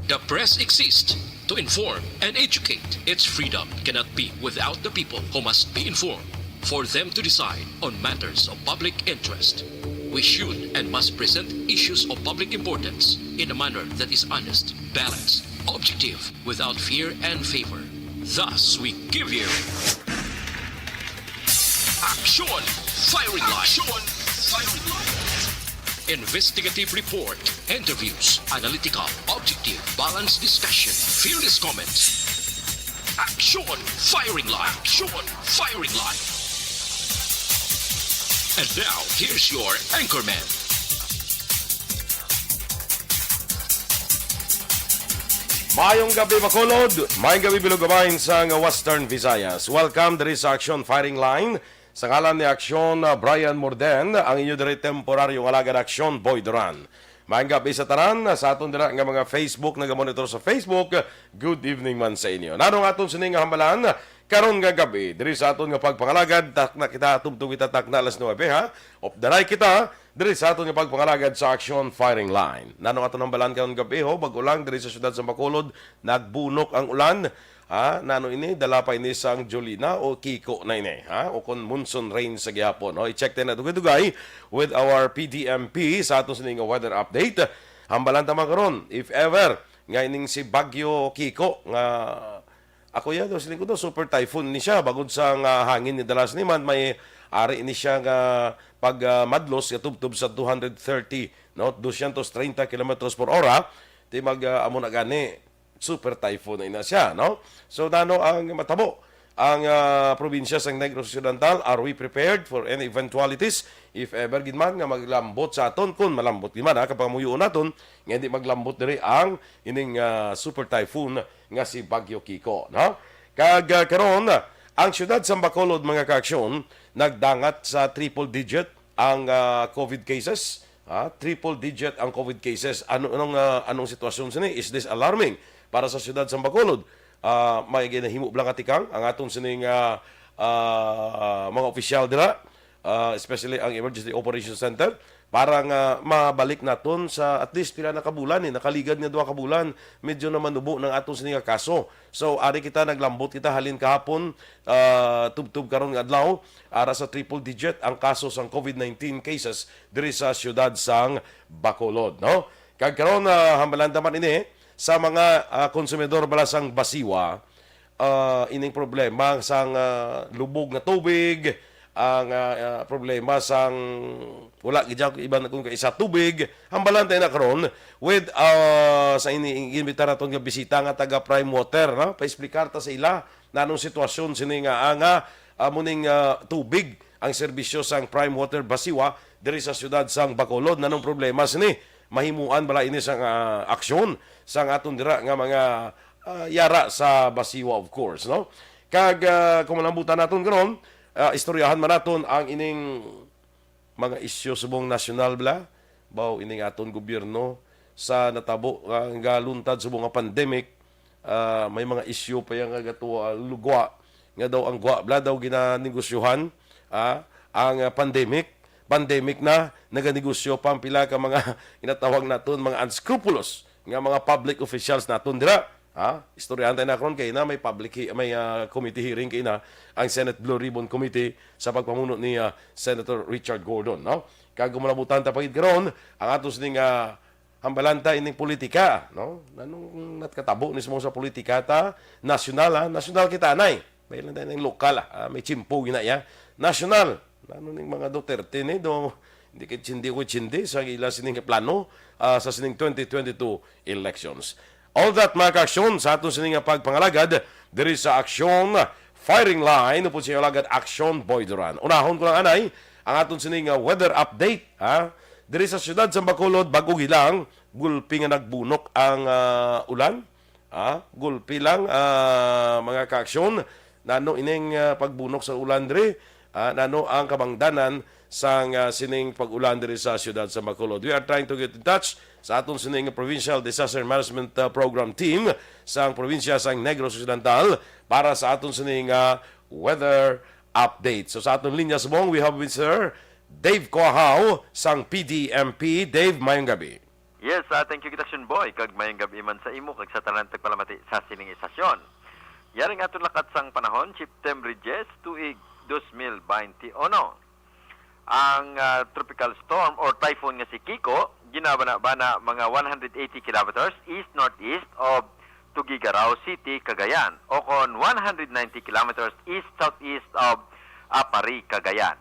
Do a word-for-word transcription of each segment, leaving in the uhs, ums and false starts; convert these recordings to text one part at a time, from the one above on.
The press exists to inform and educate. Its freedom cannot be without the people, who must be informed for them to decide on matters of public interest. We should and must present issues of public importance in a manner that is honest, balanced, objective, without fear and favor. Thus, we give you Action Firing Line. Action Firing Line. Investigative report, interviews, analytical, objective, balanced discussion, fearless comments. Action Firing Line. Action Firing Line. And now, here's your anchorman. Maayong gabi, Bacolod. Maayong gabi, Bilog Gamay sang Western Visayas. Welcome diri sa Action Firing Line. Sa ngalan ni Action, uh, Brian Morden, ang inyo diri temporaryong alagad Action Boy Duran. Maayong gabi sa tanan, sa aton dira nga mga Facebook, nagamonitor sa Facebook, good evening man sa inyo. Nanong aton sini nga hambalan, karon nga gabi, diri sa aton nga pagpangalagad, takna kita, tubtob kita, takna alas nuebe, ha? Updaray kita, diri sa aton nga pagpangalagad sa Action Firing Line. Nanong aton hambalan karon gabi, ho, bag-o lang, diri sa siyudad sa Bacolod, nagbunok ang ulan. Ha? Nano ini? Dala pa ini sang Jolina o Kiko na ini, ha? O kon monsoon rain sa gihapon, no? I-check tayo na dugay-dugay with our P D M P sa aton sining weather update. Hambalan ta man karon, if ever, nga ining si Bagyo Kiko, nga ako ya daw, siling ko daw, super typhoon ni siya, bagod sa nga hangin ni dalas ni man, may ari ni siya nga pag, ah, madlos, nga tubtob sa two hundred thirty, no? Dosyentos treinta kilometros por hora, di mag, ah, amo na gani, super typhoon na ina siya, no? So, nano ang matabo? Ang, ah, probinsya sang Negros Occidental, are we prepared for any eventualities? If ever gid man nga maglambot sa aton, kun malambot gid man, ha, kapangamuyoon naton, nga hindi maglambot diri ang ining, ah, super typhoon nga si Bagyo Kiko, no? Kag, ah, karon, ang siyudad sa Bacolod, mga kaaksyon, nagdangat sa triple digit ang, ah, COVID cases. Ha? Triple digit ang COVID cases. Ano, anong, ah, anong sitwasyon sini? Is this alarming para sa siyudad sa Bacolod? Ah, may ginahimo bala nga tikang ang aton sining, ah, ah, mga opisyal dira, ah, especially ang Emergency Operations Center, para nga mabalik naton sa at least pila na ka bulan, eh, nakaligad nga duha ka bulan, medyo na manubo ng aton sini nga kaso. So, ari kita, naglambot kita halin kahapon, ah, tubtob karon nga adlaw, ara sa triple digit ang kaso sang COVID nineteen cases diri sa siyudad sang Bacolod, no? Kag karon, ah, hambalan ta man ini sa mga, ah, konsumidor bala sang Basiwa, ah, ining problema sang, ah, lubog nga tubig, ang, ah, ah, problema sang wala gid ako iban kung kaisa tubig. Hambalan tayo na karon with, ah, sa ini, imbita naton nga bisita nga taga Prime Water, no? Paexplikar ta sa ila nanong sitwasyon sini nga, ah, nga, ah, muning, ah, tubig ang serbisyo sang Prime Water Basiwa diri sa siyudad sang Bacolod. Nanong problema sini? Mahimuan bala ini sang, ah, aksyon sang aton dira nga mga, ah, yara sa Basiwa, of course, no? Kag, ah, kung malambutan naton karon, ah, istoryahan man naton ang ining mga isyu subong nasyonal bala, baw ining aton gobyerno sa natabo nga, nga luntad subong nga pandemic, ah, may mga isyu pa yang nga gato, ah, lugwa nga daw ang gwa bala daw ginanegosyohan, ah, ang, ah, pandemic, pandemic na naganegosyo pa ang pila ka mga ginatawag naton mga unscrupulous nga mga public officials naton dira. Ha? Istoryahan tayo na karon kay na may public he- may, ah, committee hearing kay na ang Senate Blue Ribbon Committee sa pagpamuno ni, ah, Senator Richard Gordon, no? Kag gumalabutan ta pagid karon ang ato sining, ah, hambalanta ining politika, no? Nanong natkatabo ni sa politika ta nasyonal, ha? Nasyonal kita, anay. May lang tayo ng lokal, ah. Ah, may chimpo gina ya. Nasyonal. Ano ning mga Duterte ni do hindi kay chindi ko chindi sa ila sining plano, ah, sa sining twenty twenty-two elections. All that, mga kaaksyon, sa aton sining nga pagpangalagad diri sa Aksyon Firing Line, upod sa alagad Aksyon Boy Duran. Unahon ko lang anay ang aton sining nga weather update, ha? Diri sa siyudad sa Bacolod, bag-o gilang gulpi nga nagbunok ang, ah, ulan. Ah, gulpi lang, ah, mga kaaksyon. Nano ining, ah, pagbunok sa ulan diri? Ah, nano ang kabangdanan sang, ah, sining pag-ulan diri sa siyudad sa Bacolod? We are trying to get in touch sa aton sining Provincial Disaster Management, ah, Program Team sang probinsya sang Negros Occidental para sa aton sining, ah, weather update. So sa aton linya subong, we have Mister Dave Coahao sang P D M P. Dave, mayong gabi. Yes, ah, thank you, Action Boy, kag mayong gab-i man sa imo kag sa tanan tagpalamati sa sining istasyon. Yari ang aton lakat sang panahon, September diyes, tuig dos mil baynte uno. Ang, ah, tropical storm or typhoon nga si Kiko, ginabana-bana mga one hundred eighty kilometers east-northeast of Tuguegarao City, Cagayan, o kon one hundred ninety kilometers east-southeast of Aparri, Cagayan.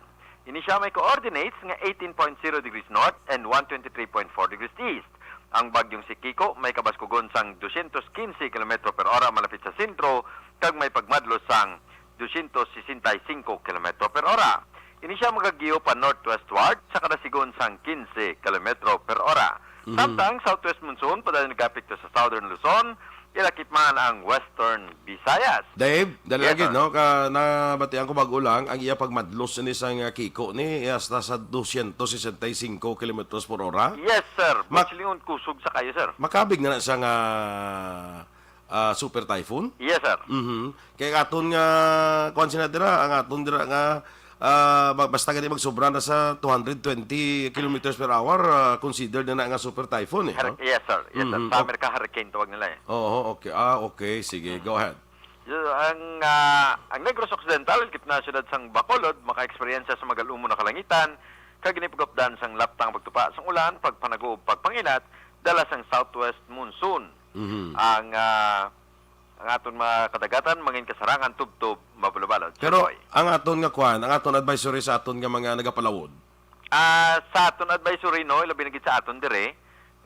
Ini siya may coordinates nga eighteen point zero degrees north and one twenty-three point four degrees east. Ang bagyong si Kiko may kabaskugon sang dosyentos kinse kilometro per ora malapit sa sentro kag may pagmadlos sang dosyentos sesenta y cinco kilometro per ora. Ini siya magagiyo pa northwestward sa kada sigon sang kinse kilometro per ora. Mhm. Samtang southwest monsoon padayon nagapekto sa southern Luzon, ilakip man ang western Visayas. Dave, dali Yes, lagi, sir. no? Ka, nabatian ko bago lang, ang iya pagmadlos ni sang, ah, Kiko ni, eh, hasta sa dosyentos sesenta y cinco kilometros por ora. Yes, sir. Ma- Buchilingon kusog sa kayo, sir. Makabig na na siya nga, ah, super typhoon? Yes, sir. Mhm. Kay aton nga, kuwan sila dira, ang aton dira nga, ah, ba-, basta gani magsobra na sa two hundred twenty kilometers per hour, ah, considered na na nga super typhoon, eh, Har-, no? yes, sir. Yes, sir. Mhm. Sa Amerika, hurricane tawag nila, eh. Oo, okay. Ah, okay. Sige, go ahead. Yo, ang, ah, ang Negros Occidental, kit na siyudad sang Bacolod, maka-eksperyensya sa magal-umon na kalangitan, kag ginipagupdan sang laptang pagtupa sang ulan, pagpanago ug pagpanginat, dala sang southwest monsoon. Mhm. Ang, ah, ang aton mga kadagatan, mangin kasarangan, tubtob, mabalod-balod. Sir Pero Boy. ang aton nga kwan, ang aton advisory sa aton nga mga nagapalawod. Ah, sa aton advisory, no, ilabi na gid sa aton dire,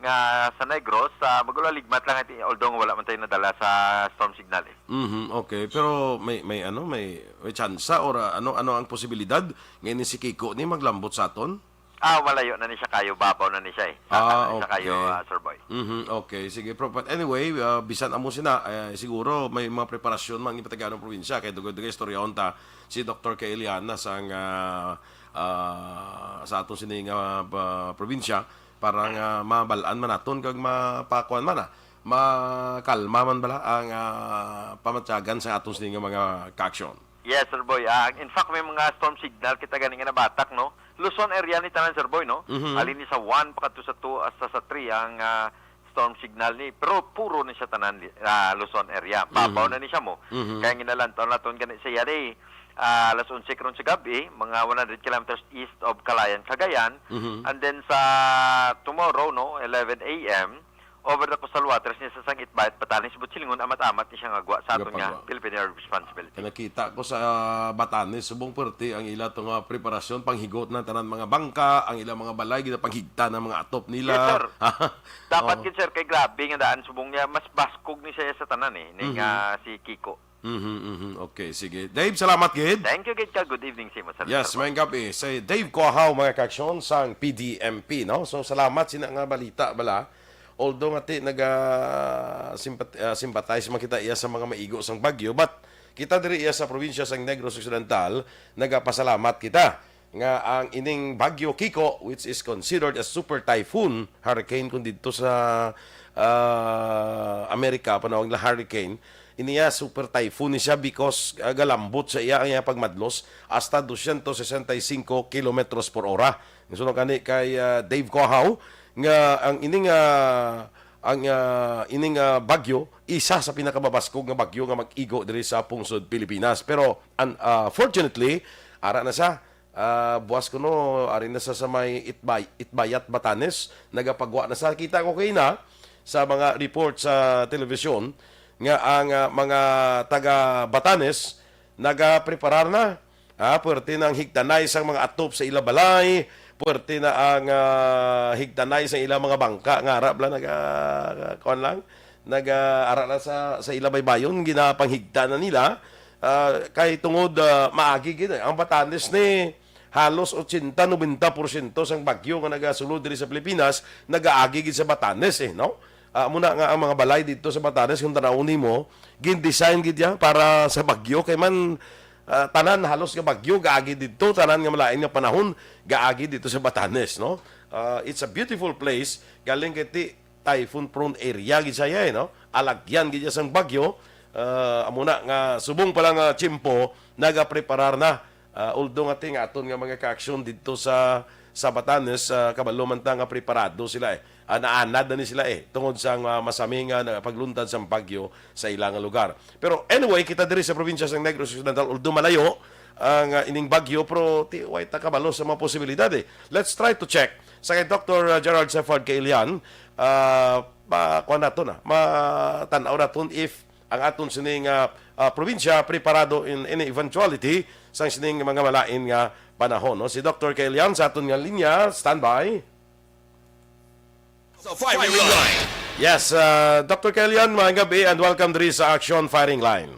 nga sa Negros, ah, mag-ulaligmat lang, ati-, although wala man tayo nadala sa storm signal, eh. Mhm, okay. Pero may, may ano, may, may tsansa or, ah, ano, ano ang posibilidad nga ini si Kiko ni maglambot sa aton? Ah, malayo na ni siya kayo, babaw na ni siya, eh. Sa Ah, ano ni siya kayo, okay. ah, Sir Boy? Mhm, okay. Sige, Prof. But anyway, ah, bisan amo sina, eh, siguro may mga preparasyon man ang iba taga anong probinsya. Kay dugay-dugay istorya unta si Doktor Kay Eliana sang, ah, ah, sa aton sini nga, ah, probinsya para nga mabal-an man naton kag mapakuan man, ah, makalma man bala ang, ah, pamatyagan sa aton sini nga mga kaaksyon. Yes, Sir Boy. Ah, in fact, may mga storm signal kita gani nga nabatak, no? Luzon area ni tanan, Sir Boy, no? Mhm. Alin ni sa one pakadto sa two hasta sa three ang, ah, storm signal ni. Pero puro ni siya tanan, ah, Luzon area. Babaw Mhm. na ni siya mo. Mhm. Kaya ginalantaw naton gani sa yari, ah, alas onse karon sa gabi, mga one hundred kilometers east of Calayan, Cagayan. Mhm. And then sa tomorrow, no, eleven A M, over the coastal waters ni sa sang Itbayat, Batanes, Butsilngon, amat-amat ni siya nga gwa sa aton nga Gapagwa. Philippine Air Responsibility. Kaya nakita ko sa Batanes, subong perti ang ila to nga preparasyon, panghigot ng tanan mga bangka, ang ilang mga balay, ginapanghigta ng mga atop nila. Yes, sir. Dapat Oo. gid, sir, kay grabe nga daan subong niya, mas baskog ni siya sa tanan, eh, ni Mhm. nga si Kiko. Mhm, mhm. Okay, sige. Dave, salamat gid. Thank you gid ka. Good evening sa imo, sir. Yes, Sir Boy. Maayong gabi. Si Dave Coahaw, mga kaaksyon, sang P D M P, no? So, salamat sina nga balita, bala. Although nga ti naga simpat-, ah, sympathize man kita iya sa mga maigo sang bagyo, but kita diri iya sa probinsya sang Negros Occidental, nagapasalamat kita nga ang ining Bagyo Kiko, which is considered a super typhoon, hurricane kung dito sa, ah, Amerika, panawag nila hurricane, iniya super typhoon ni siya because, ah, galambot sa iya ang iya pagmadlos hasta dosyentos sesenta y cinco kilometros por ora. Ang sunod kani kay, ah, Dave Coahaw nga ang ining, ah, ang, ah, ining, ah, bagyo isa sa pinakamabaskog nga bagyo nga mag-igo diri sa pungsod Pilipinas. Pero un-, ah, fortunately, ara na sa, ah, buwas kuno, ari na sa, sa may Itbay-, Itbayat, Batanes, nagapagwa na sa. Kita ko kay na sa mga report sa telebisyon nga ang, ah, mga taga Batanes nagapreparar na. Ah, puwerte na ang higtanay sang mga atop sa ila balay, puwerte na ang, ah, higtanay sa ila mga bangka nga ara bala naga, kuwan lang, naga, ara lang sa, sa ila baybayon, ginapanghigta na nila. Ah, kay tungod, ah, maagi gid, eh. Ang Batanes ni halos ochenta, nobenta porsyento sang bagyo nga nagasulod diri sa Pilipinas, nagaagi gid sa Batanes, eh, no? Ah, amo na nga ang mga balay dito sa Batanes, kung tanawon nimo, gin-design gid ya para sa bagyo. Kay man, ah, tanan halos nga bagyo gaagi didto, tanan nga malain nga panahon gaagi didto sa Batanes, no? Ah, it's a beautiful place. Galing kay ti-, typhoon prone area gid siya, eh, no? Alagyan gid siya sang bagyo. Ah, amo na nga subong pa lang nga tiyempo, nagapreparar na. Ah, although nga ti nga aton nga mga kaaksyon didto sa, sa Batanes, ah, kabalo man ta nga preparado sila, eh. Ah, naanad na ni sila, eh, tungod sa, ah, masami nga na-, pagluntad sang bagyo sa ila nga lugar. Pero anyway, kita diri sa probinsya sa Negros Occidental, although malayo ang, ah, ining bagyo, pero ti-, way ta kabalo sa mga posibilidad, eh. Let's try to check sa kay Doctor Gerald Sefard Kailian, ah, ma-, kuwan naton, ah, matan-aw naton if ang aton sining, ah, ah, probinsya preparado in any eventuality sang sining mga malain nga panahon, no? Si Doctor Kailian sa aton nga linya, standby. Sa firing line. Yes, ah, Doctor Kailian, maayong gabi and welcome diri sa Action Firing Line.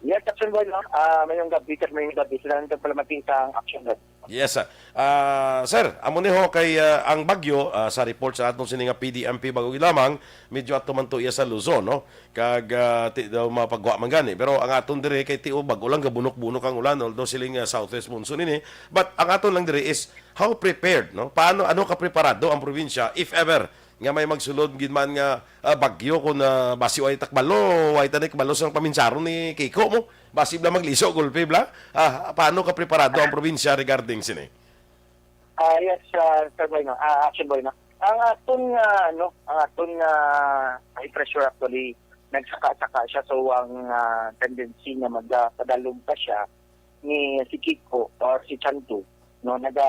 Yes, Action Boy, no? Ah, mayong gabi, sir, mayong gabi. Sila ang pagpalamati sa Action Boy. Yes, sir. Ah, sir, amo ni ho kay, ah, ang bagyo, ah, sa report sa aton sini nga P D M P bag-o lamang, medyo ato man to iya sa Luzon, no? Kag, ah, ti daw mapagwa man gani. Pero ang aton diri kay ti-, o, bag-o lang gabunok-bunok ang ulan, although siling, ah, southwest monsoon ini. But ang aton lang diri is how prepared, no? Paano, ano ka preparado ang probinsya if ever nga may magsulod gid man nga, ah, bagyo, kung, ah, basi way ta kabalo, way ta ni kabalo sang paminsaron ni Kiko mo. Basi bala magliso, gulpi bala. Ah, paano ka preparado ang probinsya regarding sini? Ah, yes, ah, Sir Boy, no? Ah, Action Boy, no? Ang aton nga, ano, ang aton nga high pressure actually, nagsaka-saka siya. So, ang, ah, tendency nga magpadalom pa siya ni si Kiko or si Chantu, no? Naga,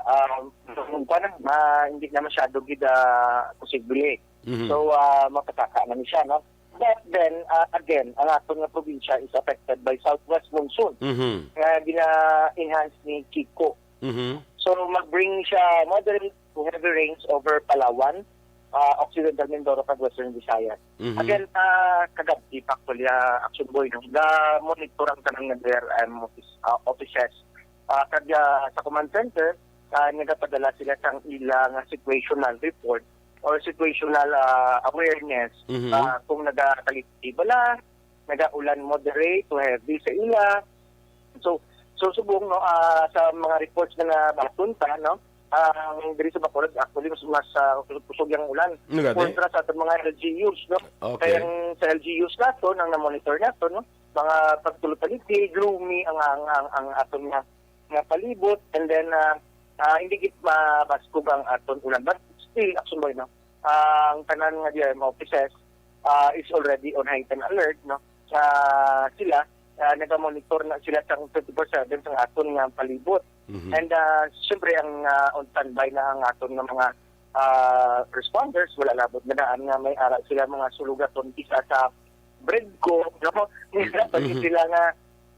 ah, kung kuwan na, ma-, hindi na masyado gid, ah, posible. Mhm. So, ah, mapasaka na ni siya, no? But then, ah, again, ang aton nga probinsya is affected by southwest monsoon Mhm. nga gina-enhance ni Kiko. Mhm. So, mag-bring siya moderate to heavy rains over Palawan, ah, Occidental Mindoro, kag Western Visayas. Mhm. Again, ah, kagabhi pa actually, ah, Action Boy, no? Ga-monitor ang tanan nga D R M office, ah, offices. Ah, kag, ah, sa command center, ah, nagapadala sila sang ila nga situational report or situational, ah, awareness, Mhm. ah, kung nagakalisti bala, nagaulan moderate to heavy sa ila. So, so subong, no, ah, sa mga reports nga nabaton ta, no, ang diri sa Bacolod, actually, mas, mas, ah, kusog-kusog ang ulan. Nga gani? Kontra sa aton mga L G Us, no? Okay. Kaya ang sa L G Us naton, ang na-monitor naton, no, mga pagtulog-taligi, gloomy ang, ang, ang, ang aton nga, nga palibot, and then, ah, ah, hindi gid mabaskog ang aton ulan. But still, Action Boy, no, ang tanan nga D R M offices, ah, is already on heightened alert, no? Sa sila, ah, nagamonitor na sila sang twenty-four seven sang aton nga palibot. Mhm. And, ah, siyempre, ang, ah, on standby na ang aton nga mga, ah, responders, wala labot na daan nga may ara sila mga sulugaton, isa sa bread ko, no? Nila pa Mhm. sila nga,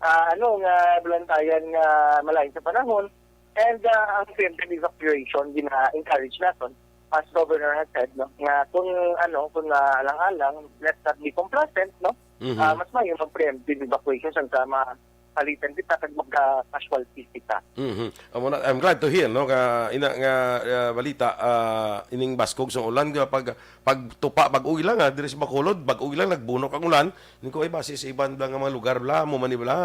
ah, ano, nga balantayan nga malain sa panahon. And, ah, ang preemptive evacuation, gina-encourage naton, as Governor has said, no, nga kung, ano, kung, ah, alang-alang, let's not be complacent, no? Mhm. Ah, mas maayo mag-preemptive evacuation sang sa mapalitan kita kag magka-casualties kita. Mhm. Amo na, I'm glad to hear, no, nga ina nga, ah, balita, ah, ining baskog sang ulan, nga pag, pagtupa, bag-o lang, ah, diri sa Bacolod, bag-o lang nagbunok ang ulan. Ning ko, ay, basi sa iban bala nga mga lugar bala, amo man ni bala.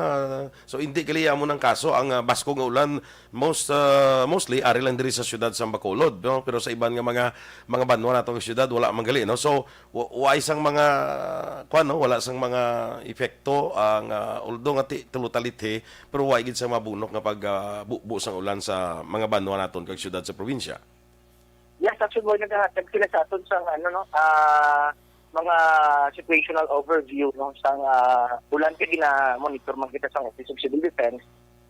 So, hindi gali amo nang kaso ang, ah, baskog nga ulan. Most, ah, mostly, ari lang diri sa siyudad sa Bacolod, no? Pero sa iban nga mga, mga banwa nato nga siyudad, wala man gali, no? So, wa-, wa isang mga, kuwan, no? Wala sang mga epekto ang, ah, although nga ti-, tulutalithi, pero wa gid sa mabunok nga pag, ah, bubo sang ulan sa mga banwa naton kag siyudad sa probinsya. Yes, actually, Boy, naghahatag sila sa aton sang, ano, no, ah, mga situational overview, no, sang, ah, ulan kay gina-monitor man kita sang Office of Civil Defense,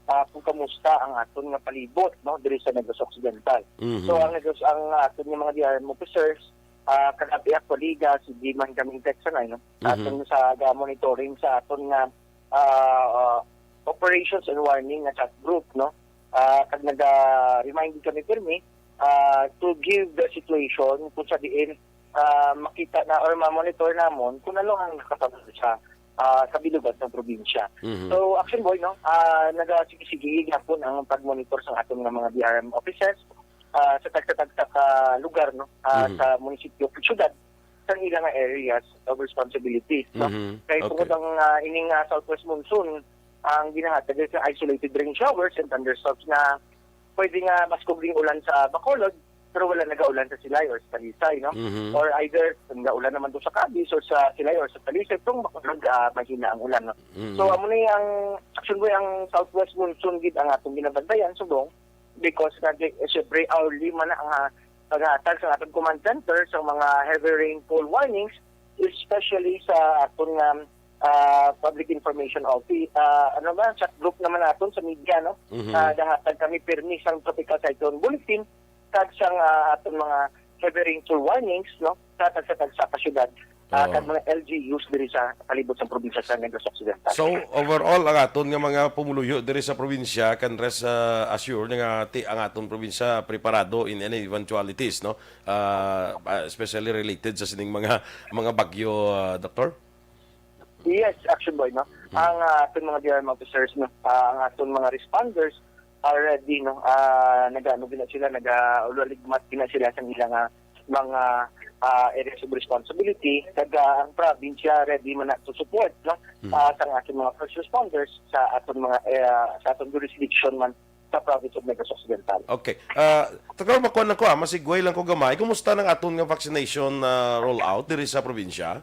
ah, kung kamusta ang aton nga palibot, no, diri sa Negros Occidental. Mhm. So, ang Negros, ang aton nga mga D R M officers, ah, kagabi actually, ga, sige man kami text sa, ano, Mhm. aton sa ga-monitoring sa aton nga, ah, operations and warning nga chat group, no? Ah, kag naga-remind kami pirmi, ah, to give the situation kung sa diin, ah, makita na or ma-monitor namon kung ano ang nakasabot sa, ah, kabilugan sa probinsya. Mhm. So, Action Boy, no? Ah, nagasige-sige gyapon ang pag-monitor sa aton nga mga D R M offices, ah, sa tagsa-tagsa ka lugar, no? Ah, Mhm. sa munisipyo, syudad, sa ila nga areas of responsibilities, no? Mhm. Kay Okay. tungod ang, ah, ining, ah, southwest monsoon, ang ginahatag is isolated rain showers and thunderstorms na pwede nga maskog ding ulan sa Bacolod, pero wala nagaulan sa Silay or sa Talisay, no? Mhm. Or either nagaulan naman to sa Capiz or sa Silay or sa Talisay, pero Bacolod, ah, mahina ang ulan, no? Mhm. So, amo ni ang, actually, ang southwest monsoon gid ang atong ginabantayan, subong because nga, di, eh, syempre, hourly man na ang, ah, paghatag sa aton command center sa mga heavy rainfall warnings, especially sa aton nga, ah, public information office, ah, ano ba, chat group naman naton sa media, no? Mhm. Ah, nahatag kami pirmi sang tropical cyclone bulletin kag sang, ah, aton mga heavy rainfall warnings, no, sa tagsa-tagsa ka syudad, ah, Oo. kag mga L G Us diri sa palibot sa probinsya sa Negros Occidental. So, overall, ang aton nga mga pumuluyo diri sa probinsya can rest, ah, assure nga ti-, ang aton probinsya preparado in any eventualities, no? Ah, ah, especially related sa sining mga, mga bagyo, ah, Doktor? Yes, Action Boy, no? Hmm. Ang, ah, aton mga D R M officers, no, ah, ang aton mga responders are ready, no? Ah, nag-ano gina sila, nag-, ah, ulaligmat gina sila sa ilang, ah, mga, ah, areas of responsibility. Kag, ah, ang probinsya ready man na to support, no? Hmm. Ah, sa aton mga first responders sa aton mga, eh, ah, sa aton jurisdiction man sa province of Negros Occidental. Okay. Ah, Doktor, makuha lang ko, ah, masigway lang ko gamay. Kumusta nang aton nga vaccination, ah, rollout diri sa probinsya?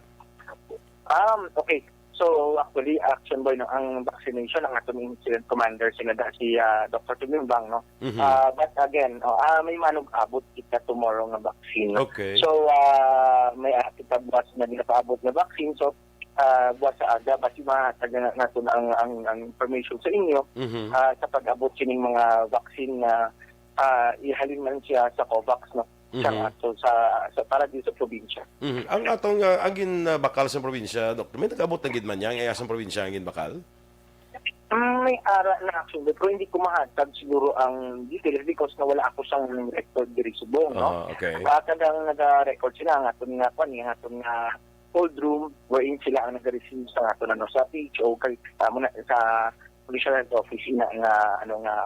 Um, okay. So, actually, Action Boy, no, ang vaccination, ang aton incident commander, sinada si, ah, Doktor Tumimbang, no? Mhm. Ah, but again, oh, ah, may manug-abot kita tomorrow nga vaccine, no? Okay. So, ah, may, ah, kita buwas na ginapaabot nga vaccine. So, ah, buwas sa aga, basi mahatag na naton ang, ang, ang information sa inyo, Mhm. ah, sa pag-abot sining mga vaccine na, ah, ihalin man siya sa COVAX, no? Sa Mhm. ato, sa, sa, para dito sa probinsya. Mhm. Ang atong, ah, ang gin, ah, bakal sa probinsya, Doktor, may nag-abot na gid man niya, ang iyang probinsya ang ginbakal? Mm, may ara na, actually, pero hindi ko mahatag siguro ang details because na wala ako sang record diri subong, no? Ah, okay. Ah, kag ang naga-record sila, ang aton nga, kwan, ang aton nga cold room, wherein sila ang nag-receive sa aton, ano, sa P H O, kay, ah, muna, sa Provincial Health Office, ina nga, ano nga,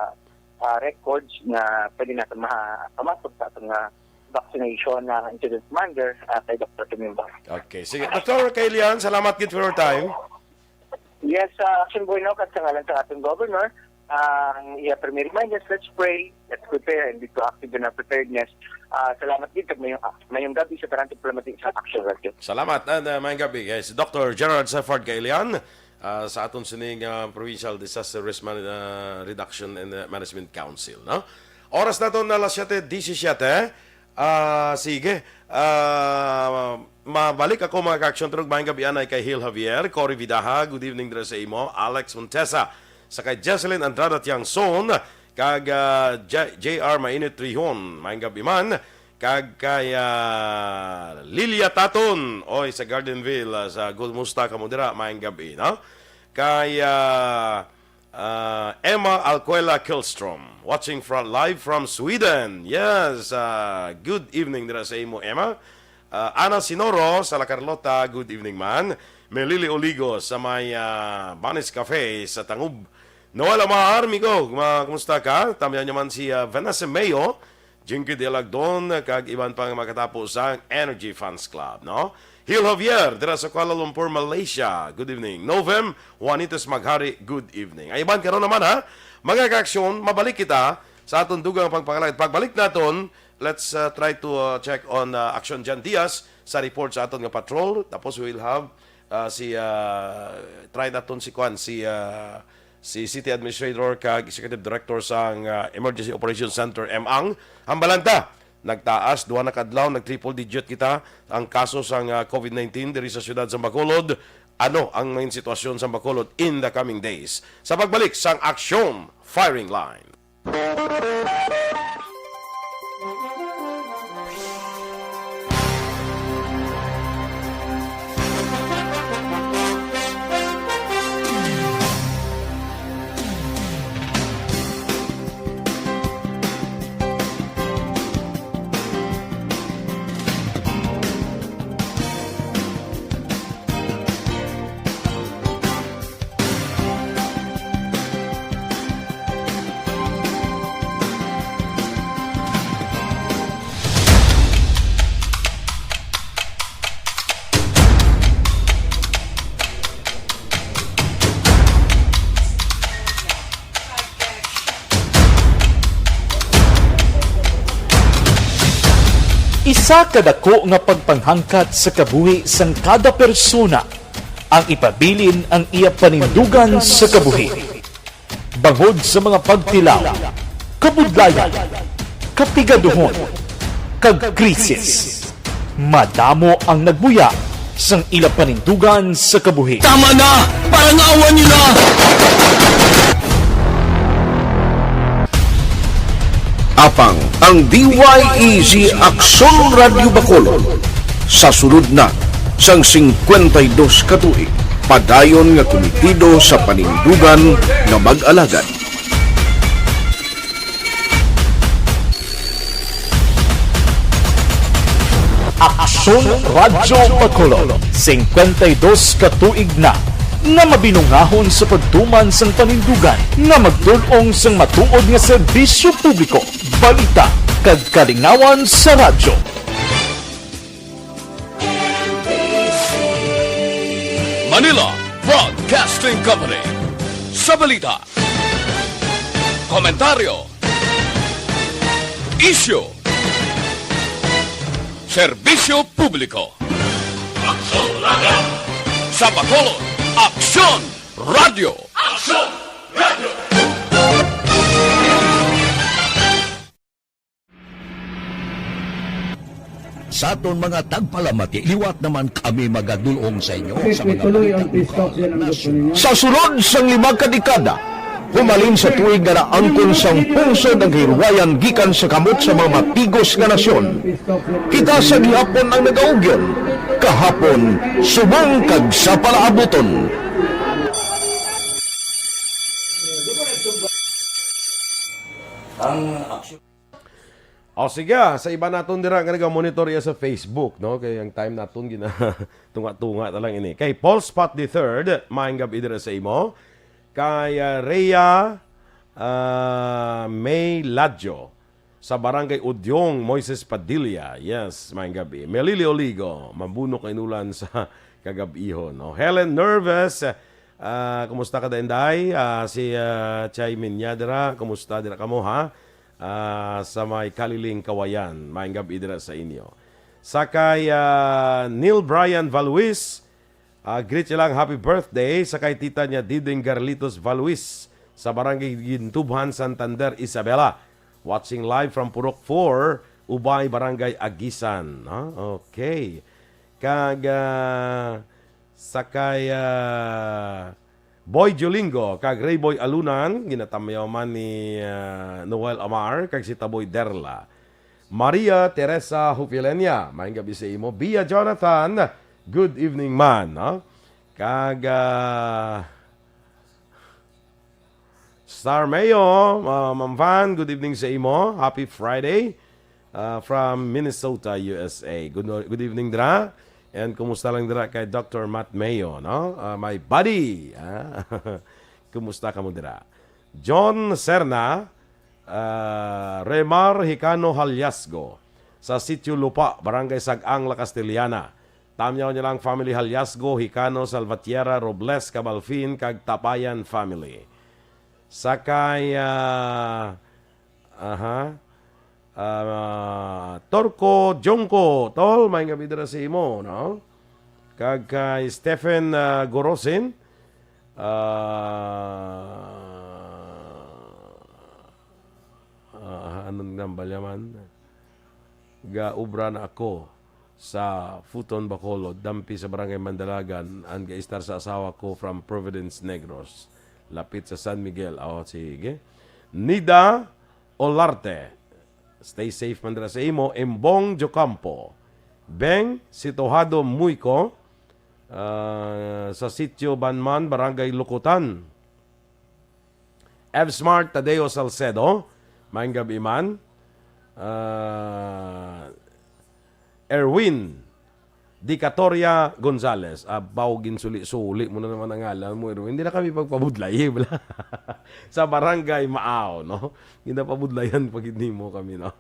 ah, records nga pwede natin ma-, mamatod sa aton nga vaccination na incident commander, ah, kay Doktor Tumimbang. Okay, sige. Doktor Kailian, salamat gid for your time. Yes, uh, Action Boy, no, kag sa ngalan sa aton governor, ang iya primary reminders, let's pray, let's prepare, and be proactive in our preparedness. Ah, salamat gid, kag mayong, mayong gabi sa tanan sa pulamating sa Action Radio. Salamat, and, uh, mayong gabi, guys. Doktor Gerald Sefford Kailian, uh, sa aton sining, uh, Provincial Disaster Risk Man-, uh, Reduction and, uh, Management Council, no? Oras naton na alas siyete disisiete. Ah, sige. Ah, mabalik ako, mga ka-action, pero maayong gabi anay kay Hil Javier, Cory Vidaja, good evening dira sa imo, Alex Montesa, sa kay Jesselyn Andrada Tiangson, kag, ah, J-, J R Mainit Rihon, maayong gabi man, kag kay, ah, Lilia Taton, oy, sa Gardenville, ah, sa, kumusta kamo dira, maayong gabi, no? Kay, ah, Ah, Emma Alcuela Kilstrom, watching from, live from Sweden. Yes, ah, good evening dira sa imo, Emma. Ah, Ana Sinoro sa La Carlota, good evening man. Melili Oligo sa may, ah, Banis Cafe sa Tangub. Noel Amar, amigo, ma-, kumusta ka? Tamyan niya man si, ah, Vanessa Mayo, Jinky Dialagdon, kag iban pang makatapo sang Energy Fans Club, no? Hil Javier, dira sa Kuala Lumpur, Malaysia. Good evening. Novem, Juanitos Maghari, good evening. Ay, iban karon naman, ha? Mga ka-action, mabalik kita sa aton dugang pagpangalaid. Pagbalik naton, let's, uh, try to, uh, check on, uh, Action Jan Diaz sa report sa aton nga patrol. Tapos we will have, uh, si, uh, try naton si Kwan, si, uh, si City Administrator kag Executive Director sang, uh, Emergency Operations Center, M Ang. Hambalanta, nagtaas, duha na ka adlaw, nag-triple digit kita ang kaso sang, ah, COVID nineteen diri sa siyudad sa Bacolod. Ano ang main sitwasyon sa Bacolod in the coming days? Sa pagbalik sang Aksyon Firing Line. Isa ka dako nga pagpanghangkat sa kabuhi sang kada persona ang ipabilin ang iya panindugan sa kabuhi. Bangod sa mga pagtilaw, Kabudlayan, kapigaduhon, kag krisis. Madamo ang nagbuya sang ila panindugan sa kabuhi. Tama na! Parangawan niyo na! Apang ang D Y E G Aksyon Radyo Bacolod sa sulod na sang singkwenta y dos ka tuig, padayon nga kumitido sa panindugan nga mag-alagad. Aksyon Radyo Bacolod, singkwenta y dos ka tuig na nga mabinungahon sa pagtuman sang panindugan nga magtul-ong sang matuod nga serbisyo publiko, balita, kag kalingawan sa radyo. Manila Broadcasting Company. Sa balita, komentaryo, isyu, serbisyo publiko. Aksyon Radio. Sa Bacolod, Aksyon Radio. Aksyon Radio. Sa aton mga tagpalamati, liwat naman kami magadul-ong sa inyo sa mga balita lokal, nasyonal. Sa sulod sang lima ka dekada, humalin sa tuig nga naangkon sang pungsod ang kahilwayan gikan sa kamot sa mga matigos nga nasyon, kita sa gihapon ang nagaugyon, kahapon subong kag sa palaabuton. Ang aksyon. O sige, ah, sa iba naton dira nga naga-monitor iya sa Facebook, no? Kay ang time naton gina tunga-tunga na lang ini. Kay Paul Spot the third, maayong gab-i dira sa imo. Kay, ah, Rhea, ah, May Ladjo, sa Barangay Udyong, Moises Padilla. Yes, maayong gab-i. Melili Oligo, mabunok ang inulan sa kagab-ihon, no? Helen Nervous, ah, kumusta ka, Dainday? Ah, si, ah, Chay Minyadra, kumusta dira kamo, ha? Ah, sa may Kaliling, Kawayan. Maayong gab-i dira sa inyo. Sa kay, ah, Neil Brian Valuis, ah, greet siya lang, "Happy birthday." Sa kay tita niya, Diding Garlitos Valuis, sa Barangay Gintubhan, Santander, Isabela. Watching live from Purok four, Ubay, Barangay Agisan. Ah, okay. Kag, ah, sa kay, ah, Boy Jolingo kag Rayboy Alunan, ginatamyaw man ni, ah, Noel Amar kag si Taboy Derla. Maria Teresa Hufilenia, maayong gab-i sa imo. Bia Jonathan, good evening man, no? Kag, ah, Star Mayo, ah, Ma'am Van, good evening sa imo. Happy Friday, ah, from Minnesota, U S A. Good, good evening, dira. And kumusta lang dira kay Doctor Matt Mayo, no? Ah, my buddy, ah. Kumusta kamo dira? John Serna, ah, Remar Hicano Haliasgo, sa Sitio Lupa, Barangay Sag-ang, La Castellana. Tamyaw niya lang family Haliasgo, Hicano, Salvatierra, Robles, Cabalfin, kag Tapayan family. Sa kay, ah, aha, ah, Torco Jongco, tol, maayong gab-i dira sa imo, no? Kag kay Stephen, ah, Gorosin, ah, ah, anong nambal niya man? Gaobra na ako sa Futon, Bacolod, dampi sa Barangay Mandalagan, and gaistar sa asawa ko from Providence, Negros, lapit sa San Miguel. Oh, sige. Nida Olarte, stay safe man dira sa imo. Embong Jocampo, Beng Situhado Muico, ah, sa Sitio Banman, Barangay Lukutan. Evsmart Tadeo Salcedo, maayong gab-i man. Ah, Erwin Dicatoria Gonzalez. Abaw, ginsuli-suli mo na naman ang ngalan mo, Erwin. Hindi na kami pagpabudlay, bala. Sa Barangay Maaw, no? Ginapabudlayan pa gid nimo kami, no?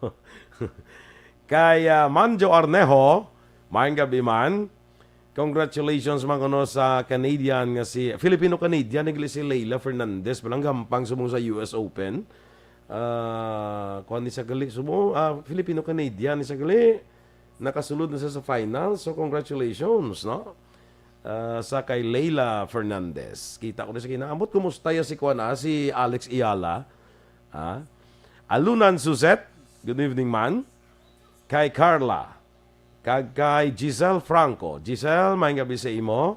Kay, ah, Manjo Arnejo, maayong gab-i man. Congratulations man kuno sa Canadian nga si, Filipino-Canadian, ni gali si Leila Fernandez, palang gampang subong sa U S Open. Ah, kuwan ni sa gali, subong, ah, Filipino-Canadian ni sa gali. Nakasulod na siya sa final. So, congratulations, no? Ah, sa kay Leila Fernandez. Kita ko na sa kinaambot. Kumusta ya si kuwan, ah, si Alex Ayala? Ha? Alunan Suzette, good evening, man. Kay Carla, kag kay Giselle Franco. Giselle, maayong gabi sa imo.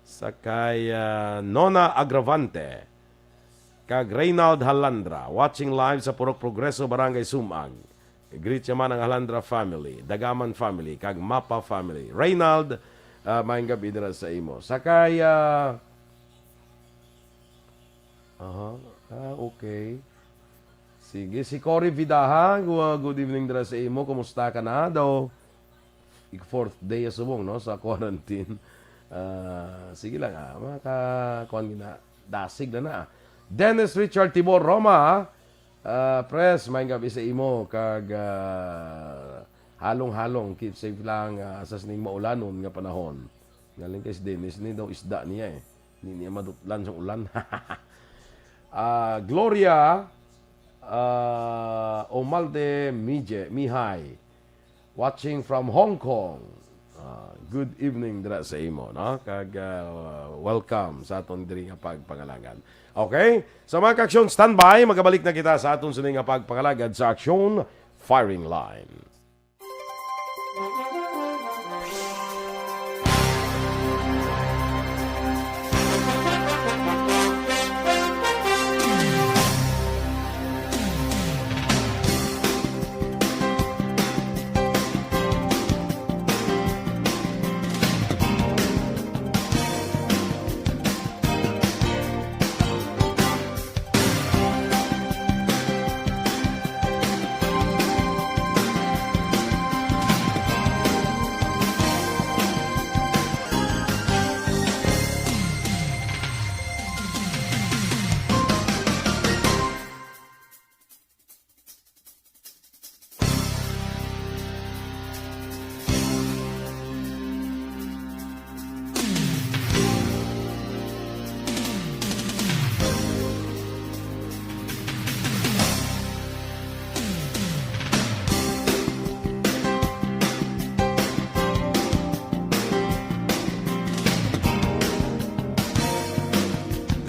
Sa kay, ah, Nona Agravante, kag Reynald Halandra, watching live sa Purok Progreso, Barangay Sumag. Greet siya man ang Halandra family, Dagaman family, kag Mapa family. Reynald, ah, maayong gabi dira sa imo. Sa kay, ah, aha, ah, okay. Sige, si Cory Vidaha, gu-, good evening dira sa imo. Kumusta ka na? Daw, ik-, fourth day ya subong, no, sa quarantine. Ah, sige lang, ah, maka-, kuwan gina, dasig na na. Dennis Richard Tibor Roma, ah, Pres, maayong gabi sa imo, kag, ah, halong-halong, keep safe lang, ah, sa sining maulanon nga panahon. Ngaling kay si Dennis, ni daw isda niya, eh. Ni niya madutlan sa ulan. Ah, Gloria, ah, Omalde Mije-, Mihay, watching from Hong Kong. Ah, good evening dira sa imo, no? Kag, ah, welcome sa aton diri nga pagpangalagad. Okay? Sa mga ka-aksyon, standby. Magabalik na kita sa aton sini nga pagpangalagad sa Aksyon Firing Line.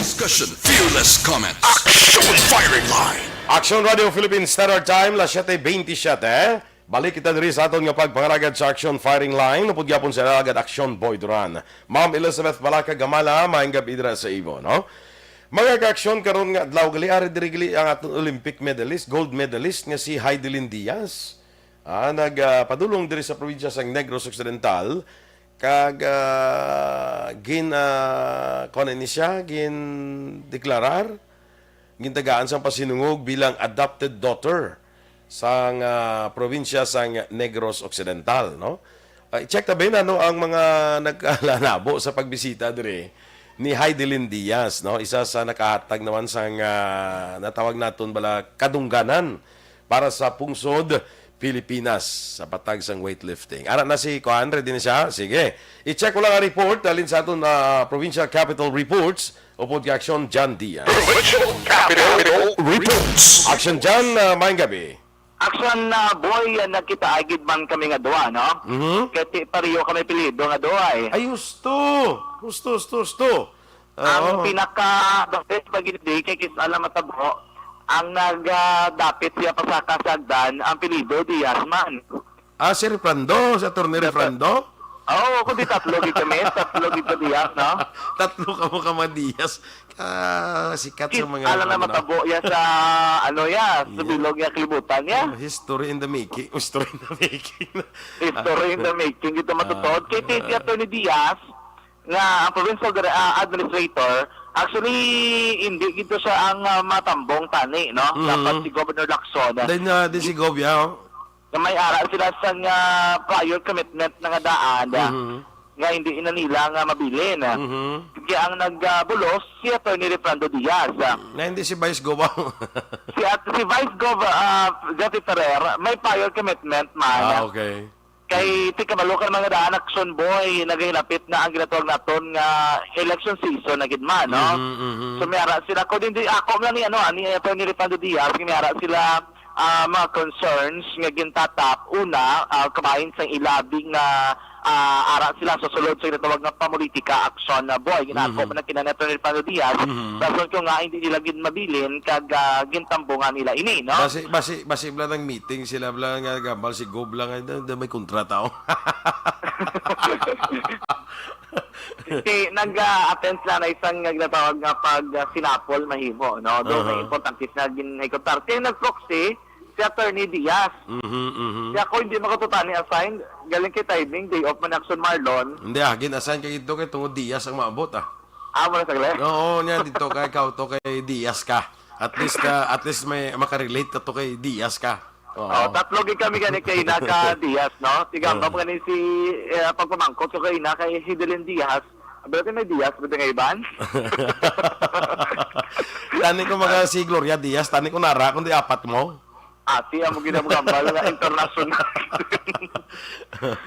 Discussion, fearless comment. Action Firing Line. Action Radio Philippine Standard Time, las siete veintisiete. Balik kita diri sa aton nga pagpangalagad sa Action Firing Line. Upod gyapon sa alagad Action Boy Duran. Ma'am Elizabeth Balaca Gamala, maayong gabi dira sa imo, no? Mga ka-aksyon, karon nga adlaw gali, ari diri gali ang aton Olympic medalist, gold medalist nga si Heidelin Diaz. Ah, nag, ah, padulong diri sa probinsya sang Negros Occidental, kag, ah, gin, ah, kuwan ni siya, gin deklarar, gintagaan sang pasinungog bilang adopted daughter sang, ah, probinsya sang Negros Occidental, no? Ah, i-check ta ba yun, ano ang mga nagkalanabo sa pagbisita diri ni Heidelin Diaz, no? Isa sa nakahatag naman sang, ah, natawag naton bala kadungganan para sa pungsod Pilipinas sa patag sang weightlifting. Ara na si kuan, ready na siya? Sige. I-check ko lang ang report halin sa aton, ah, Provincial Capital Reports upod kay Action John Diaz. Provincial Capital Reports. Action John, ah, maayong gabi. Action, ah, Boy, ah, nagkita agid man kami nga duha, no? Mhm. Kay ti pareho kami apelyido nga duha, eh. Ay, husto. Husto, husto, husto. Ang Oo. pinaka the best pag hindi kay Kis Alam Matabo, ang nag, ah, dapit siya pasaka sa agdan, ang apelyido Diaz man. Ah, si Refrando, si Attorney Refrando? Oo, kundi tatlo gid kami, tatlo gid ka Diaz, no? Tatlo ka mo ka mga Diaz. Ah, sikat sa Kis mga Alam na ano, no? Matabo ya sa, ano ya, sa Yeah. bilog ya kalibutan ya. Oh, history in the making. History in the making. History in the making, ito matutod. Ah, Kay si ah. Attorney Diaz, nga ang provincial dire-, ah, administrator, actually, hindi gito siya ang, ah, matambong tani, no? Mhm. Dapat si Governor Lacson. Then, ah, di si Gov, ya, oh. Nga may ara sila sang, ah, prior commitment na nga daan, ah, Mhm. nga hindi na nila nga mabilin. Mhm. Kaya ang nagbulos, si Attorney Refrando Diaz. Na hindi si Vice Gov. Si At-, si Vice Gov, ah, Jeffrey Ferrer, may prior commitment man. Ah, okay. Kay, ti kabalo ka mga daan, Action Boy, nagahilapit na ang ginatawag naton nga election season na gid man, no? Mhm, mhm. So, may ara sila, kung hindi, ako lang ni, ano, ni Attorney Refrando Diaz, may ara sila, ah, mga concerns nga gintatap. Una, ah, kabahin sang ilabi nga, ah, ara sila sa sulod sa ginatawag nga pamulitika aksyon, ah, Boy. Ginako Mhm. man ang kina ni Attorney Fernando Diaz, Mhm. rason ko nga hindi nila gid mabilin kag, ah, gintambungan nila ini, no? Basi, basi, basi bala nang meeting sila bala nga gambal si Gob lang ay da, da may kontra tao. Si, nag, ah, attend sila na isang nga ginatawag nga pag, ah, sinapol mahimo, no? Doon may Aha. importante na ginhikutar. Kaya nag-proxy, si Attorney Diaz. Mhm, mhm. Kaya ako hindi makatutani assign, galing kay timing, day off man ni Action Marlon. Hindi ah, gin-assign ka dito kay tungod Diaz ang maabot ah. Ah, muna saglit. Oo, niya dito kay ikaw to kay Diaz ka. At least ka, at least may makarelate ka to kay Diaz ka. Oo. Oh, tatlo gid kami gani kay Ina ka Diaz, no? Tiga Ah. pa gani si, eh, pagpamangkot ko kay Ina kay Hidelin Diaz. Pero may Diaz, pwede nga iban? Tani ko mga si Gloria Diaz, tani ko nara, kundi apat mo. Ati, amo ginamugambal nga international.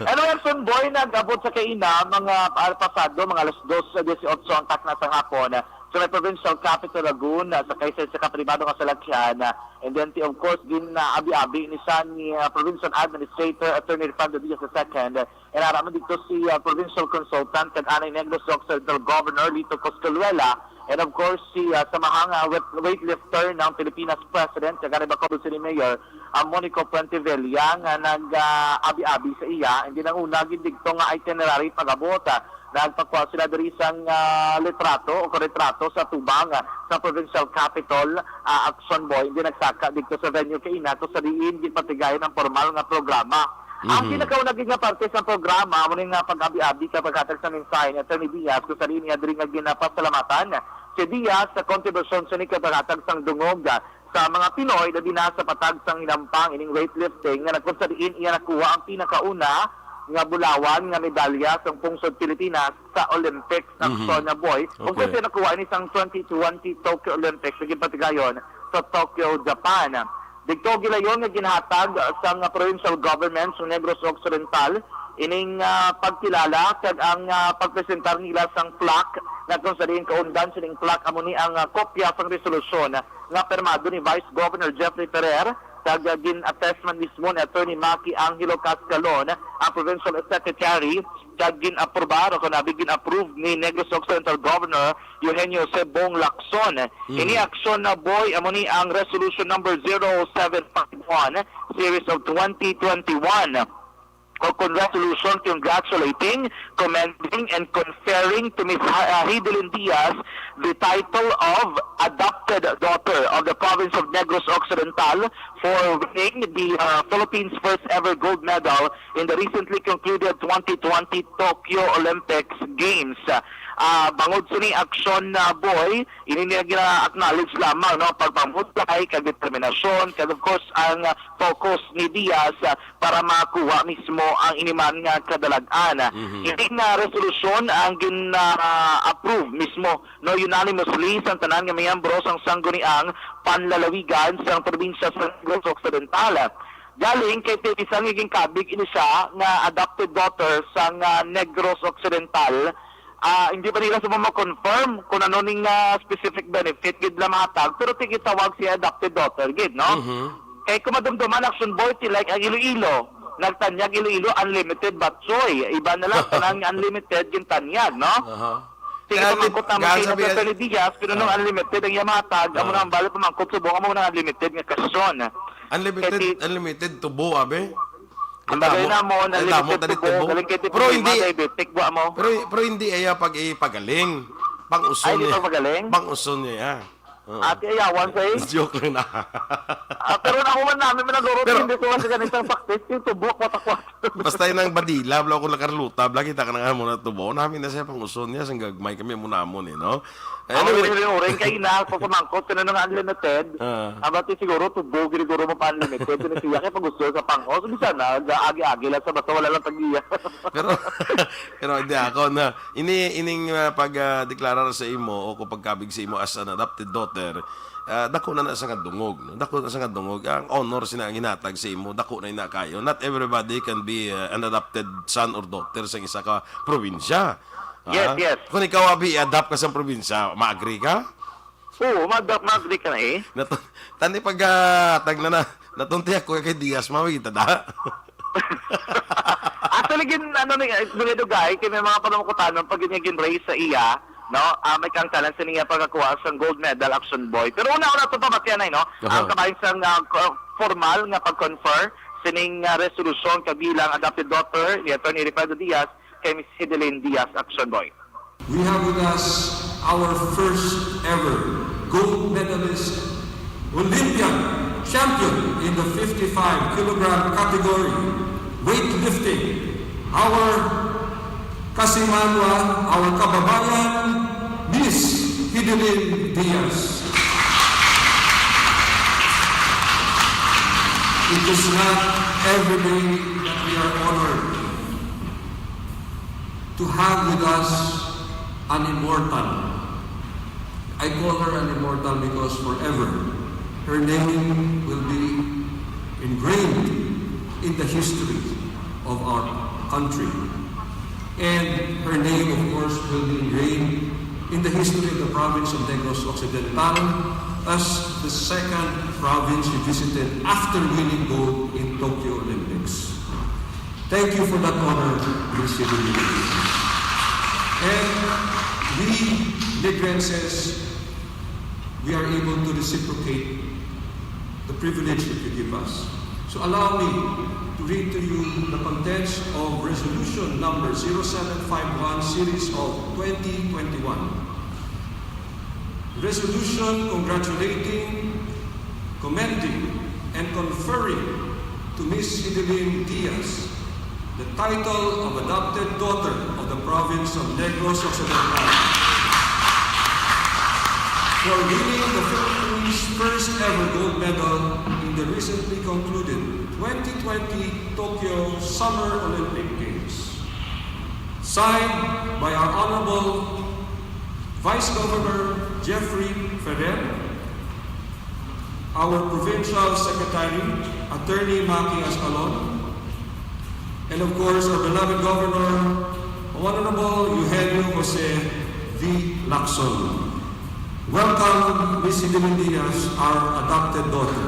Ano, Erson Boy, nag-abot sa kaina, mga, ah, pasado, mga alas dos dieciocho ang takna sa hapon, ah, sa may provincial capital, Lagun, ah, sa kaisa sa kapribado nga salakyan, ah, and then, ti-, of course, gin, ah, abi-abi ni sa ni, ah, Provincial Administrator Attorney Rifando Diaz the second, ah, Inara man dito si, ah, Provincial Consultant kag anay Negros Occidental Governor Lito Coscaluela, and of course si, ah, samahang, ah, wet-, weightlifter ng Pilipinas President kag anay Bacolod City Mayor, ah, Monico Puentevilla nga nag, ah, abi-abi sa iya. Hindi nang una gid dito nga itinerary pag-abot, ah, nagpakuha sila diri sang, ah, litrato o retrato sa tubang, ah, sa Provincial Capitol, ah, Action Boy. Hindi nagsaka dito sa venue kay ina kung sa diin gipatigayon ang formal nga programa. Ang Mhm. pinakauna gid nga parte sa programa, amo ni nga pag-abi-abi sa paghatag sa mensahe ni Attorney Diaz, kung sa diin niya diri nga ginapasalamatan si Diaz sa kontribusyon sa ni paghatag sang dungog sa mga Pinoy, labi na sa patag sang hinampang ining weightlifting, nga kung sa diin iya nakuha ang pinakauna nga bulawan nga medalya sang pungsod Pilipinas sa Olympics, Mhm. Action Boy. Kung Okay. kung siya nakuha ini sang twenty twenty Tokyo Olympics, naging patigayon sa Tokyo, Japan. Didto gilayon nga ginhatag sang provincial government sa Negros Occidental ining, ah, pagkilala kag ang, ah, pagpresentar nila sang plaque, na kung sa diin kaundan sining plaque amo ni ang, ah, kopya sang resolusyon nga pirmado ni Vice Governor Jeffrey Ferrer kag, ah, gin-attest man mismo ni Attorney Maki Angelo Cascalon, ang provincial secretary, kag gin-aprobar o kanabi gin-approve ni Negros Occidental Governor Eugenio Sebong Lacson. Mhm. Ini aksyon na, Boy, amo ni ang resolution number zero seven five one series of twenty twenty-one, o kon resolution congratulating, commending, and conferring to Miss Ha-, uh, Hidelin Diaz the title of Adopted Daughter of the Province of Negros Occidental for winning the, uh, Philippines' first ever gold medal in the recently concluded twenty twenty Tokyo Olympics Games. Ah, bangod sini aksyon na, Boy, ini niya gina-acknowledge lamang, no, pagpamutay kag determinasyon kag of course ang, ah, focus ni Diaz, ah, para makuha mismo ang iniman nga kadalag-an. Mhm. Ini nga resolusyon ang gin-, ah, approve mismo, no, unanimously sang tanan nga miyembro sang Sangguniang Panlalawigan sang probinsya sa Negros Occidental. Galing kay ti-, bisan nga ginkabig ini siya nga adopted daughter sang, ah, Negros Occidental, ah, hindi pa nila sa ma-confirm kung ano ning, ah, specific benefit gid la mahatag, pero ti gitawag siya adopted daughter gid, no? Mhm. Kay kung madumduman, Action Boy, ti like ang Iloilo, nagtanyag Iloilo, unlimited batchoy. Iba na lang, kanang unlimited, gintanyag, no? Aha. Sige, Kaya pamangkot gid, naman kay kasabi-, Mister Feli Diaz, pero nung Ah. unlimited ang iya mahatag, amo Ah. na ang balik pamangkot subong, amo na ang unlimited nga kasyon. Unlimited, Kay ti-, unlimited tubo, abi? ang bagay Damo, na mo, ay, damo, unlimited tadi tubo, tubo. Galing kay Pero Titima, hindi, diabetic, wa mo. pero, pero hindi iya pag ipagaling. Pang-uson Ay, di niya. pagpagaling? Pang-uson niya, ya. Oo. Ate, ayawan sa eh. Joke lang na. Ah, pero nakuha namin, managurot, Pero hindi ko kasi ganitong practice, yung tubo, kwata-kwata. Basta yun ang badila, bla, kung nakarluta, bla, kita ka na nga muna tubo. Namin na siya pang-uson niya, sang gagmay kami, muna mo ni, no? Ang Anyway. Uring-uring kay ina, pag pamangkot ka na ng unlimited, Ah. abati siguro, tubo, giniguro mo pa unlimited, yun siya, kaya pag gusto sa pang-os, bisa na, agi-agi lang sa basta wala lang tag-iya. Pero, pero hindi ako na, ini, ining, ah, pag, ah, deklarar sa imo o kung pagkabig sa imo as an adopted daughter, ah, dako na na sa nga dungog, no? Dako na sa nga dungog. Ang honor sina ang hinatag sa imo, dako na ina kayo. Not everybody can be, ah, an adopted son or daughter sa isa ka probinsya. Yes, Ah? yes. Kung ikaw, abi, i-adopt ka sa probinsya, ma-agree ka? Oo, ma-, ma-agree ka na eh. Nat-, tani pag, ah, tag na na, natunti ako kay Diaz, mawita da. Asa Nagin, ano, ni, eh, dugay-dugay, kay may mga panungkutanon pag yun yung gin-raise sa iya, no? Ah, may kang talent sa niya pagkakuha sa gold medal, Action Boy. Pero una-una ito pamatianay, no? Aha. Ang kabahin sa, ah, ko-, formal nga pag-confer sining, ah, resolution kabilang adopted daughter ni Attorney Ricardo Diaz kay Miss Hideline Diaz, Action Boy. We have with us our first ever gold medalist, Olympian champion in the fifty-five kilogram category, weightlifting, our kasimanwa, our kababayan, Miss Hideline Diaz. It is not every day that we are honored to have with us an immortal. I call her an immortal because forever her name will be ingrained in the history of our country. And her name, of course, will be ingrained in the history of the province of Negros Occidental as the second province you visited after winning gold in Tokyo Olympics. Thank you for that honor, Miss Evelyn. And we, Negrenses, we are able to reciprocate the privilege that you give us. So allow me to read to you the contents of Resolution Number zero seven five one, Series of twenty twenty-one. Resolution congratulating, commending, and conferring to Miss Hideline Diaz the title of adopted daughter of the province of Negros Occidental for winning the Philippines' first ever gold medal in the recently concluded twenty twenty Tokyo Summer Olympic Games. Signed by our Honorable Vice Governor Jeffrey Ferrer, our Provincial Secretary, Attorney Maki Ascalon, and of course, our beloved Governor, Honorable Eugenio Jose V. Lacson. Welcome, Miss Hideline Diaz, our adopted daughter.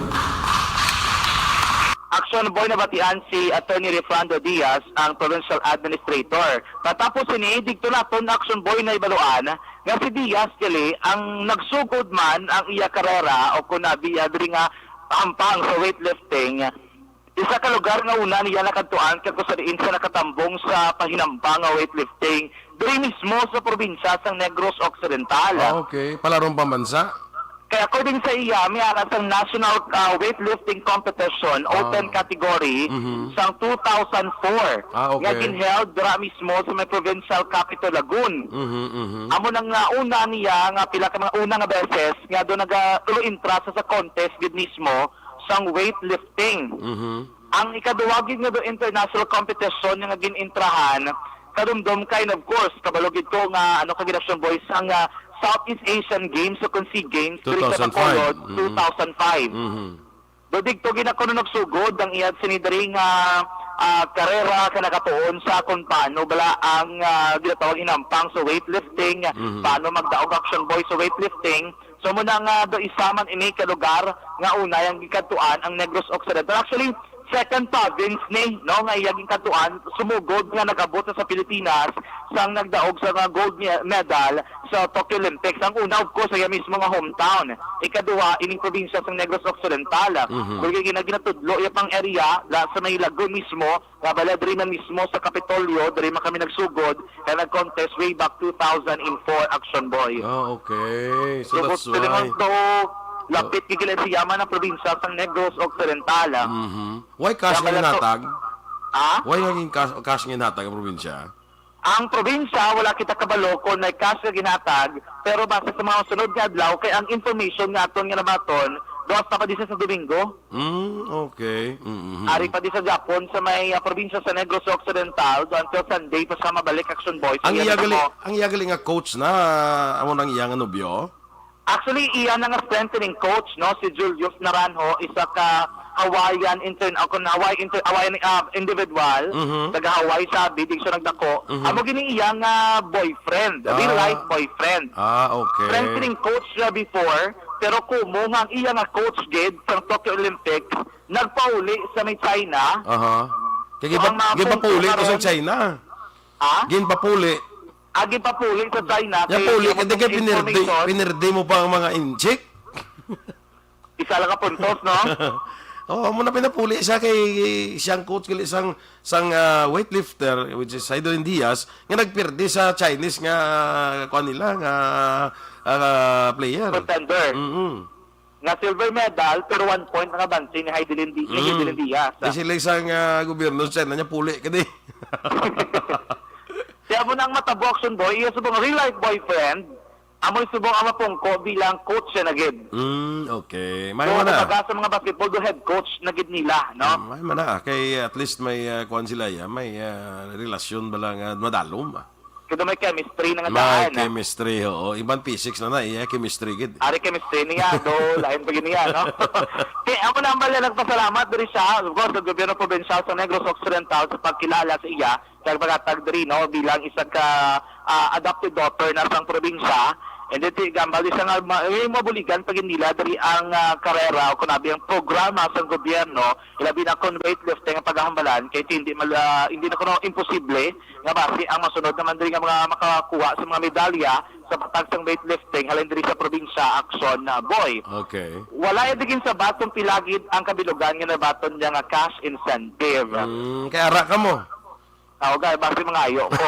Action Boy, nabatian si Attorney Refrando Diaz, ang provincial administrator. Matapos sini, didto naton, Action Boy, nahibaluan nga si Diaz gali ang nagsugod man ang iya karera o kun abi, ah, diri nga hampang sa weightlifting. Isa ka lugar nga una niya nakadtuan kag kung sa diin siya nakatambong sa pahinambang nga weightlifting diri mismo sa probinsya sang Negros Occidental. Ah, okay. Palarong pambansa? Kay according sa iya, may ara sang national, ah, weightlifting competition, Ah. open category, Mhm. sang two thousand four, Ah, okay. nga ginheld dira mismo sa may provincial capital, Lagun. Mhm, mhm. Amo nang, ah, una niya nga pila ka mga una nga beses nga do naga-, tulo entra sa, sa contest gid mismo sang weightlifting. Mhm. Ang ikaduha gid nga do international competition nga gin-entrahan, kadumdom kay, and of course, kabalo gid ko nga, ano, kag Action Boys, ang, ah, Southeast Asian Games o kon SEA Games diri sa two thousand five. Bacolod, Mm. two thousand five. Mhm. Do didto gid ako no nagsugod ang iya sini diri nga, ah, karera ka nakatuon sa kung paano bala ang, ah, ginatawag hinampang sa weightlifting, Mhm. paano magdaog Action Boys sa weightlifting. So, muna nga do isa man ini ka lugar nga una yang gikadtuan ang Negros Occidental. Actually, second province ni, no, nga iya gikadtuan, sumugod nga nag-abot sa, sa Pilipinas sang nagdaog sa mga gold me-, medal sa Tokyo Olympics. Ang una, of course, iya mismo nga hometown. Ikaduha, ining probinsya sang Negros Occidental. Mhm. Kung gina-, ginatudlo iya pang area, la sa may Lagun mismo, nga bala diri man mismo sa Kapitolyo, diri man kami nagsugod, kaya nag-contest way back two thousand four, Action Boy. Ah, okay. So, Sugod that's kini why. Ngadto, lapit gid kila sa yaman ang probinsya sang Negros Occidental, ah. Mhm. Why cash Kaya nga bala to ginhatag? Ha? Why nga gin-, cash, cash ginhatag ang probinsya? Ang probinsya, wala kita kabalo kung may cash nga ginhatag, pero base sa mga sunod nga adlaw, kay ang information nga aton nga nabaton, gawas na pa di sa Domingo. Mm, okay. Mm-hmm. Ari pa di sa Japon, sa may, ah, probinsya sa Negros Occidental, do until Sunday pa siya mabalik, Action Boys. Ang Iya iya na gali, mo. Ang iya gali nga coach na, amo nang iya nga nobyo? Actually, iya na nga strengthening coach, no, si Julius Naranjo, isa ka Hawaiian intern, o kung Hawaii inter-, Hawaiian, ah, individual, Mhm. taga Hawaii siya, bidig siya nagdako. Mhm. Amo gini iya nga boyfriend, real Ah. life boyfriend. Ah, okay. Strengthening coach siya before, pero kumo nga ang iya nga coach gid sa Tokyo Olympics, nagpauli sa may China. Aha. Kay So, gipa-, ang mga gipapuli punto to sa karon China. Ha? Ginpapuli. Ah, ginpapuli sa China. Yapuli, kay kadi kay pinirdi, information. Pinirdi mo pa ang mga injik. Isa lang ka puntos, no? Oo, amo na pinapuli siya kay siyang coach gali sang, sang, ah, weightlifter, which is Hidilyn Diaz, nga nagpirdi sa Chinese nga, kuan nila, nga, ah, player. Contender. Mm-mm. Nga silver medal, pero one point ang abanse ni Hidilyn Di-, ni Mm. Hidilyn Diaz, ah. Di sila sang, ah, gobyerno sa China niya, puli ka di. Kaya mo na ang matabo, Action Boy, iya subong real life boyfriend, amoy subong ang mapungko bilang coach siya na gid. Mm, okay. May So, wala. Kumbaga sa mga basketball, do head coach na gid nila, no? Mm, may mana, ah. Kay at least may, ah, kuwan sila, ya. May, ah, relasyon ba lang, ah, madalom, ah. Kaya may chemistry na nga May daan, ah. Chemistry, oo. Iban physics na na, iya, chemistry gid. Ari chemistry niya, do, lain pa gid niya, no? Kay ako na ang bala nagpasalamat diri siya, of course, sa gobyerno probinsyal sa Negros Occidental sa pagkilala sa iya, kag paghatag diri, no, bilang isa ka, ah, adopted daughter na sang probinsya. And then, ti-, gambal di siya nga ma-, may mabuligan pa gid nila diri ang, ah, karera o kunabi ang programa sang gobyerno, ilabi na kon weightlifting ang paghahambalan, kay hindi mal-, ah, hindi na kuno imposible nga basi ang masunod naman diri nga mga makakuha sa mga medalya sa patag sang weightlifting halin diri sa probinsya, Action, ah, Boy. Okay. Wala ya digin sa baton pilagid ang kabilugan nga nabaton niya nga cash incentive. Mm, kay ara ka mo. Ako, guys, basi mangayo ko.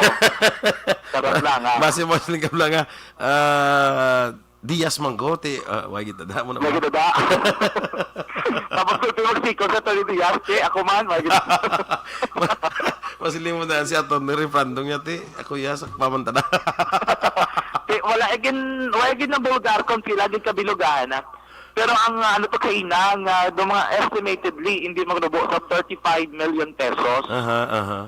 Charot lang, ah. Basi mo siling ka lang, ah. Ah, Diaz Manggo, ti, ah, why kita da mo na Lagi ba? Dada. Tapos kung tingog sikon sa Tony Diaz, ti, ako man, why kita. Masiling mo na si Attorney Refrando niya, ti, ako ya, sa pamantanan. Ti, wala, again, wala, again, ng vulgar kung sila, di kabilugan, ah. Pero ang, ah, ano to, kaina, nga, do mga estimatedly, hindi magnubo sa thirty-five million pesos. Aha, aha.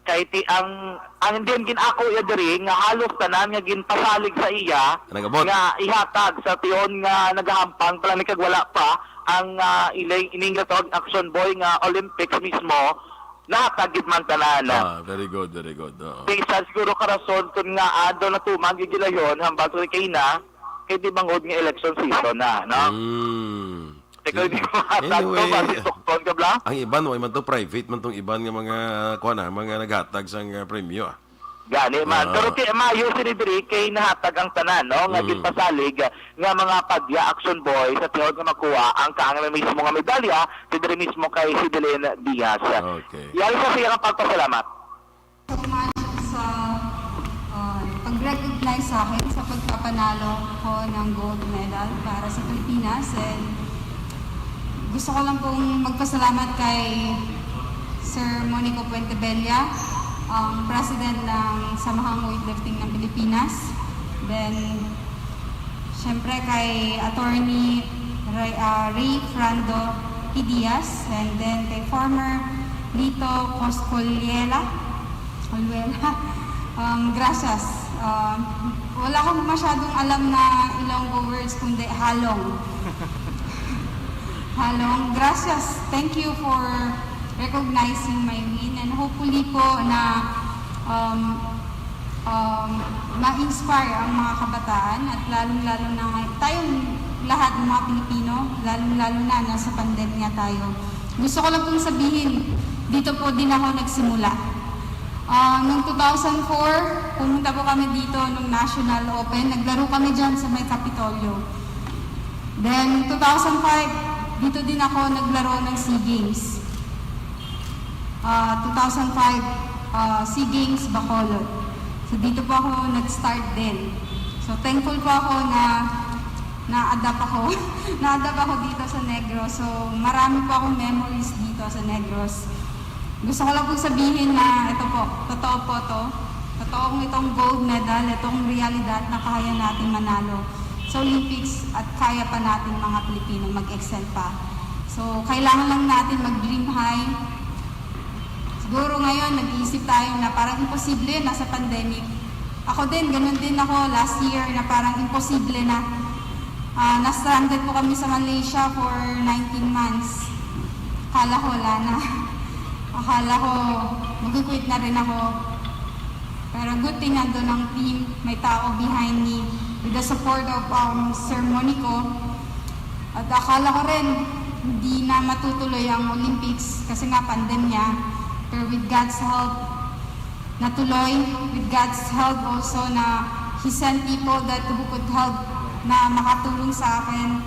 Kay ti ang, ang din gin-ako iya diri nga halos tanan nga ginpasalig sa iya Nagabot. nga ihatag sa tion nga nagahampang pa lang ni kag wala pa ang, ah, iling, ining gatawag Action Boy nga Olympics mismo, nahatag gid man tanan. Ah, very good, very good. Oo. Bisan siguro ka rason kun nga, ah, daw natuman gid gilayon hambal to kay na, kay di bangod nga election season na, no? Mm. Ikaw, di ko mahatag to, Anyway, basi tukton ka, bla? Ang iban, way man to, private man tong iban nga mga, kuwan, ah, mga naghatag sang, ah, premyo, ah. Gani man. Ah. Pero ti-, maayo sini diri kay nahatag ang tanan, no? Nga Mm. ginpasalig, ah, nga mga padya Action Boy sa tiyon nga makuha ang kaangay mismo nga medalya, si diri mismo kay Hidilyn Diaz. Okay. Yari sa siya nga pagpasalamat. So much sa, uh, pag-recognize sa akin sa pagkapanalo ko ng gold medal para sa Pilipinas. And gusto ko lang pong magpasalamat kay Sir Monico Puentebella, ang president ng Samahang Weightlifting ng Pilipinas. Then, Siyempre kay Attorney Ray, ah, Ray Frando P. Diaz, and then kay former Lito Coscolliela. Coluela. Um, gracias. Um, wala akong masyadong alam na Ilonggo words, kundi halong. Halong. Gracias. Thank you for recognizing my win, and hopefully po na, um, um, ma-inspire ang mga kabataan at lalong-lalo na ngay-, tayong lahat ng mga Pilipino, lalong-lalo na nasa pandemya tayo. Gusto ko lang pong sabihin, dito po din ako nagsimula. Ah, noong two thousand four, pumunta po kami dito nung National Open. Naglaro kami dyan sa may Kapitolyo. Then, two thousand five, dito din ako naglaro ng SEA Games. Ah, two thousand five, ah, SEA Games, Bacolod. So, dito po ako nag-start din. So, thankful po ako na na-adapt ako. Na-adapt ako dito sa Negros. So, marami po akong memories dito sa Negros. Gusto ko lang pong sabihin na ito po, totoo po to. Totoong itong gold medal, itong realidad na kaya natin manalo sa Olympics at kaya pa natin mga Pilipino mag-excel pa. So, kailangan lang natin mag-dream high. Siguro ngayon, nag-iisip tayo na parang imposible, nasa pandemic. Ako din, ganun din ako last year na parang imposible na. Ah, na-stranded po kami sa Malaysia for nineteen months. Akala ko wala na. Akala ko mag-quit na rin ako. Pero good thing nandun ang team, may tao behind me. With the support of, um, Sir Monico, at akala ko rin, hindi na matutuloy ang Olympics kasi nga pandemya. Pero with God's help, natuloy. With God's help also na He sent people that who could help na makatulong sa akin.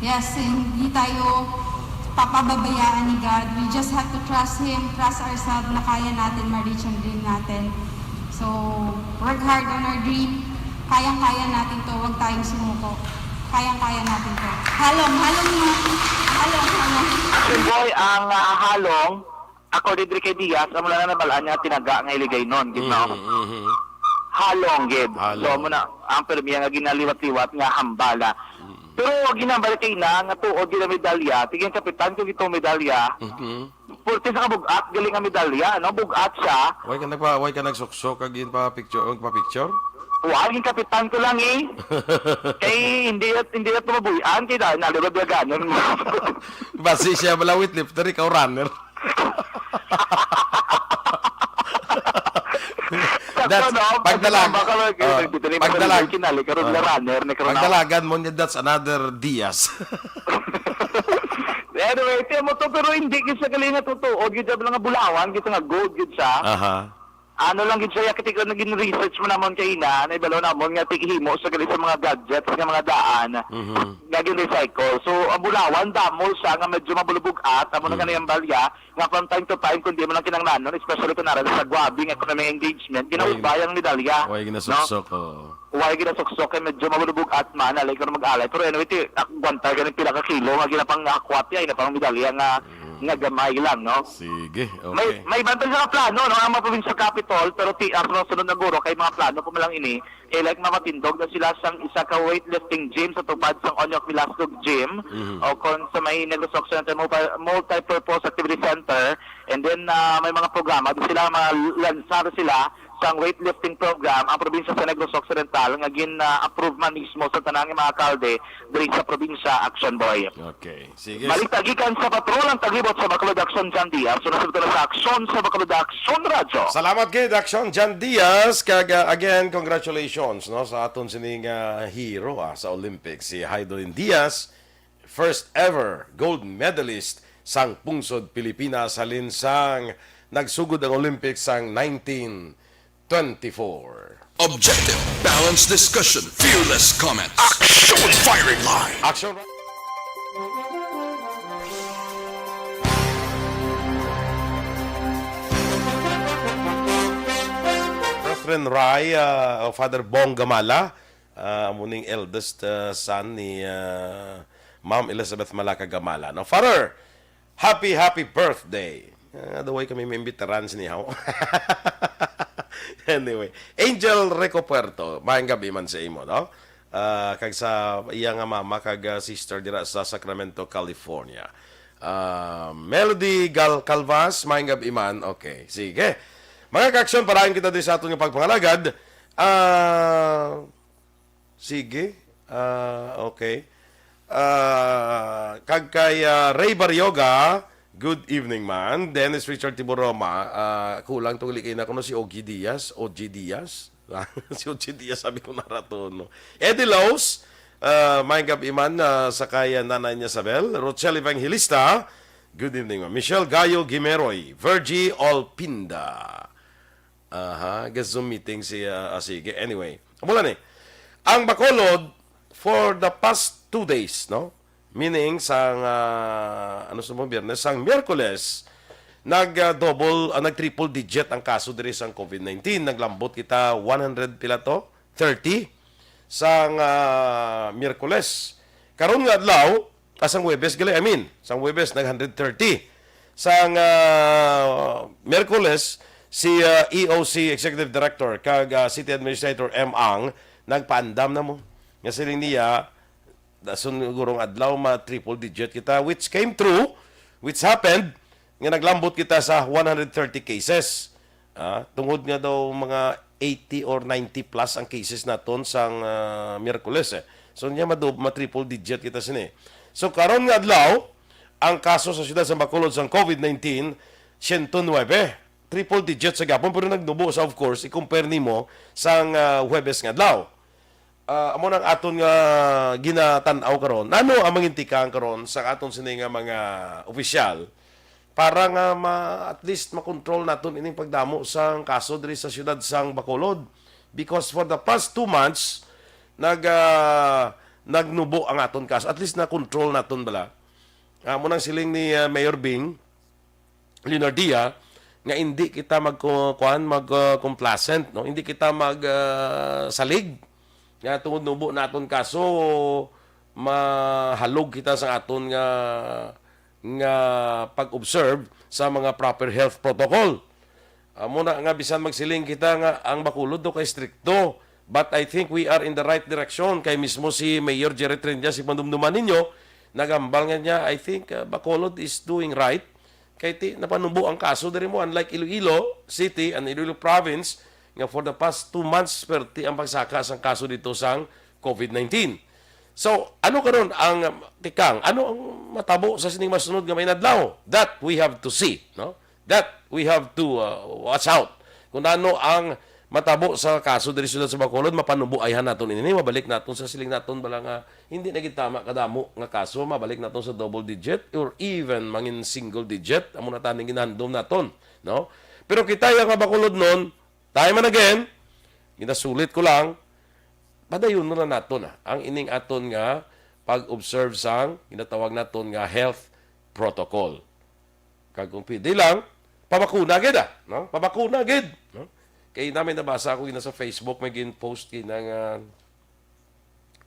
Yes, hindi tayo papababayaan ni God. We just have to trust Him, trust ourselves na kaya natin ma-reach ang dream natin. So, work hard on our dream. Kayang-kaya natin to. Huwag tayong sumuko. Kayang-kaya natin to. Halong, halong na. Halong, halong. Action Boy, ang ah, halong, according diri kay Diaz, amo lang na nabalaan niya tinaga nga iligay nun, gid no? Mhm, mhm. Halong, gid. Halong. So, amo na, ang permiya nga ginaliwat-liwat nga hambala. Pero ginhambal kay na nga tuod gid ang medalya, tigin kapitan ko gitong medalya. Mhm. Purti sa kabug-at gali nga medalya, no? Bug-at siya. Why ka nagpa, why ka nagsuksok kag yun pa picture, pa picture? Wa, ginkapitan ko lang eh. Kay hindi at hindi at mabuyan kay dahil nalibag-laganon mo. Basi siya pala weightlifter, ikaw runner. That's, Sakto, no? pagdalag, Pagdalag, oh, dito ni pagdalag, Kinali, karon oh, na runner, ni karon na. Pagdalagan mo niya, that's another Diaz. Anyway, tiyan mo to, pero hindi gid siya galing nga totoo. Gid siya lang nga bulawan, gid siya nga gold, gid siya. Aha. Ano lang gid siya, yakit ko naging research mo namon kay ina, na ibalo namon nga tighimo sa gali sa mga gadgets nga mga daan Mhm. nga gin-recycle. So, ang bulawan, damo siya nga medyo mabulubog-at, amo na Mm. nga yung balya, nga from time to time, kung di mo lang kinanglanon, especially kung nara sa gwabi nga economic engagement, ginaubay ang medalya. Why No? ginasuksok, oh. Why ginasuksok kay medyo mabulubog-at man, alay ko na mag-alay. Pero anyway, ti, agwanta ganing pila ka kilo, nga ginapang akwat, ay, ginapang medalya nga, nga gamay lang, no? Sige, May okay. may iban pa sa plano, no, ang mga provincial capital, pero ti, ah, sa mga sunod na guro kay mga plano pa man lang ini, eh, like, mamatindog na sila sang isa ka weightlifting gym sa tupad sang Onyok Velasco Gym, Mhm. o kon sa may Negros Occidental Multi- Multipurpose Activity Center, and then ah, may mga programa di sila, mga lansar sila sang weightlifting program ang probinsya sa Negros Occidental nga gin-approve man mismo sa tanan nga mga alkalde diri sa probinsya, Action Boy. Okay. Sige. Balita gikan sa patrol ang tagibot sa Bacolod Action, John Diaz. Sunod na sa Action sa Bacolod Action Radyo. Salamat gid, Action John Diaz. Kag uh, again, congratulations, no, sa aton sining uh, hero ah, sa Olympics, si Haido Diaz, first ever gold medalist sang pungsod Pilipinas halin sang nagsugod ang Olympics sang nineteen twenty-four. Objective, balanced discussion, fearless comments. Action firing line. Action. Brethren Rai, uh, o Father Bong Gamala, uh, amo ning eldest uh, son ni uh, Ma'am Elizabeth Malaka Gamala. No, Father, happy, happy birthday. Uh, the way kami may veteran sinihaw. Anyway, Angel Rico Puerto, maayong gabi man sa imo, no? Ah, kag sa iya nga mama kag ah, sister dira sa Sacramento, California. Ah, Melody Gal Calvas, maayong gabi man. Okay, sige. Mga kaaksyon, parayon kita diri sa aton nga pagpangalagad. Ah, sige. Ah, okay. Ah, kag kay ah, Ray Barrioga, good evening man. Dennis Richard Tiburoma, ah, kulang tong uli kay na kuno si Ogie Diaz, Ogie Diaz. Si Ogie Diaz, sabi ko na rato, no? Eddie Laos, ah, maayong gabi man ah, sa kay ah, Nanay niya Sabel. Rochelle Evangelista, good evening, ma'am. Michelle Gayo Gimeroy, Virgie Olpinda. Aha, ga-Zoom meeting si, ah, ah, sige. Anyway, mula ni, ang Bacolod, for the past two days, no? Meaning, sang, ah, ano sa mga Biyernes, sang Miyerkules, nag-double, ah, nag-triple digit ang kaso diri sang COVID nineteen. Naglambot kita one hundred pila to? Thirty. Sang ah, Miyerkules. Karon nga adlaw, ah, sang Huwebes gali, I mean, sang Huwebes nag one hundred thirty. Sang ah, Miyerkules, si ah, E O C Executive Director kag ah, City Administrator M. Ang nagpaandam na mo. Nga siling niya, dason gurong adlaw ma triple digit kita, which came true, which happened, nga naglambot kita sa one hundred thirty cases. Ah, tungod nga daw mga eighty or ninety plus ang cases naton sang ah, Miyerkules eh. So niya madub ma triple digit kita sini. So karon nga adlaw, ang kaso sa siyudad sa Bacolod sang COVID nineteen, siyento nuebe. Triple digit sa gapon, pero nagnubo sa, of course, i-compare nimo sang ah, Huwebes nga adlaw. Ah, amo nang aton nga ginatan-aw karon. Ano ang mangintikang karon sa aton sini nga mga opisyal para nga ma-, at least makontrol naton ining pagdamo sang kaso diri sa siyudad sang Bacolod. Because for the past two months, nag, ah, nagnubo ang aton kaso. At least na-control naton bala. Amo nang siling ni, ah, Mayor Bing Leonardia nga hindi kita mag-, kuan, mag, ah, complacent, no? Hindi kita mag, ah, salig. Nga tungod nubo naton kaso, mahalog kita sa aton nga, nga pag-observe sa mga proper health protocol. Amo na nga bisan magsiling kita nga ang Bacolod daw kay strikto, but I think we are in the right direction. Kay mismo si Mayor Jerry Trillanes, si pandumduman ninyo, nagambal nga niya, I think, uh, Bacolod is doing right. Kay ti, napanubo ang kaso diri mo, unlike Iloilo City and Iloilo Province, nga for the past two months, perti ang pagsaka sang kaso dito sang COVID nineteen. So, ano karon ang, um, tikang? Ano ang matabo sa sining masunod nga mga inadlaw? That we have to see, no? That we have to, uh, watch out. Kung ano ang matabo sa kaso diri sa siyudad sa Bacolod, mapanubo ayhan naton ini, mabalik naton sa siling naton bala nga hindi na gid tama kadamo nga kaso, mabalik naton sa double digit or even mangin single digit, amo na taning ginahandom naton, no? Pero kita nga Bacolodnon, time and again, ginasulit ko lang, padayon na naton, ah, ang ining aton nga pag-observe sang ginatawag naton nga health protocol. Kag kung pwede lang, pabakuna gid, ah, no? Pabakuna gid, no? Kay namin nabasa ako gina sa Facebook, may gin-post gina nga,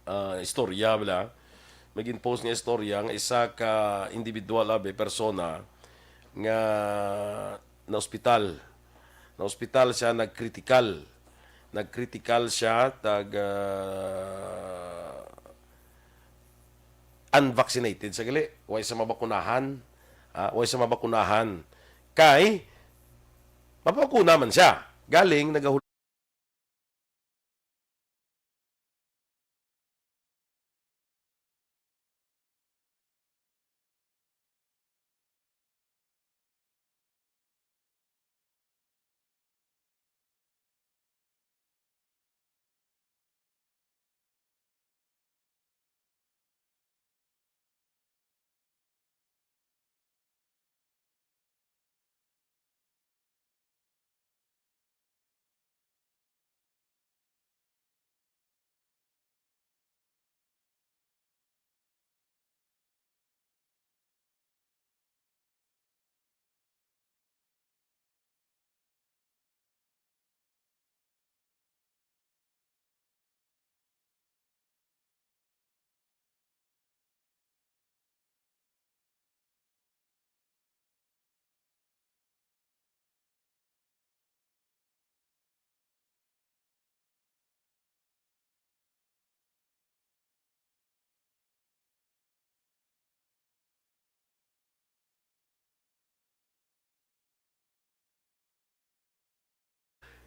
ah, istorya, bala. May gin-post nga istorya nga isa ka individual, abi, persona nga na-ospital. Na-ospital siya, nagkritikal. Nagkritikal siya, tag, ah, unvaccinated sa gali. Way sa mabakunahan. Ah, way sa mabakunahan. Kay, mapabakuna man siya. Galing, nagahul-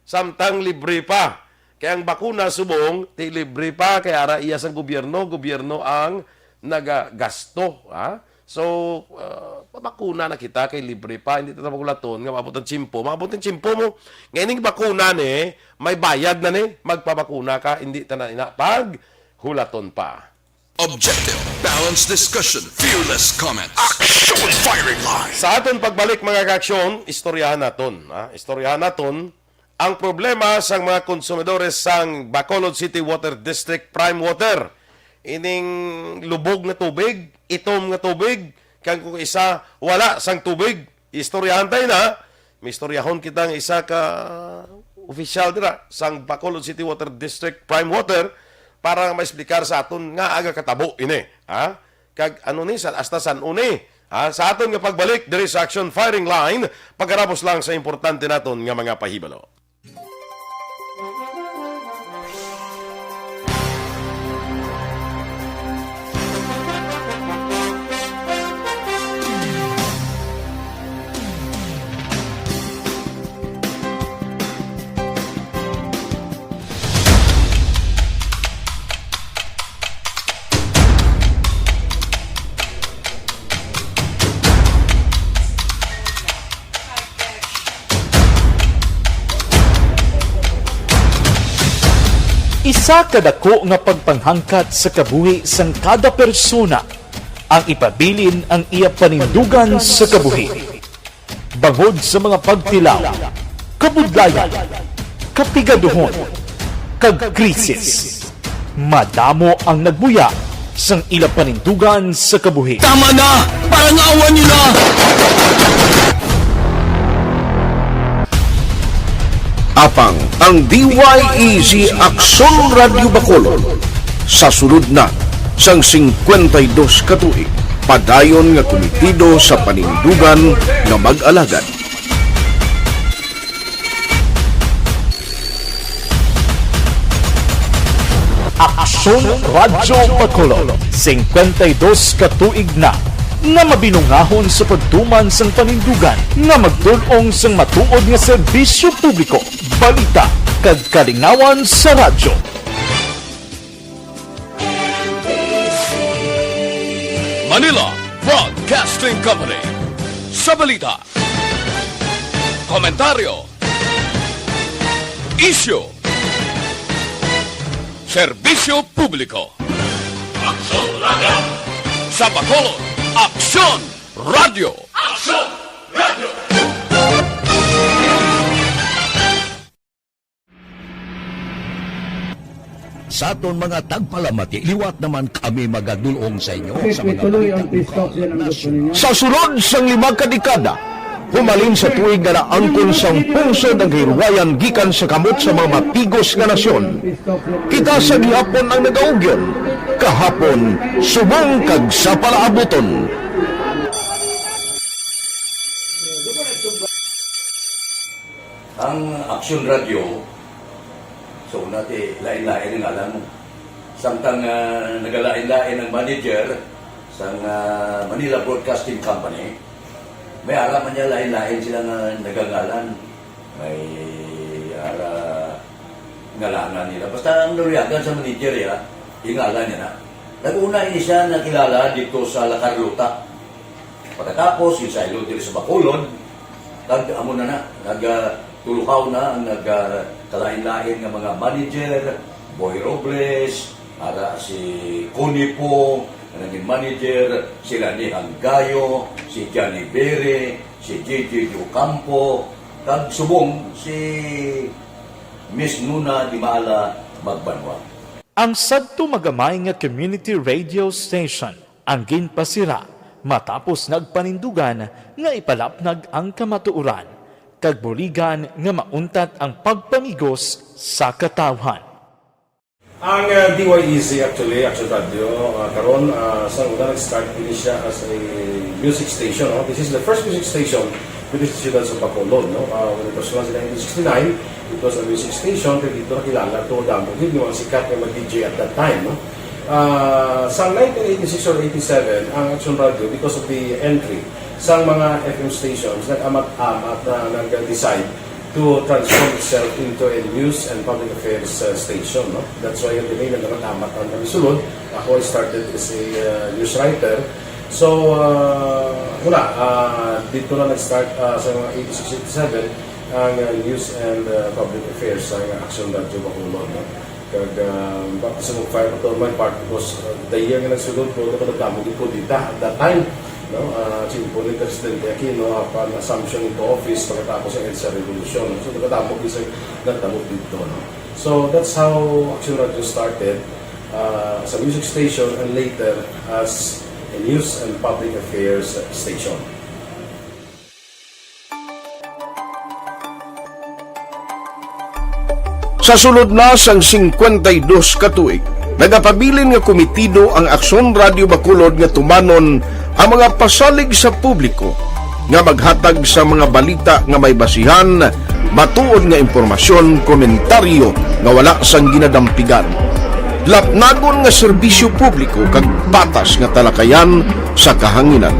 Samtang libre pa. Kay ang bakuna subong, ti libre pa, kay ara iya sang gobyerno, gobyerno ang nagagasto, ha? So, uh, pabakuna na kita kay libre pa, hindi ta paghulaton nga maabot ang tiyempo. Maabot ang tiyempo mo, nga ining bakuna ni, may bayad na ni, magpabakuna ka, hindi ta na ina paghulaton pa. Objective, balanced discussion, fearless comment. Action Firing Line! Sa aton pagbalik, mga kaaksyon, istoryahan naton, ha? Istoryahan naton ang problema sang mga konsumidores sang Bacolod City Water District Prime Water. Ining lubog nga tubig, itom nga tubig, kag kung isa, wala sang tubig. Istoryahan tayo na. May istoryahon kita nga isa ka opisyal dira sang Bacolod City Water District Prime Water para nga maexplicar sa aton nga aga katabo ini, ha? Kag ano ni, sa, hasta san-o ni, ha? Sa aton nga pagbalik diri sa Action Firing Line, pagkarapos lang sa importante naton nga mga pahibalo. Isa ka dako nga pagpanghangkat sa kabuhi sang kada persona ang ipabilin ang iya panindugan sa kabuhi. Bangod sa mga pagtilaw, kabudlayan, kapigaduhon, kag krisis, madamo ang nagbuya sang ila panindugan sa kabuhi. Tama na! Parangawan niyo na! Apang ang D Y E Z Aksyon Radyo Bacolod sa sulod na sang singkwenta y dos ka tuig, padayon nga kumitido sa panindugan nga mag-alagad. Aksyon Radyo Bacolod, singkwenta y dos ka tuig na nga mabinungahon sa pagtuman sang panindugan nga magdul-ong sang matuod nga serbisyo publiko, balita, kag kalingawan sa radyo. Manila Broadcasting Company. Sa balita, komentaryo, isyu, serbisyo publiko. Aksyon Radyo! Sa Bacolod, Aksyon Radyo! Aksyon Radyo! Sa aton mga tagpalamati, liwat naman kami magadul-ong sa inyo sa mga balita lokal, nasyonal. Sa sulod sang lima ka dekada, humalin sa tuig nga naangkon sang pungsod ang kahilwayan gikan sa kamot sa mga mapigos nga nasyon, kita sa gihapon ang nagaugyon, kahapon subong kag sa palaabuton. Ang Aksyon Radyo, sa una ti lain-lain ang ngalan mo. Samtang, ah, nagalain-lain ang manager sang, ah, Manila Broadcasting Company, may ara man niya lain-lain sila nga nagangalan. May ara ngalangan nila. Basta ang naluyagan sa manager, ya, ingalan niya na. Nag-una ini siya nakilala dito sa La Carlota. Pagkatapos, yung saylo diri sa Bacolod, kag amo na na, nag, ah, tulukaw na ang nag, ah, kalain-lain nga mga manager, Boy Robles, ara si Connie Po, nga naging manager, si Lani Hanggayo, si Johnny Bere, si J J Ocampo, kag subong si Miss Nuna Dimala Magbanwa. Ang sadto magamay nga community radio station ang ginpasira matapos nagpanindugan nga ipalapnag ang kamatuoran kag buligan nga mauntat ang pagpamigos sa katawhan. Ang, ah, D Y E Z actually, Action Radio, ah, karon, ah, sa una nag-start ini siya as a music station, no? This is the first music station with the Siyudad sa Bacolod, no? Ah, when it was launched in nineteen sixty-nine, it was a music station, kay dito nakilala to damo gid yung mga sikat nga mga D J at that time, no? Ah, sa nineteen eighty-six or eighty-seven, ang Action Radio, because of the entry sa mga F M stations, nag-amat-amat na nag-decide to transform itself into a news and public affairs, uh, station, no? That's why yung dinay nagkakatamat ang kami sulod. Ako, I started as a, uh, news writer. So, uh, wala, uh, dito na nag-start, uh, sa mga eighty-six, eighty-seven, ang, uh, news and, uh, public affairs sa Action Radio Bacolod, no? Kag, ah, baptism of fire pa to my part because, ah, the year nga nagsulod ko, ako nagdamo gid ko dita at that time, no? Ah, si Presidente Aquino, apan assumption into office pagkatapos sa EDSA Revolution. So, nagdamo gid sa nagdamo dito, no? So, that's how Action Radio started, ah, as a music station and later as a news and public affairs station. Sa sulod na sang singkwenta y dos ka tuig, nagapabilin nga kumitido ang Aksyon Radio Bacolod nga tumanon ang mga pasalig sa publiko nga maghatag sa mga balita nga may basihan, matuod nga impormasyon, komentaryo nga wala sang ginadampigan, lapnagon nga serbisyo publiko kag patas nga talakayan sa kahanginan.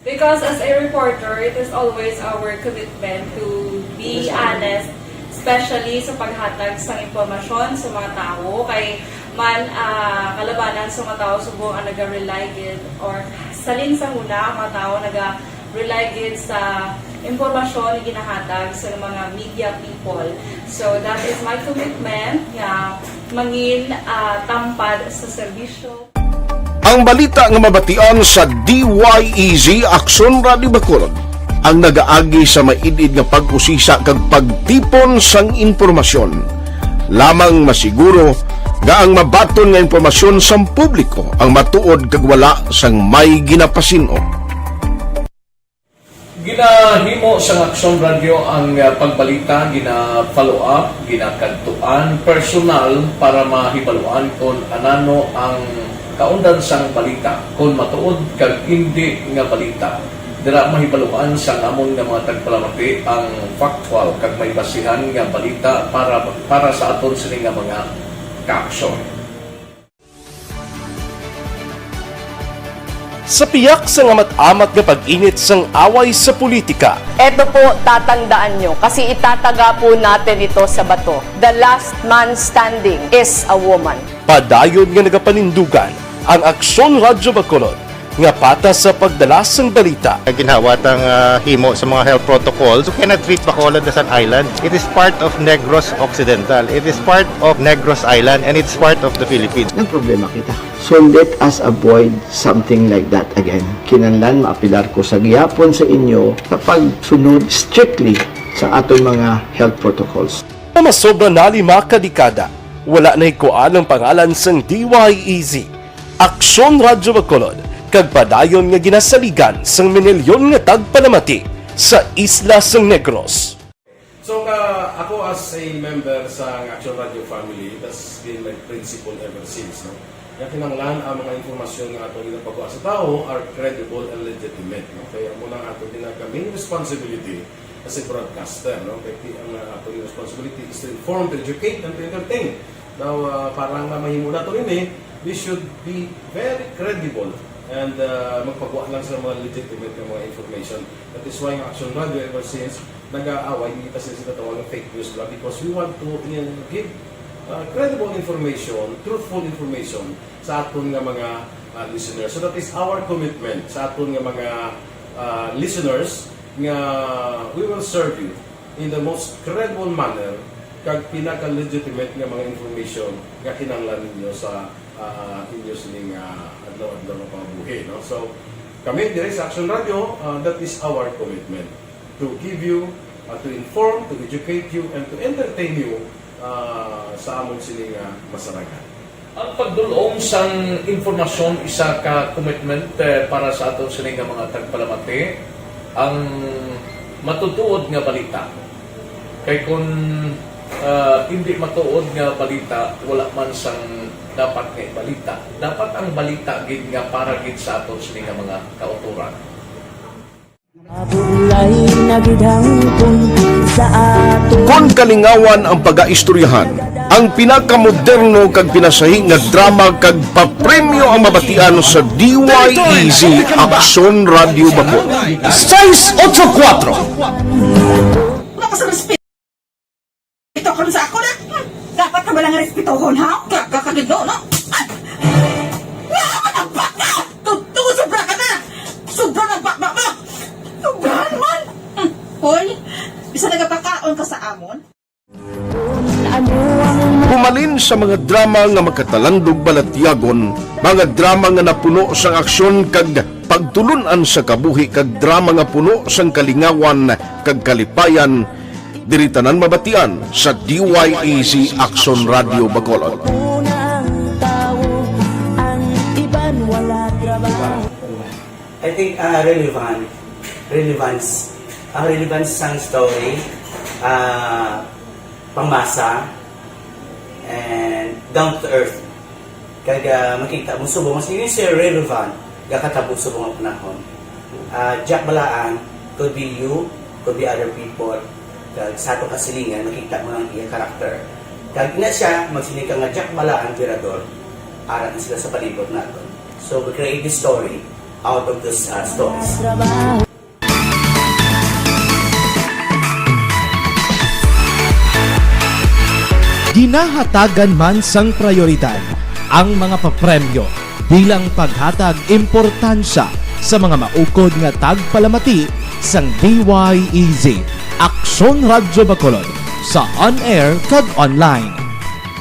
Because as a reporter, it is always our commitment to be honest, especially sa paghatag sa impormasyon sa mga tawo. Kay man, ah, kalabanan sa mga tawo subong ang naga-rely gid, or salin sa huna ang mga tawo naga-rely gid sa impormasyon nga ginahatag sa mga media people. So that is my commitment nga mangin, ah, tampad sa serbisyo. Ang balita nga mabatian sa D Y E Z Aksyon Radio Bacolod ang nagaagi sa maid-id nga pag-usisa kag pagtipon sang impormasyon. Lamang masiguro nga ang mabaton nga impormasyon sang publiko ang matuod kag wala sang may ginapasin-o. Ginahimo sang Aksyon Radio ang, ah, pagbalita, gina-follow up, ginakadtuan personal para mahibaluan kon anano ang kaundan sang balita, kon matuod kag indi nga balita. Dira mahibaluan sang amon nga mga tagpalamati ang factual kag may basihan nga balita para, para sa aton sini nga mga kaaksyon. Sa piyak sang amat-amat nga pag-init sang away sa politika, Eto po, tatandaan nyo, kasi itataga po natin ito sa bato. The last man standing is a woman. Padayon nga nagapanindugan ang Aksyon Radyo Bacolod nga patas sa pagdala sang balita. Ginhawa tang, ah, himo sa mga health protocols. You cannot treat Bacolod as an island. It is part of Negros Occidental. It is part of Negros Island, and it's part of the Philippines. Nagproblema kita. So let us avoid something like that again. Kinahanglan maapilar ko sa gihapon sa inyo sa pagsunod strictly sa aton mga health protocols. Nga masobra na lima ka dekada, wala na hikuan ang pangalan sang D Y E Z Aksyon Radyo Bacolod, kag padayon nga ginasaligan sang minilyon nga tagpalamati sa isla sang Negros. So, ka, ako as a member sa Action Radio family, that's been my principle ever since, no? Nga kinahanglan ang mga impormasyon nga ato ginapagawa sa tawo are credible and legitimate, no? Kaya amo na ato ginag-, main responsibility as a broadcaster, no? Kaya ti-, ang, uh, ato responsibility is to inform, to educate, and to entertain. Now, uh, para nga mahimo nato ini, we should be very credible and, uh, magpagawa lang sa mga legitimate nga mga information. That is why ang Action Radio ever since nag-aaway, hindi kasi sila tawag ng fake news lang because we want to, uh, give, uh, credible information, truthful information sa aton nga mga, uh, listeners. So that is our commitment sa aton nga mga, uh, listeners nga we will serve you in the most credible manner kag pinaka-legitimate nga mga information nga kinahanglan ninyo sa, ah, inyo sining, ah, adlaw-adlaw nga pangabuhi, no? So, kami diri sa Action Radio, ah, that is our commitment, to give you, ah, to inform, to educate you, and to entertain you, ah, sa amon sini nga masarangan. Ang pagdul-ong sang impormasyon isa ka commitment, eh, para sa aton sini nga mga tagpalamati. Ang matutuod nga balita. Kay kun, ah, indi matuod nga balita, wala man sang dapat nga ibalita. Dapat ang balita gid nga para gid sa aton sini nga mga kautoran. Mabulay na gid hangtod sa aton. Kon kalingawan ang pagaistoryahan, ang pinakamoderno kag pinasahi nga drama kag papremyo ang mabatian sa D Y E Z Aksyon Radio Bacolod. Seis ocho kuwatro. Wala ka sa respeto karon sa ako na. Hmm, dapat ka bala nga respetohon, ha? Gaga ka gid, no? Ay! Wala ka na baka! Tuto, sobra ka na! Sobra na baka mo! Sobra naman! Hmm, hoy, bisa nagapakaon ka sa amon? Humalin sa mga drama nga makatalandog balatyagon, mga drama nga napuno sang aksyon kag pagtulun-an sa kabuhi, kag drama nga puno sang kalingawan kag kalipayan, diri tanan mabatian sa D Y E Z Aksyon Radio Bacolod. I think, ah, relevant, relevance, ang relevance sang story, ah, pangmasa, and down to earth. Kag, ah, makita mo subong, mas yun siya relevant, gakatabo subong ang panahon. Ah, Jack Balaan could be you, could be other people. Kag sa ato kasilingan, makita mo ang iya character. Kag ina siya, magsiling ka nga Jack Balaan, Virador, ara na sila sa palibot naton. So, we create this story out of those, uh, stories. Ginahatagan man sang prayoridad ang mga papremyo bilang paghatag importansya sa mga maukod nga tagpalamati sang D Y E Z Aksyon Radyo Bacolod sa on-air kag online.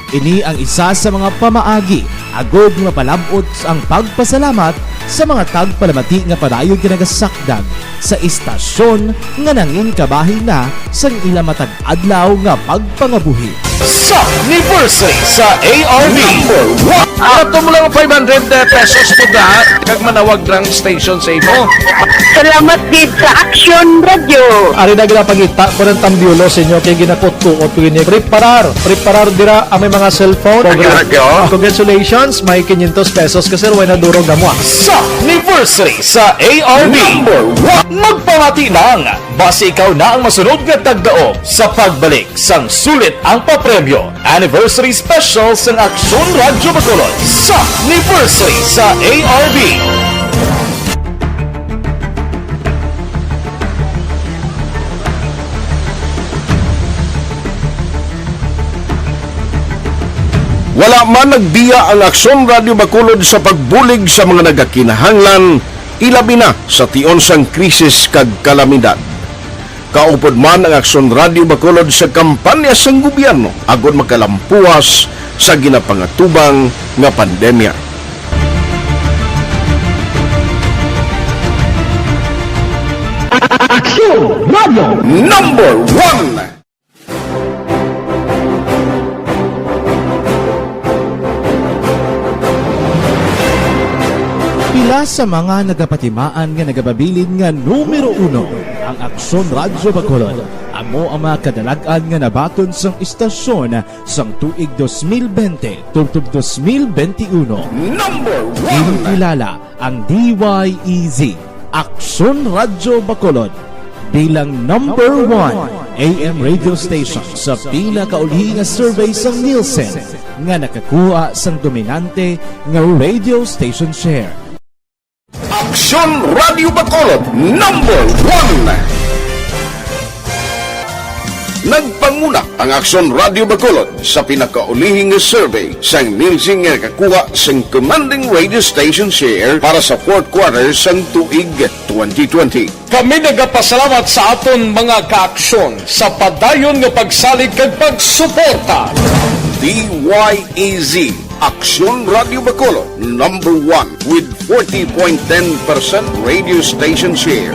Ini ang isa sa mga pamaagi Agod nga mapalab-ot ang pagpasalamat sa mga tagpalamati nga padayon nga nagasakdag sa istasyon nga nangin kabahin na sang ila matag adlaw nga pagpangabuhi. Sa anniversary sa A R B. Number one. Ato mo lang five hundred pesos po da, kag manawag lang station sa imo. Salamat gid sa Action Radio. Ari na gina pangita ko ng tambiolo sa inyo kay ginakutkuot ko ini. Preparar, preparar dira ang may mga cellphone. Radyo. Congratulations, may quinientos pesos ka, sir, way na durog na mo, ah. Sa anniversary sa A R B. Number one. Magpamati lang. Basi ikaw na ang masunod nga tagdaog sa pagbalik sang sulit ang papremyo. Anniversary Special sang Aksyon Radyo Bacolod sa anniversary sa A R B. Wala man nagbiya ang Aksyon Radyo Bacolod sa pagbulig sa mga nagakinahanglan, ilabi na sa tion sang krisis kag kalamidad. Kaupod man ang Aksyon Radyo Bacolod sa kampanya sang gobyerno agod makalampuas sa ginapangatubang nga pandemya. Aksyon Radyo Number One. Pila sa mga nagapatimaan nga nagapabilin nga numero uno ang Aksyon Radyo Bacolod. Amo ang mga kadalag-an nga nabaton sang istasyon sang tuig dos mil bente tubtob dos mil bente uno. Number one. Ginkilala ang D Y E Z, Aksyon Radyo Bacolod, bilang number one A M radio station sa pinakauli nga survey sang Nielsen nga nakakuha sang dominante nga radio station share. Aksyon Radyo Bacolod, number one. Nagpanguna ang Aksyon Radyo Bacolod sa pinakaulihing survey sang Nielsen nga nakakuha sang commanding radio station share para sa fourth quarter sang tuig twenty twenty. Kami nagapasalamat sa aton mga kaaksyon sa padayon nga pagsalig kag pagsuporta. D Y E Z, Aksyon Radyo Bacolod, number one with forty point ten percent radio station share.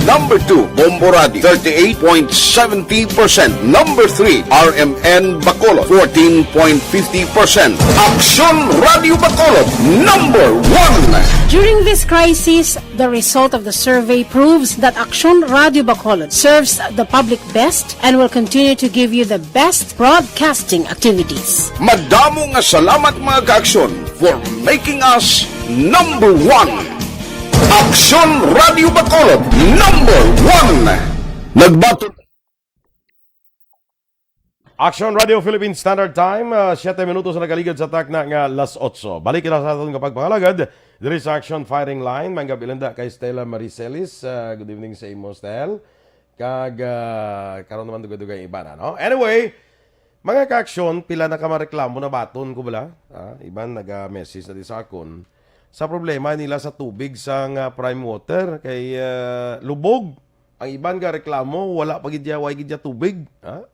Number two, Bombo Radio, thirty-eight point seventy percent. Number three, R M N Bacolod, fourteen point fifty percent. Aksyon Radyo Bacolod, number one. During this crisis, the result of the survey proves that Aksyon Radyo Bacolod serves the public best and will continue to give you the best broadcasting activities. Madamo nga salamat, mga kaaksyon, for making us number one. Aksyon Radyo Bacolod, number one. Nagbaton. Action Radio Philippine Standard Time, ah, siyete minutos na nakaligad sa takna nga las otso. Balik kita sa aton nga pagpangalagad diri sa Action Firing Line. Maayong gab-i lang da kay Stella Marie Celis. Ah, good evening sa imo, Stel. Kag, ah, karon naman dugay-dugay iba na, no? Anyway, mga ka-action, pila na ka mareklamo na baton ko bala? Ah, iban naga-message na di sa akon sa problema nila sa tubig sang, ah, Prime Water kay, ah, lubog. Ang iban nga reklamo, wala pa gid ya, way gid ya tubig, ha?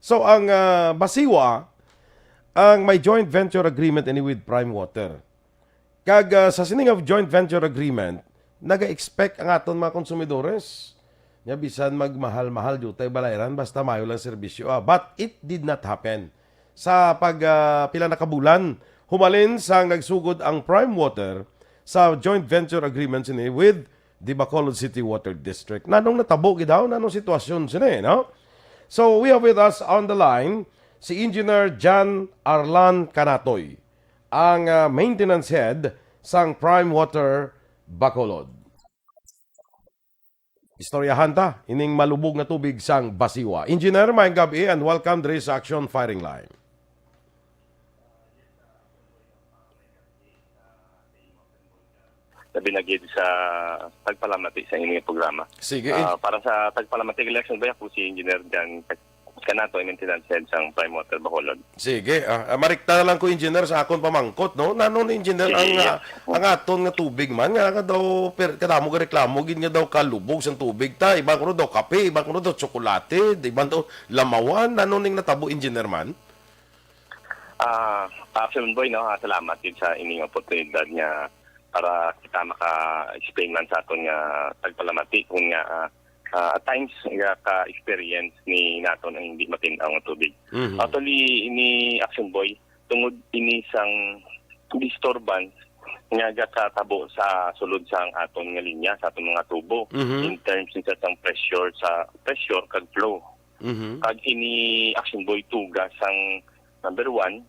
So, ang, ah, Basiwa, ang may joint venture agreement ini with Prime Water. Kag, ah, sa sining of joint venture agreement, naga-expect ang aton mga konsumidores nga bisan magmahal-mahal diutay balayran, basta mayo lang serbisyo, ah. But it did not happen. Sa pag, ah, pila na ka bulan, humalin sang nagsugod ang Prime Water sa joint venture agreement sini with the Bacolod City Water District. Nanong natabo gid daw? Nanong sitwasyon sini, no? So, we have with us on the line si Engineer John Arlan Canatoy, ang, ah, maintenance head sang Prime Water Bacolod. Istoryahan ta ining malubog nga tubig sang Basiwa. Engineer, maayong gab-i and welcome diri sa Action Firing Line. Labi na gid sa tagpalamati sa inyong programa. Sige, eh. Ah, para sa tagpalamati, election ba, ako si Engineer Jan Canato, maintenance head sang Prime Water Bacolod. Sige, ah, ah, marikta na lang ko, Engineer, sa akon pamangkot, no? Nano ni, Engineer, sige, ang, yes, ah, ang aton nga tubig man, nga, nga daw, per, kadamo ka reklamo, gid nga daw kalubog sang tubig ta, iban kuno daw kape, iban kuno daw tsokolate, iban daw lamawan, nano ning natabo, Engineer, man? Ah, ah, Film Boy, no, ah, salamat gid sa ining oportunidad nga para kita maka-explain man sa aton nga tagpalamati kung nga, ah, ah, at times nga ka-experience ni naton ang hindi matin-aw nga tubig. Mhm. Actually, ini Action Boy, tungod ini sang disturbance nga gatabo sa sulod sang aton nga linya, sa aton mga tubo, Mhm. in terms sa sang pressure, sa pressure kag flow. Mhm. Kag ini Action Boy tuga sang number one,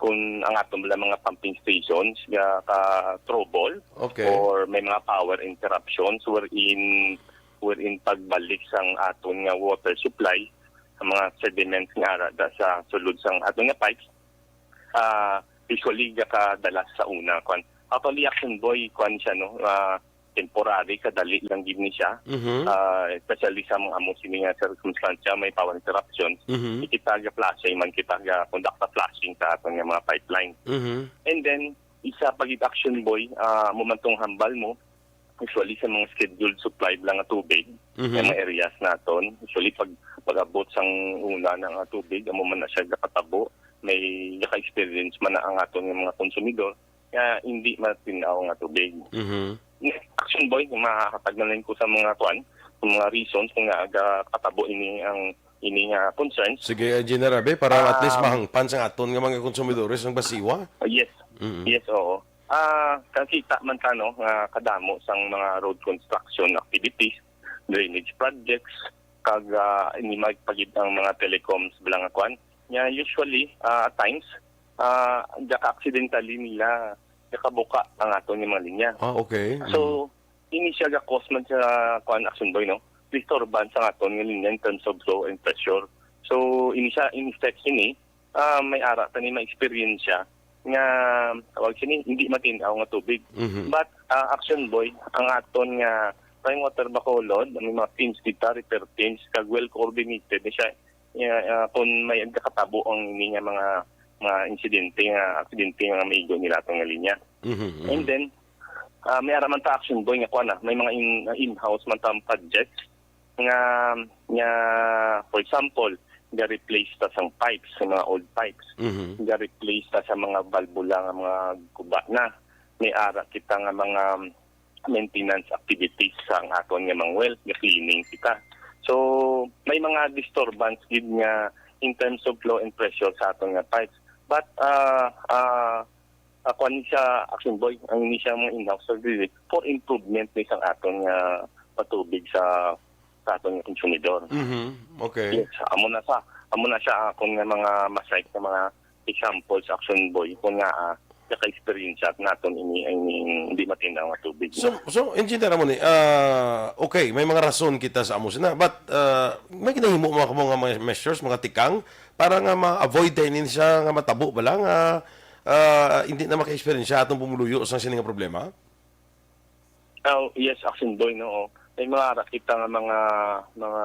kung ang aton bala mga pumping stations nga ka-trouble Okay. or may mga power interruptions wherein, wherein pagbalik sang aton nga water supply, ang mga sediments nga ara da sa sulod sang aton nga pipes, ah, usually gakadalas sa una, kwan. Actually, Action Boy, kwan siya, no? Ah, temporary, kadali lang gid ni siya. Mhm. Ah, especially sa mga amo sini nga circumstance, may power interruption. Mhm. Di kita ga-flushing man, kita ga-conduct sa flushing sa aton nga mga pipeline. Mhm. And then, isa pa gid, Action Boy, ah, mo man tong hambal mo, usually sa mga scheduled supply lang nga tubig, Mhm. sa mga areas naton. Usually, pag, pag-abot sang una na nga tubig, amo man na siya gakatabo, may gaka-experience man na ang aton nga mga konsumidor, nga hindi matin-aw nga tubig. Mhm. Action Boy, mahatag na lang ko sa mga kwan, sa mga reasons kung nga gakatabo ini ang, ini nga concerns. Sige, Engineer Abe, para at least Um, mahangpan sa aton nga mga konsumidores ang basiwa. Ah, yes. Mm-mm. Yes, oo. Ah, kakita man ta, no, nga kadamo sang mga road construction activities, drainage projects, kag, ah, ini magpagid ang mga telecoms bala nga kwan. Nya, usually, ah, at times, ah, gaka-accidentally nila gakabuka ang aton nga mga linya. Ah, okay. Mm. So, ini siya ga-cause man sa kwan, Action Boy, no? Disturbance ang aton nga linya in terms of flow and pressure. So, ini siya, ini steps ini, ah, may ara ta ni ma-experience siya nga, tawag sini, hindi matin-aw nga tubig. Mhm. But, ah, Action Boy, ang aton nga rainwater Bacolod, ang mga teams dita, repair teams, kag well coordinated ni siya. Nga, ah, kung may nagakatabo ang ini nga mga, mga insidente nga, aksidente nga maigo nila atong nga linya. Mhm, mhm. And then, ah, may ara man ta, Action Boy, nga kuan na, may mga in-, in-house man ta ang projects nga, nga, for example, ga-replace ta sang pipes, sa mga old pipes. Mhm. Ga-replace ta sa mga balbula nga mga guba na. May ara kita nga mga maintenance activities sa ang aton nga mga well, nga cleaning kita. So, may mga disturbance gid nga in terms of flow and pressure sa aton nga pipes. But, ah, ah, ah, kuwan ni siya, Action Boy, ang ini siya mga in-house services for improvement ni sang aton nga patubig sa, sa aton nga konsumidor. Mhm. Okay. Yes, amo na sa, amo na siya akon nga mga ma-cite nga mga examples, Action Boy, kung nga, ah, naka-experience at naton ini, ini hindi matin-aw nga tubig. So, so, Engineer Ramon, eh, ah, okay, may mga rason kita sa amo sina, but, ah, may ginahimo mga, mga me-, measures, mga tikang para nga ma-avoid tayo nin siya nga matabo bala nga, ah, hindi na maka-experience siya atong pumuluyo sa sini nga problema? Oh, yes, Action Boy, no. May mga ara kita nga mga, mga,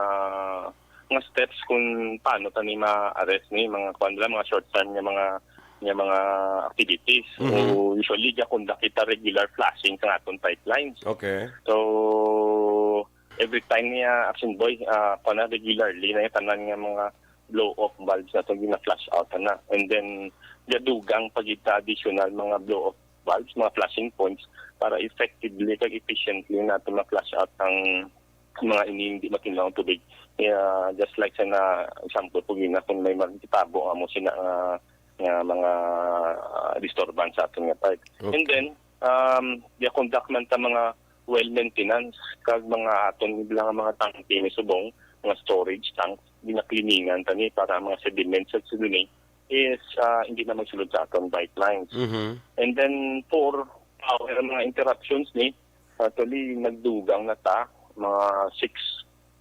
mga steps kung paano tani ma-arrest ni mga kuwan nila, mga short term nga mga, nga mga activities. Mhm. O usually, ga-conduct kita regular flushing sa aton pipelines. Okay. So, every time niya, Action Boy, ah, kuwan na, regularly na yung tanan nga mga blow-off valves na itong gina-flush out na. And then, gadugang pa gid ta additional mga blow-off valves, mga flushing points, para effectively kag efficiently nato ma-flush out ang mga ini hindi matin-aw nga tubig. Kaya, just like sa na example po gina, kung may magkitabo nga mo sina nga, nga mga, ah, disturbance sa aton nga pipe. Okay. And then, um, di conduct man ta mga well maintenance kag mga aton lang mga tangke ni subong, mga storage tanks, ginakliningan tani para mga sediments sa sediment is, ah, hindi na magsulod sa aton pipelines. Mhm. And then, four, power, mga interruptions ni, actually, nagdugang na ta, mga six,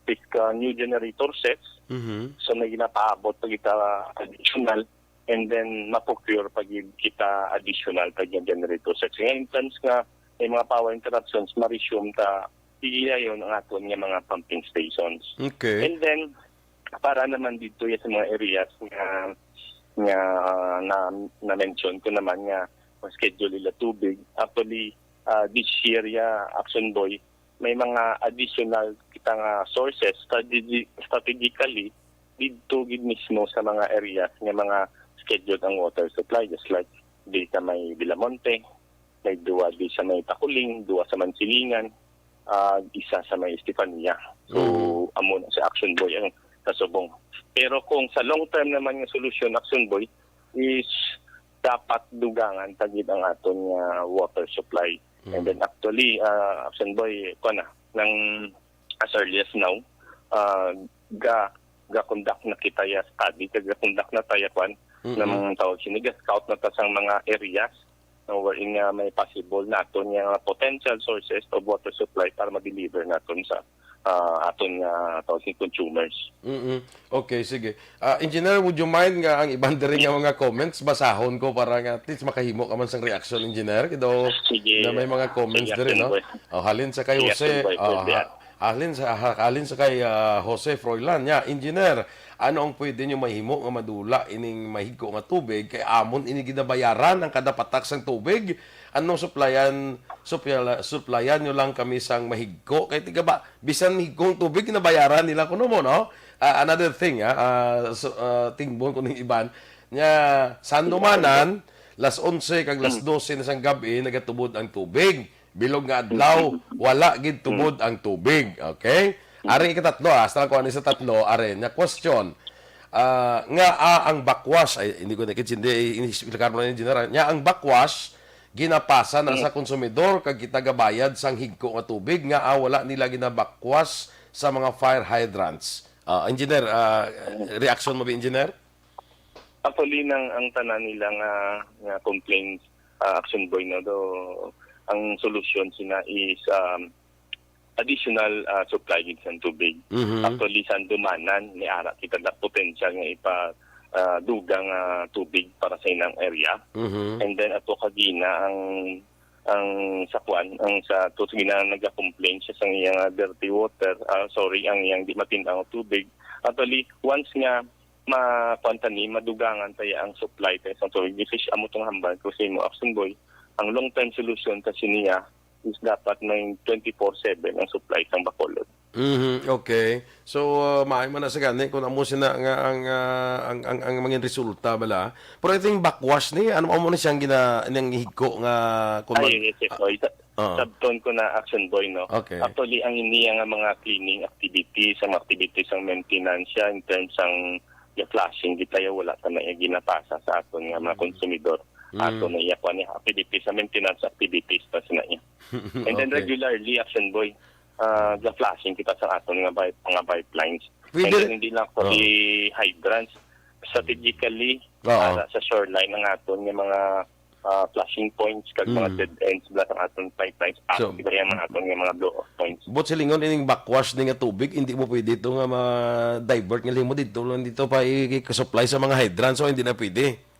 six, ah, new generator sets. Mhm. So, may ginapaabot pa kita additional, and then ma-procure pa gid kita additional pa gid generator sets. Nga, in terms nga may mga power interruptions, ma-resume ta, higayon ang aton nga mga pumping stations. Okay. And then, para naman dito ya sa mga areas nga, nga na, na-mention ko naman nga ma-schedule ila tubig. Actually, ah, this year ya, Action Boy, may mga additional kita nga sources strategi-, strategically didto gid mismo sa mga areas nga mga scheduled ang water supply, just like di sa may Villamonte, may duwa di sa may Taculing, duwa sa Mansilingan, ah, isa sa may Estefania. So, Mhm. amo na si Action Boy ang kasubong. Pero kung sa long term naman nga solusyon, Action Boy, is dapat dugangan ta gid ang aton nga water supply. And Mm. then actually, ah, Action Boy, kuwan na, nang as early as now, ah, ga-, ga-conduct na kita ya study, kag ga-conduct na tayo, kuwan, Mm-mm. ng tawag sini, ga-scout na ta sang mga areas na wherein nga may possible naton nga potential sources of water supply para ma-deliver naton sa, ah, aton nga tawag sini consumers. Mm-mm. Okay, sige. Ah, Engineer, would you mind nga ang iban diri nga mga comments basahon ko para nga at least makahimo ka man sang reaction, Engineer? Kay daw Sige. na may mga comments Sige, diri, Action no? Boy. Oh, halin sa kay Sige, Jose, Action Boy, oh, pwede ha-, yan. halin sa, ha-, halin sa kay, ah, Jose Froilan. Ya, Engineer, ano ang pwede nyo mahimo nga madula ining mahigko nga tubig? Kay amon ini ginabayaran ang kada patak sang tubig. Ano, supplyan, supplya-, supplyan nyo lang kami sang mahigko? Kay tiga ba, bisan higko ang tubig, ginabayaran nila kuno mo, no? Ah, another thing, ah, ah, so, ah, tingbon ko ning iban. Nya, sandumanan, las onse kag las Hmm. dose na sang gab-i, nagatubod ang tubig. Bilog nga adlaw, Hmm. wala gid tubod ang tubig. Okay? Ari ikatatlo, ah, hasta lang ko ani sa tatlo, ari, na question. Ah, nga, ah, ang backwash, ay, hindi ko nakit-, hindi, ini-explicar mo na ni Engineer, ah. Nga ang backwash, ginapasa na Hmm. sa konsumidor, kag kita gabayad sang higko nga tubig, nga, ah, wala nila ginabakwas sa mga fire hydrants. Ah, Engineer, ah, reaction mo ba, Engineer? Actually, nang ang tanan nila nga, nga complaints, ah, Action Boy, no, do, ang solusyon sina is, um, additional, ah, supply gid sang tubig. Mhm. Actually, sandumanan, may ara kita na potential nga ipa, ah, dugang, ah, tubig para sa inang area. Mhm. And then, ato kagina ang, ang sa kwan, ang sa, to, sige na, nagka-complain siya sa iyang, ah, dirty water, ah, sorry, ang iyang di matin-aw tubig. Actually, once nga ma-, kwan ta ni, madugangan tayo ang supply tayo sa tubig. This is amo tong hambal ko sa imo, Action Boy. Ang long-term solution ta siniya is dapat may twenty-four seven ang supply sang Bacolod. Mhm, okay. So, uh, maayo man na sa gani kung amo sina nga ang, ah, ang, ang, ang mangin resulta bala. Pero I think backwash ni, ano, amo na siyang gina-, niyang higko nga kung mag- Ay, yes, yes. Oh, isa, Ah. sabton ko na, Action Boy, no? Okay. Actually, ang iniya nga mga cleaning activities, ang activities, ang maintenance siya in terms sang flushing, kita ya wala ta na iya ginapasa sa aton nga mga Mm. konsumidor. Mm. Ato na iya, kuwan niya, activities, sa maintenance activities pa sila niya. And then Okay. regularly, Action Boy, ah, ga-flushing kita sa aton nga pipe-, mga pipelines. Pwede And then rin. hindi lang sa Oh. hydrants, strategically, Oo. para sa shoreline ang aton nga mga, ah, flushing points kag mga Mm. dead ends bala sa aton pipelines, para So, sa mga aton nga mga blow-off points. But silingon ining backwash ni nga tubig, hindi mo pwede ito nga ma-divert nga limo dito lang dito pa i-, i-supply sa mga hydrants, so hindi na pwede.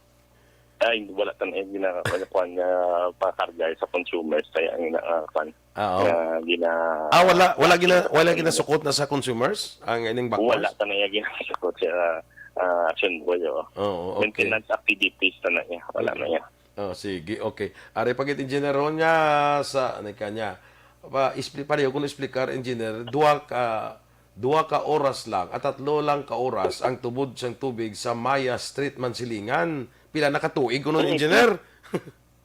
Ay, wala ta na yung gina-, ano, kuwan nga pakarga sa consumers, kaya ang ina-, ah, kuwan, Ah, oo. nga gina-, Ah, wala, wala gina-, wala gina-, ginasukot na sa consumers ang ining backwash? Wala ta na yung ginasukot sa, ah, Action Boy, oh. Oo, okay. Maintenance activities na na niya. Wala na Okay. niya. Oh, sige, okay. Ari pa gid, Engineer Ronya, sa, ano ka niya? Pa, expli-, pareho ko na explicar, Engineer, duha ka, duha ka oras lang, at tatlo lang ka oras ang tubod sang tubig sa Maya Street, Mansilingan. Pila na ka tuig kuno, Mm. Engineer?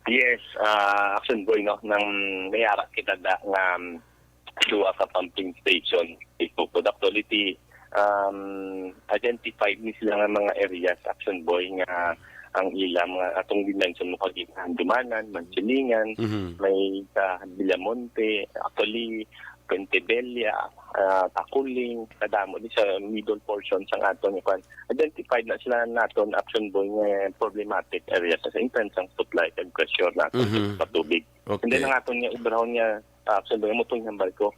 Yes, ah, Action Boy, no, nang may ara kita da nga, um, duha ka pumping station. Ito po, actually, ti, um, identified ni sila nga mga areas, Action Boy, nga ang ila, mga atong dimension mo kagina, Dumanan, Mansilingan, Mhm. may sa Villamonte, actually, Puente Vella, ah, Taculing, kadamo di sa middle portion sang aton nga kwan. Identified na sila naton, Action Boy, nga problematic areas sa in terms sang supply and pressure naton Mhm. sa tubig. Okay. And then ang aton nga ibrahon nga, ah, Action Boy, mo tong hambal ko,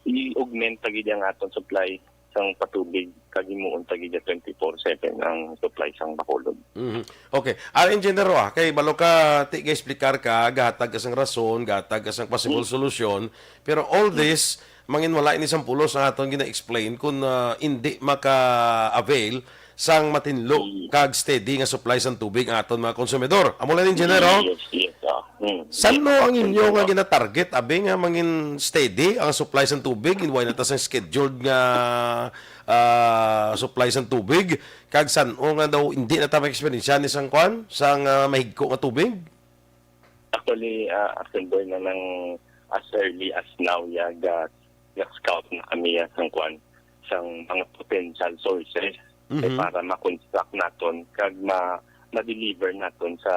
i-augment ta gid ang aton supply sang patubig kag himuon ta gid twenty-four seven ang supply sang Bacolod. Mhm. Okay. Ah, Engineer, ah, kay balo ka, ti, ga-explicar ka, gahatag ka sang rason, gahatag ka sang possible Mm. solusyon, pero all Mm. this, mangin wala ini sang pulos ang aton gina-explain kung, ah, indi maka-avail sang matinlo Mm. kag steady nga supply sang tubig ang aton mga konsumidor. Amo lang, Engineer, oh. Yes, yes, ah. San-o ang inyo nga ginatarget, abi, nga mangin steady ang supply sang tubig? Wala na ta sang scheduled nga, ah, supply sang tubig. Kag san-o nga daw hindi na ta ma-eksperyensya ni sang kwan, sang, ah, mahigko nga tubig? Actually, uh, Action Boy, na nang as early as now, ya, ga, ga-scout na kami ya, sang kwan, sang mga potential sources eh, Mhm. para ma-construct naton kag ma ma-deliver naton sa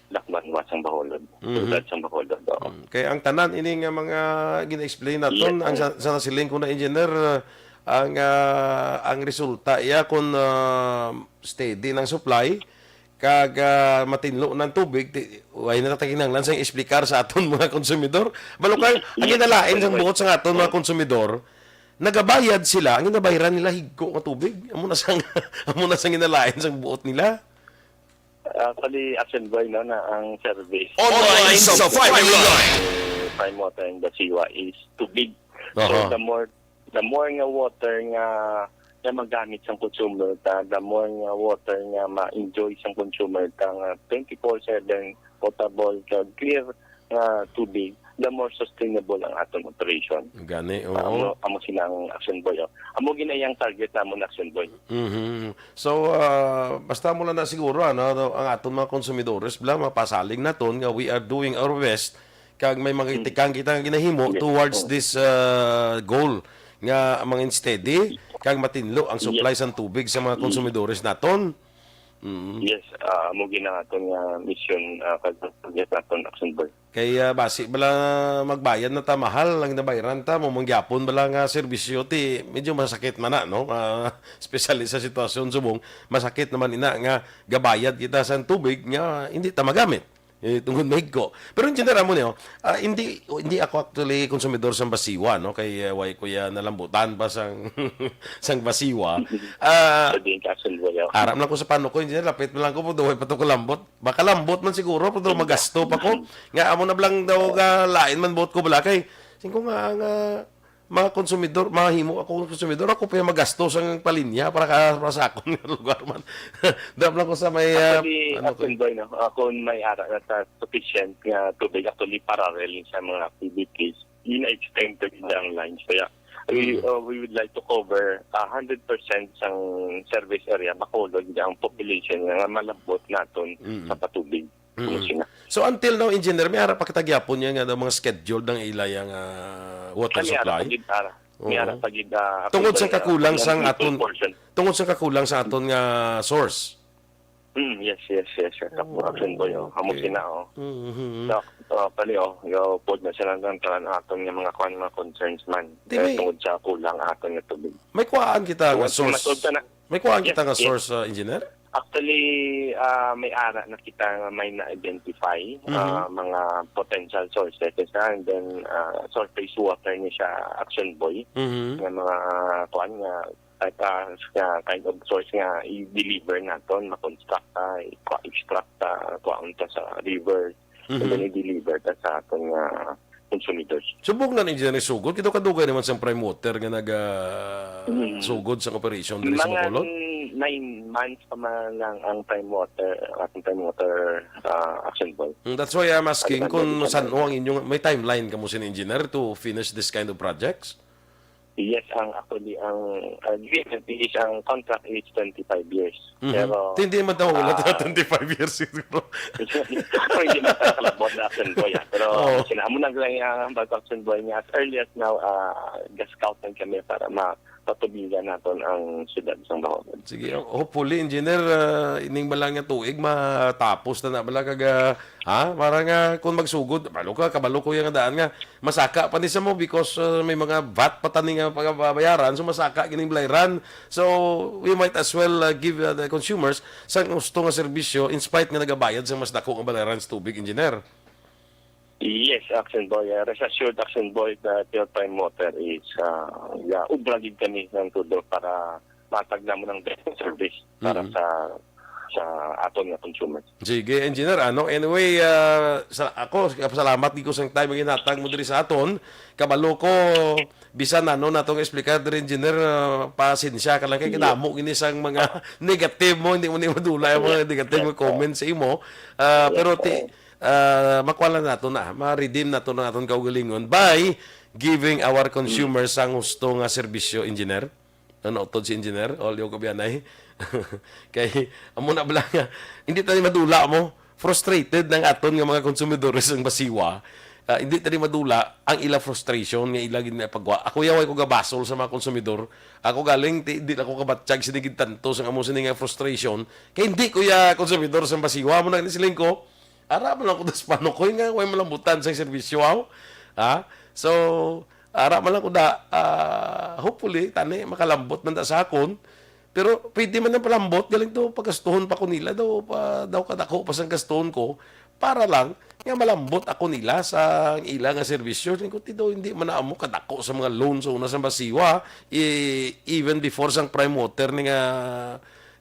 Lakbanwa sang Bacolod. Mhm. Syudad sang Bacolod, oo. Mm. Kay ang tanan ini nga mga gina-explain naton, Yes, ang sir. sa, sa nasiling ko na, engineer, uh, ang, uh, ang resulta iya kung, uh, steady ng supply kag, uh, matinlo ng tubig, ti, way na ta kinahanglan sang explicar sa aton mga konsumidor. Balo kay ang Yes, ginalain yes, sang yes. buot sa aton mga konsumidor, nagabayad sila, ang ginabayaran nila higko nga tubig. Amo na sang amo na sang ginalain sang buot nila. Actually, Action Boy, no, na ang service Online sa Fiber Line. Prime Water and Basiwa is tubig. Aha. So the more the more nga water nga nga magamit sang consumer ta, the more nga water nga ma-enjoy sang consumer ta nga twenty-four seven potable kag clear nga tubig, the more sustainable ang aton operation. Gani, Amo, oo. amo sila ang Action Boy. Oh. Amo gina iyang target namon, Action Boy. Mhm. So, ah, basta mo lang na siguro, ano, ang aton mga konsumidores, bala, mapasalig naton nga we are doing our best kag may mga itikang kita nga ginahimo Yes. towards Oh. this, ah, goal nga mangin steady kag matinlo ang supply Yes. sang tubig sa mga konsumidores naton. Mm. Yes, ah, amo gina aton nga mission, ah, kag target naton, Action Boy. Kay, ah, basi bala magbayad na ta mahal ang nabayran ta mo manggihapon bala nga serbisyo ti medyo masakit man na, no? Ah, especially sa sitwasyon subong masakit naman ina nga gabayad kita sa tubig nga hindi ta magamit. Eh, tungod mahigko. Pero engineer, amo niyo, ah, hindi hindi ako actually konsumidor sang Basiwa, no? Kay, ah, way ko ya nalambutan pa sang sang Basiwa. Ah, Pwede yung Action Boy, oh. Aram lang ko sa pano ko, engineer, lapit man lang ko, pero way pa to kalambot. Baka lambot man siguro, pero magasto pa ko. Nga amo na lang daw ga lain man buot ko bala kay singko nga nga mga konsumidor, mahimo ako nga konsumidor, ako pa yung magasto sa palinya para ka para sa akon nga lugar man. Dam lang ko sa may ah, Actually, ano ko. Action Boy, no? Ako may ara na sa sufficient nga tubig, actually parallel sa mga activities. Ina-extend to the ang lines. Kaya we, Mm. uh, we would like to cover a hundred percent sang service area Bacolod nga ang population nga malabot naton Mm. sa patubig. Mm. Ano sila? So until now, engineer, may ara pa kita gyapon niya nga daw mga scheduled ang ila yang ah, water Kami ara supply. pa gid ara. May Oo. ara pa gid, ah, Tungod sa actually, kakulang ah, sang ang aton portion. Tungod sa kakulang sa aton nga source. Mm, yes, yes, yes, sir. Kapo, Action Boy, oh. Amo Okay. sina, oh. Mhm. So, uh, pali, oh, yo, pod na sila ng tanan aton nga mga kwan, mga concerns man. Di Eh, may- tungod sa kulang aton nga tubig. May kuhaan kita nga Once source. masulta na, May kuhaan Yes, kita nga yes. Source, uh, engineer? Actually, ah, may ara na kita nga may na-identify, Mhm. ah, mga potential sources, ah, and then, ah, surface water ni siya, Action Boy, Mhm. nga mga, kuan nga, type, ah, nga kind of source nga i-deliver naton, ma-construct, ah, i-, extract, ah, kuan ta sa river, and then Mhm. i-deliver ta sa aton nga consumidors. Subong na ni Engineer Sugod, kita kadugay naman sa Prime Water nga naga Mm. sugod sa operation diri sa Mga Bacolod. nine months pa man lang ang Prime Water, ating Prime Water, ah, Action Boy. Mm, that's why I'm asking Ano kung ba, san-o ang inyong, may timeline kamo sin engineer to finish this kind of projects? Yes, ang actually, ang agreement is, ang contract is twenty-five years. Mhm. Pero, Hindi man daw wala ah, twenty-five years siguro. Pero hindi na tayo kalabot na Action Boy, ah. Pero, Oo. sina-, amo na lang ang Action Boy nga, as early as now, ah, ga-scout lang kami para mapatubigan naton ang siyudad sang Bacolod. Sige, hopefully, engineer, ah, ining bala nga tuig matapos na na bala kag, ah, ha? Para nga kung magsugod, balo ka, kabalo ko yung daan nga masaka pa ni sa mo because, ah, may mga vat pa tani nga pagabayaran, so masaka gining balayran. So we might as well, ah, give, ah, the consumers sa gusto nga serbisyo in spite nga nagabayad sa mas dako nga balayran sa tubig, engineer. Yes, Action Boy. Uh, rest assured, Action Boy, that your Prime Water is, uh, yeah, ubra gid kami ng todo para matag namon ang best service para Mhm. sa sa aton nga consumers. Sige, engineer, ano? Anyway, ah, sa ako, salamat gid ko sa time nga ginhatag mo diri sa aton. Kabalo ko, bisan ano natong explicar diri, engineer, ah, pasensya ka lang kay Yeah. kadamo gini sang mga negative mo, hindi mo ni madula ang mga Yeah. negative nga Yeah. comments sa imo. Ah, Yeah. pero ti ah, makuha lang nato na, ma-redeem nato na aton kaugalingon by giving our consumers ang husto nga serbisyo, engineer. Ano, utod si engineer? O, liw ko biyanay. Kay, amo na bala nga, hindi tayo madula mo. Frustrated ng aton nga mga konsumidores ang basiwa. Ah, hindi tayo madula ang ila frustration nga ila gid na pagwa. Ako yaway ko gabasol sa mga konsumidor. Ako galing, ti, di ako kabatsyag sini gid tanto sa amo sini nga frustration. Kay hindi ko ya konsumidor sa basiwa. Mo na siling ko, ara man lang ko das panukoy nga way malambutan sa serbisyo, aw. Ha? So, ara man lang ko da, ah, hopefully, tani, makalambot man da sa akon. Pero pwede man ang palambot, galing to, pagastuhon pa ko nila, daw, pa, daw kadako pa sang gastuhon ko, para lang nga malambot ako nila sa ila nga serbisyo. Tingko, ti daw, hindi man na amo kadako sa mga loan sa una sa basiwa, i-, even before sang Prime Water ni nga,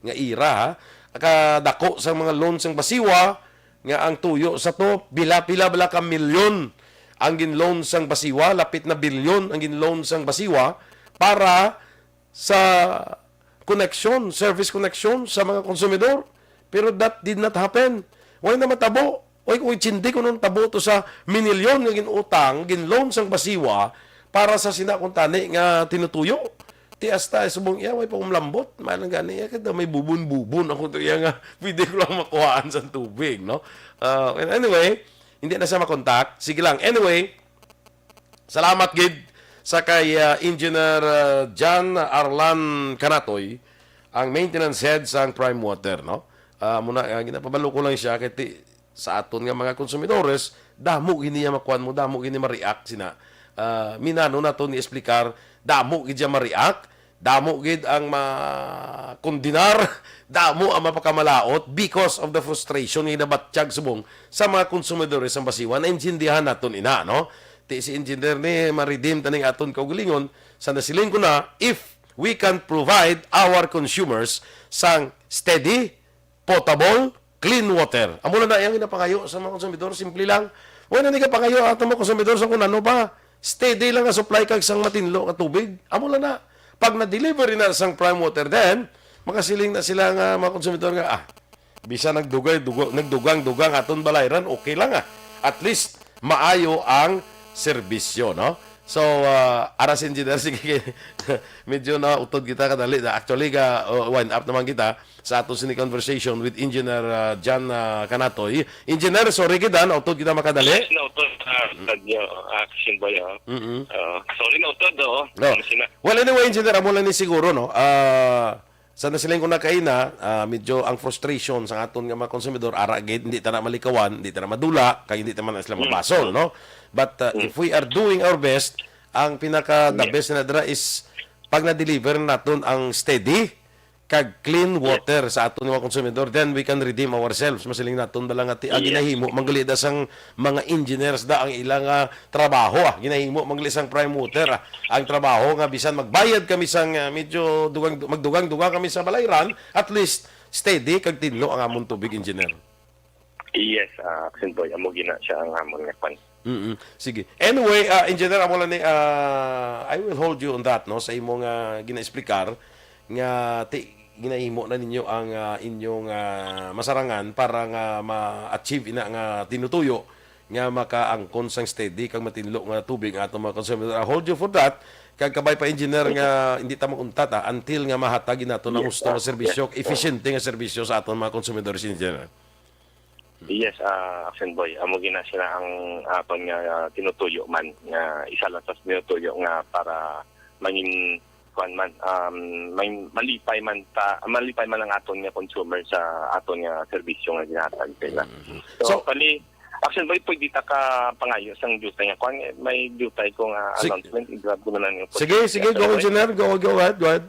nga era, ha? Kadako sa mga loan sang basiwa, nga ang tuyo sa to, pila-pila bala ka milyon ang ginloan sang basiwa, lapit na bilyon ang ginloan sang basiwa para sa connection, service connection sa mga konsumidor. Pero that did not happen. Way na matabo. Way ko intindi kung anong tabo to sa minilyon nga ginutang, ginloan sang basiwa para sa sina kung tani nga tinutuyo. Ti hasta subong iya, way pa ko malambot. May lang gani, iya, kada may bubon-bubon ako to iya nga pwede ko lang makuhaan sa tubig, no? Ah, and anyway, hindi na siya makontak. Sige lang. Anyway, salamat gid sa kay, ah, Engineer, ah, John Arlan Canatoy, ang maintenance head sang Prime Water, no? Ah, muna, ah, ginapabalo ko lang siya kay ti-, sa aton nga mga konsumidores, damo gini nga makuan mo, damo gini ma-react sina. Ah, minano nato ni explicar, damo gid siya ma-react, damo gid ang makondenar, damo ang mapakamalaot because of the frustration nga nabatyag subong sa mga konsumidores sang basiwa. Naintindihan naton ina, no? Ti si engineer ni ma-redeem taning aton kaugalingon, sa nasiling ko na, if we can provide our consumers sang steady, potable, clean water. Amo lang na iyang ginapangayo sa mga konsumidor, simple lang. Wala na ni kapangayo ato mga konsumidor sa kung ano pa. Steady lang nga supply kag sang matinlo nga tubig. Amo lang na. Pag na-deliver na sang Prime Water, then makasiling na sila nga mga konsumidor nga, ah, bisan nagdugay, dugo, nagdugang-dugang aton balayran, okay lang, ah. At least maayo ang serbisyo, no? So, ah, ara si engineer, sige, medyo na utod kita kadali na. Actually, ga, oh, wind up naman kita sa ato sini conversation with Engineer, ah, John, ah, Canatoy. Engineer, sorry kita, nautod kita makadali. Yes, nautod, ah, radyo, ah, Action Boy, oh. Mm-mm. Ah, sorry, nautod, oh. No. Ano sina? Well, anyway, Engineer, amo lang ni siguro, no? Ah, sa nasiling ko na kaina, ah, medyo ang frustration sa aton nga mga konsumidor, ara gid, hindi ta na malikawan, hindi ta na madula, kay hindi ta man sila Mm. mabasol, no? But, ah, Mm. if we are doing our best, ang pinaka the Yes. best na dira is pag na-deliver naton ang steady, kag clean Yes. water sa aton nga konsumidor, then we can redeem ourselves. Masiling naton bala nga ti-, ang Yes. ginahimo, manggalida sang mga engineers da ang ilang, ah, trabaho, ah. Ginahimo, manggali sang Prime Water, ah. Ang trabaho nga bisan magbayad kami sang, ah, medyo dugang, magdugang-dugang kami sa balayran, at least steady kag tinlo ang amon tubig, engineer. Yes, ah, Action Boy, amo gina siya ang amon nga kwan. Mm-mm. Sige. Anyway, ah, Engineer, amo lang ni, ah, I will hold you on that, no, sa imong, ah, gina-explicar nga ti-, ginahimo na ninyo ang, ah, inyong, ah, masarangan para nga ma-achieve ina nga tinutuyo nga makaangkon sang steady kag matinlo nga tubig ang atong mga konsumidor. I hold you for that. Kag kabay pa, Engineer, nga hindi ta mag-untat, ah, until nga mahatag nato na Yes, gusto nga ah, serbisyo, yes, oh. efficiente nga serbisyo sa atong mga konsumidor, Engineer. Yes, ah, Action Boy, amo gina sila ang aton nga, ah, tinutuyo man, nga isa lang sa tinutuyo nga para mangin-, kuwan man, um, may malipay man ta, malipay man ang aton nga consumer sa aton nga serbisyo nga ginahatag sa ila. Mhm. So, So, actually, Action Boy, pwede ta ka pangayo sang dutay nga kuwan, eh, may dutay ko nga Sig- announcement, i-grab ko na lang yung Sige, podcast. sige, Action go, Boy. Engineer. Go, go ahead, go ahead.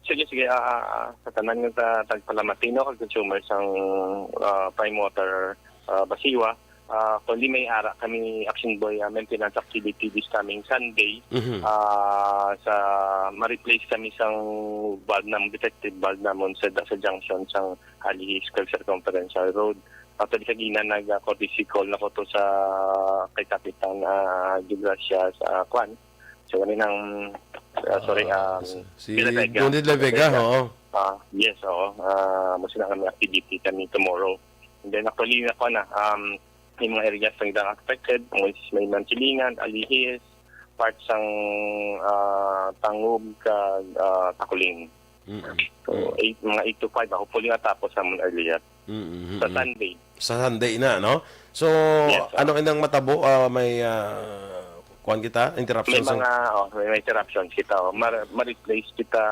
Sige, sige. Ah, ah, ah, sa tanan nga ta-, tagpalamatino kag consumer sang, ah, Prime Water, ah, Basiwa, ah, kundi may ara kami, Action Boy, ah, maintenance activity this coming Sunday. Mhm. Ah, sa ma-replace kami sang valve nam-, defective valve namon sa, sa junction sang Alihis kag Circumferential Road. Actually, kagina nag, ah, courtesy call na ko to sa kay Kapitan, ah, De Gracia sa, ah, kwan. So, kami nang, ah, sorry, Ah, um, si, si De La Vega. Don De La Vega, De La Vega. Oo. Ah, yes, oo. Ah, mo sila kami activity kami tomorrow. And then, actually, na ko na, um, may mga areas nga affected, kung is may Mansilingan, Alihis, part sang, ah, Tangub, kag, ah, Taculing. Mm-mm. So, Mm. eight, mga eight to five, hopefully matapos naman earlier. Mm-mm. Sa Sunday. Sa Sunday na, no? So, Yes, sir. ano inang matabo? Ah, may, ah, kuwan kita? Interruption May sa mga, oh, may, may interruption kita, oh. Mar-, ma-replace kita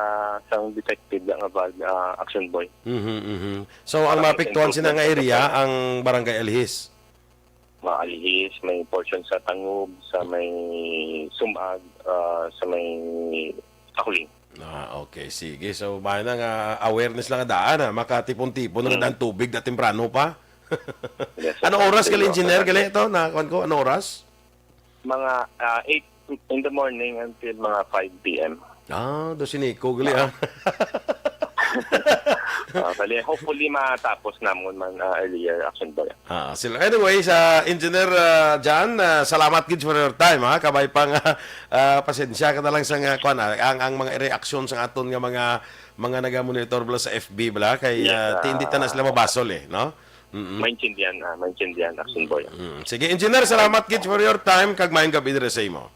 sang defective nga valve, ah, Action Boy. Mhm, mhm. So, ang Para maapektuhan sa sina nga improvement area, sa ang Barangay Alihis? Mga Alihis, may portion sa Tangub, sa may Sumag, ah, sa may Taculing. Ah, okay. Sige. So, bahala na nga awareness lang nga daan, ha? Makatipon-tipon na Hmm. daan tubig na temprano pa. Yes, sir. Ano oras Sige, gali, engineer, okay. gali ito? Na, kuwan ko, ano oras? Mga, ah, eight in the morning until mga five P M. Ah, do siniko gali, ah. Ah, bali, hopefully matapos namon man, ah, earlier, Action Boy. Ah, sila. Anyway, sa Engineer, ah, John, ah, salamat gid for your time, ha. Kabay pa nga, ah, pasensya ka na lang sa nga, kwan, ah, ang, ang mga reaksyon sa aton nga mga, mga naga-monitor bala sa F B bala kay, Yes, ah, ti-, hindi ta na ah, sila mabasol, eh, no? Mm-mm. Maintindihan, ah, maintindihan, Action Boy. Mm. Sige, Engineer, salamat gid for your time, kag maayong gabi diri sa imo.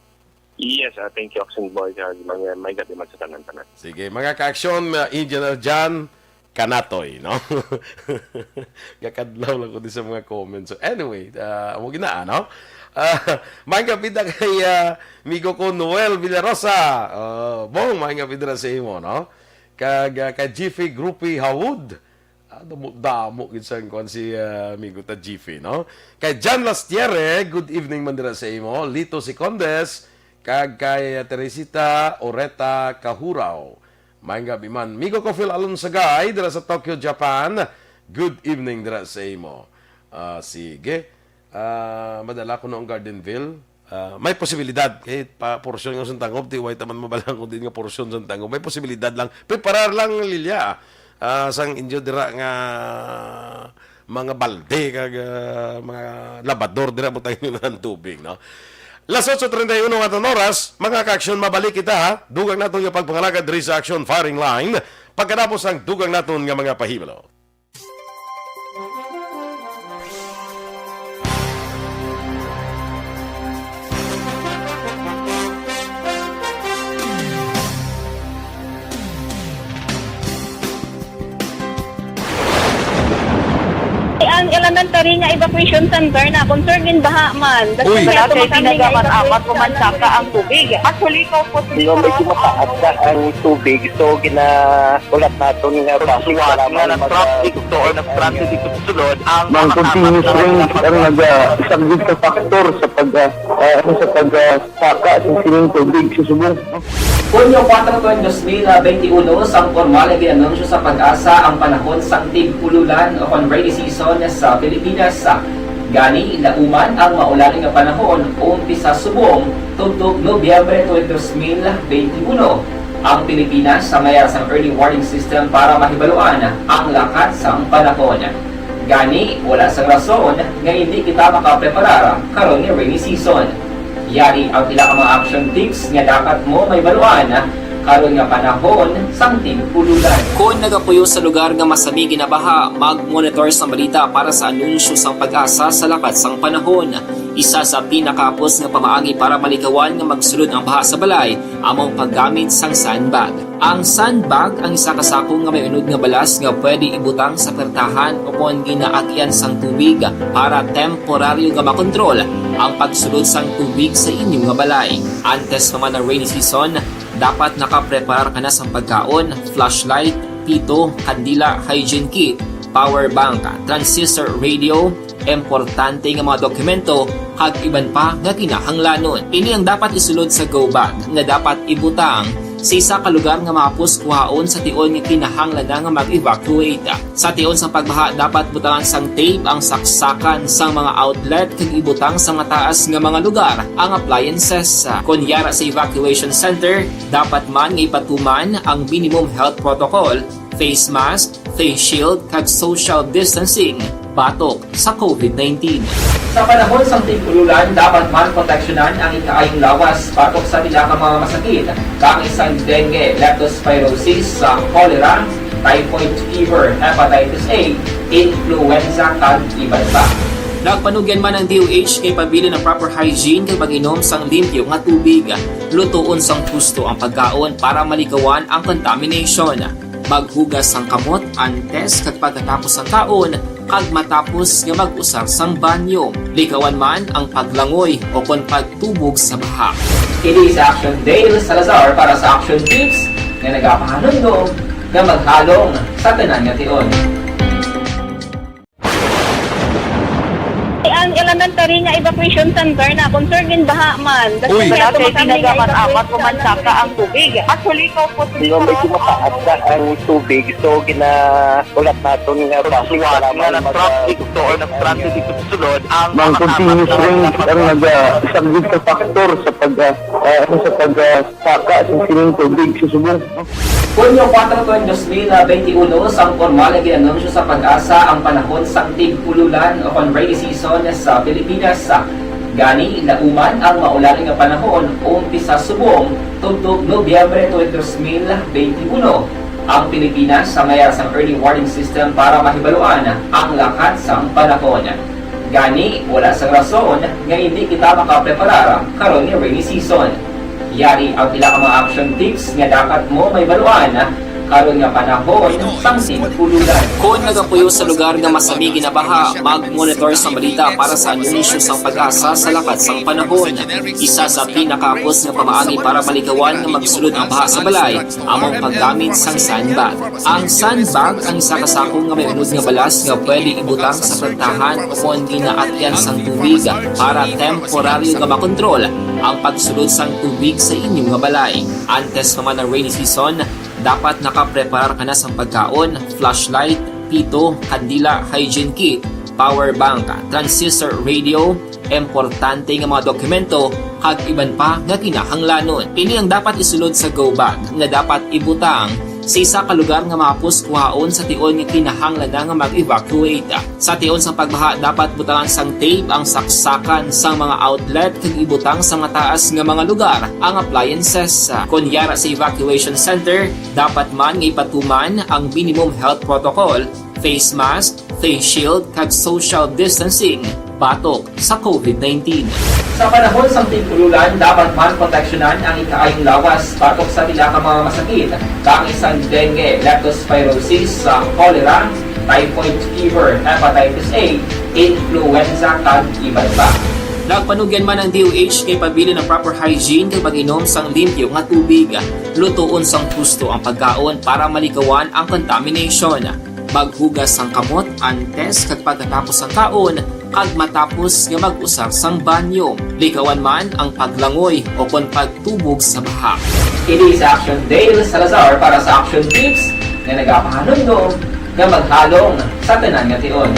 Yes, ah, thank you, Action Boy, kag may, may gabi man sa tanan-tanan. Sige, mga ka-aksyon, uh, Engineer John Kanatoy, no? Gakadlaw lang ko din sa mga comments. So, anyway, uh, amo gina, no? Uh, maayong gabi na kay, uh, amigo ko Noel Villarosa. Uh, Bong, maayong gabi na sa imo, no? Kag, uh, kay Jiffy Groupie Hawud. Ah, damo-damo gid sang kuwan si, ah, amigo ta Jiffy, no? Kay John Lastiere, good evening man dira sa imo. Lito Secondes, kag kay, ah, Teresita Oreta Kahuraw. Maayong gabi man. Amigo ko Phil Alonsagay, dira sa Tokyo, Japan. Good evening dira sa imo. Ah, sige. Ah, madala ko noong Gardenville. Ah, may posibilidad. Kay pa, porsyon nga sang Tangub, ti way ta man mabalangon din nga porsyon sang Tangub. May posibilidad lang. Preparar lang, Lilia, ah, sang inyo dira nga mga balde kag, ah, mga labador dira, butang nyo na ang tubig, no? Las otso treinta y uno nga aton oras, mga ka-aksyon, mabalik kita, ha? Dugang naton nga pagpangalagad diri sa Action Firing Line, pagkatapos ang dugang naton nga mga pahibalo. Ang elementary nga evacuation center na concern in baha man. Uy. Wala kay ginagaman-amat ko man saka ang tubig. Actually, ikaw po Di ba, medyo mataas na ang tubig. So, gina-, ulat naton nga traffic, para nga mag-, nag-traffic to or nag-traffic dito sa sulod, ang mga continuous rain ang naga-, isang big factor sa pag-, ah, ah, ano, sa pag-, ah, saka sa sining tubig sa subong. Hunyo kuwatro, dos mil benti uno, sang pormal nga gin-anunsyo sa PAGASA ang panahon sang tig-ululan o kon rainy season sa Pilipinas. Gani, lauman ang maulan nga panahon, umpisa subong tubtob Nobyembre twenty, dos mil benti uno. Ang Pilipinas sa mayara sang early warning system para mahibaluan ang lakat sang panahon. Gani, wala sang rason nga hindi kita makapreparar karon nga rainy season. Yari ang pila ka mga action tips nga dapat mo mahibaluan karon nga panahon sang tig-ululan. Kon nagapuyo sa lugar nga masami ginabaha, mag-monitor sang balita para sa anunsyo sang PAGASA sa lakat sang panahon. Isa sa pinakahapos nga pamaagi para malikawan nga magsulod ang baha sa balay amo ang paggamit sang sandbag. Ang sandbag ang isa ka sako nga may unod nga balas nga pwede ibutang sa pertahan o kon ginaagyan sang tubig para temporaryo nga makontrol ang pagsulod sang tubig sa inyo nga balay. Antes pa man ang rainy season, dapat nakapreparar ka na sang pagkaon, flashlight, pito, kandila, hygiene kit, power bank, transistor radio, importante nga mga dokumento, kag iban pa nga kinahanglanon. Ini ang dapat isulod sa go bag nga dapat ibutang sa isa ka lugar nga mahapos kuhaon sa tion nga kinahanglan na nga mag-evacuate. Sa tion sang pagbaha, dapat butangan sang tape ang saksakan sang mga outlet kag ibutang sa mataas nga mga lugar ang appliances. Kon yara sa evacuation center, dapat man nga ipatuman ang minimum health protocol, face mask, face shield, kag social distancing batok sa COVID nineteen. Sa panahon sang tig-ululan, dapat man proteksyonan ang ikaayong lawas batok sa pila ka mga masakit, kaangay sang dengue, leptospirosis, sa cholera, typhoid fever, hepatitis A, influenza, kag iban pa. Nagpanugyan man ang D O H nga ipabilin ang proper hygiene kag mag-inom sang limpyo nga tubig. Lutoon sang husto ang pagkaon para maligawan ang contamination. Maghugas sang kamot antes kag pagkatapos sang kaon kag matapos nga mag-usar sang banyo. Ligawan man ang paglangoy o kon pagtubog sa baha. Kini si Action Dale Salazar para sa Action Tips nga nagapahanumdom nga maghalong sa tanan nga tion. Ang elementary nga evacuation center na concern gin baha man. Uy! Kasi Wala medyo kay makami nga tinaga man evacuation apat o man saka ang tubig. Actually, ikaw po, Di ba, medyo mataas na ang tubig, so ginaulat naton nga Pagsuwat nga nag-traffic to or nag-traffic dito sa sulod, ang Mang mga tapat continuous na rain ang mga naga-, subject sa factor sa pag, ah, ah, ano, sa pag, ah, saka sa sining tubig sa subong. Hunyo kuwatro tuig dos mil benti uno, sang pormal nga gin-anunsyo sa PAGASA ang panahon sang tig-ululan o kon rainy season sa Pilipinas. Gani, nauman ang maulan nga panahon umpisa subong tubtob Nobyembre tuig dos mil benti uno. Ang Pilipinas sa mayar sang early warning system para mahibaluan ang lakat sang panahon. Gani, wala sang rason nga indi kita makapreparar karon nga rainy season. Yari ang pila ka mga action tips nga dapat mo mahibaluan karon nga panahon sang tig-ululan. Kon nagapuyo sa lugar nga masami ginabaha, mag-monitor sa balita para sa anunsyo sang PAGASA sa lakat sang panahon. Isa sa pinakahapos nga pamaagi para maligawan nga magsulod ang baha sa balay amo ang paggamit sang sandbag. Ang sandbag ang isa ka sako nga may unod nga balas nga pwede ibutang sa platahan o kon ginaatyan sang tubig para temporaryo nga makontrol ang pagsulod sang tubig sa inyo nga balay. Antes pa man ang rainy season, dapat nakapreparar ka na sang pagkaon, flashlight, pito, kandila, hygiene kit, power bank, transistor radio, importante nga mga dokumento, kag iban pa nga kinahanglanon. Ini ang dapat isulod sa go bag nga dapat ibutang sa isa ka lugar nga mahapos kuhaon sa tion nga kinahanglan na nga mag-evacuate. Sa tion sang pagbaha, dapat butangan sang tape ang saksakan sang mga outlet kag ibutang sa mataas nga mga lugar ang appliances. Kon yara sa evacuation center, dapat man nga ipatuman ang minimum health protocol, face mask, face shield, kag social distancing batok sa COVID nineteen. Sa panahon sang tig-ululan, dapat man proteksyonan ang ikaayong lawas batok sa pila ka mga masakit, kaangay sang dengue, leptospirosis, sa cholera, typhoid fever, hepatitis A, influenza, kag iban pa. Nagpanugyan man ang D O H nga ipabilin ang proper hygiene kag pag-inom sang limpyo nga tubig. Lutoon sang husto ang pagkaon para maligawan ang contamination. Maghugas sang kamot antes kag pagkatapos sang kaon, kag matapos nga mag-usar sang banyo. Ligawan man ang paglangoy o kon pagtubog sa baha. Kini si Action Dale Salazar para sa Action Tips nga nagapahanumdom nga maghalong sa tanan nga tion.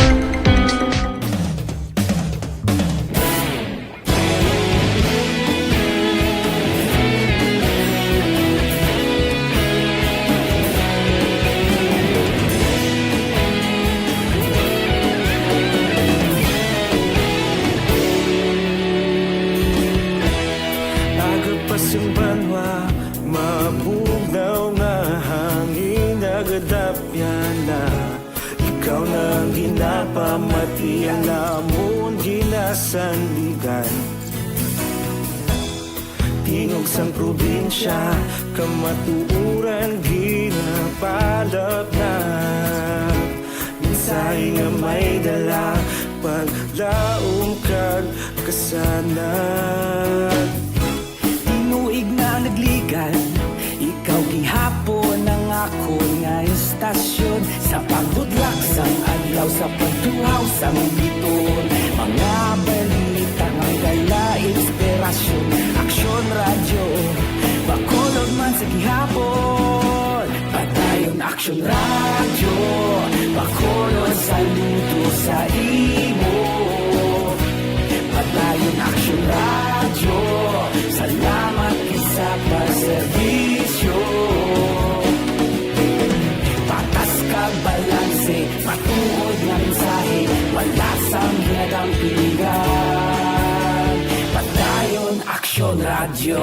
Aga pa sing banwa, mabugnaw nga hangin nagadapyan na. Ikaw na ang ginapamati, ang amon ginasandigan. Tingog sang probinsya, kamatuoran ginapalapnap. Mensahe nga may dala, paglaom kag kasanag. Tinuig na nagligan, ikaw gihapon ang akon nga estasyon. Sa pagbudlak sang adlaw, sa pagtuhaw sang biton, mga balita nga dala inspirasyon. Aksyon Radyo, Bacolod man sa gihapon. Padayon Aksyon Radyo, Bacolod, saludo sa imo. Padayon Aksyon Radyo, salamat gid sa pagserbisyo. Patas kag balanse, matuod nga mensahe, wala sang ginadampingan. Padayon Aksyon Radyo.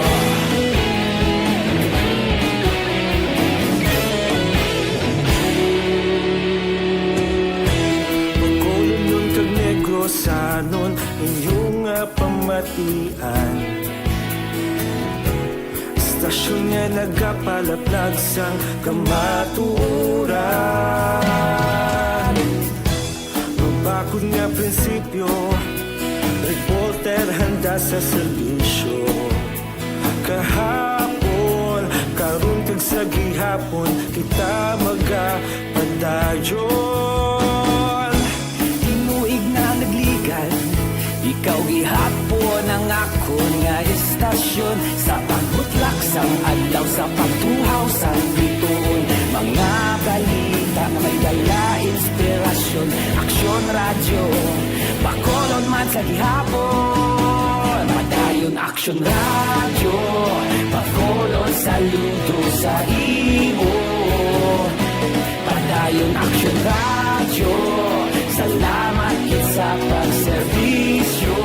Bacolod kag Negros, Sanon inyong nga pamatian. Istasyon nga nagapalaplag sang kamatuoran. Mabakod nga prinsipyo, reporter handa sa serbisyo. Kahapon, karon kag sa gihapon, kita magapadayon. Tinuig na nagligan, ikaw gihapon ang akon nga istasyon. Sa pagbutlak sang adlaw, sa pagtuhaw sang bituon, mga balita nga may dala inspirasyon. Aksyon Radyo, Bacolod man sa gihapon. Padayon Aksyon Radyo, Bacolod saludo sa imo. Padayon Aksyon Radyo, salamat gid sa pagserbisyo.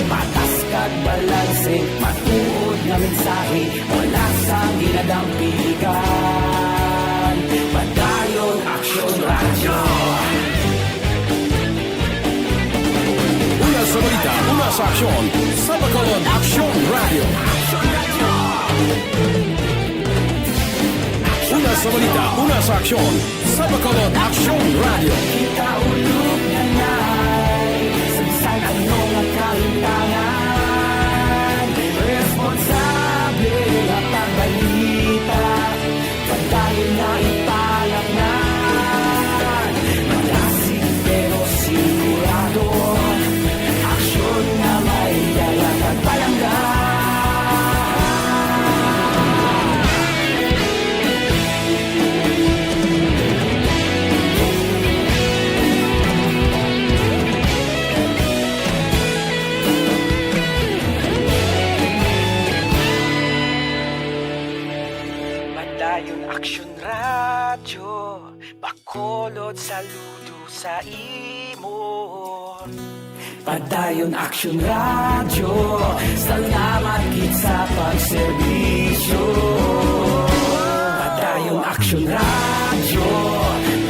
Patas kag balanse, matuod nga mensahe, wala sang ginadampigan. Padayon Aksyon Radyo. Una sa balita, una sa aksyon, sa Bacolod Aksyon Radyo. Una sa balita, una sa aksyon, sa Bacolod Aksyon Radyo. Kita ulog nga nay, sa bisan ano nga kalimtangan, responsable nga pagbalita. Padayon na ipalangnan. Malasig pero sigurado. Aksyon nga may dala kag palangga. Padayon Aksyon Radyo, Bacolod saludo sa imo. Padayon Aksyon Radyo, salamat gid sa pagserbisyo. Padayon Aksyon Radyo,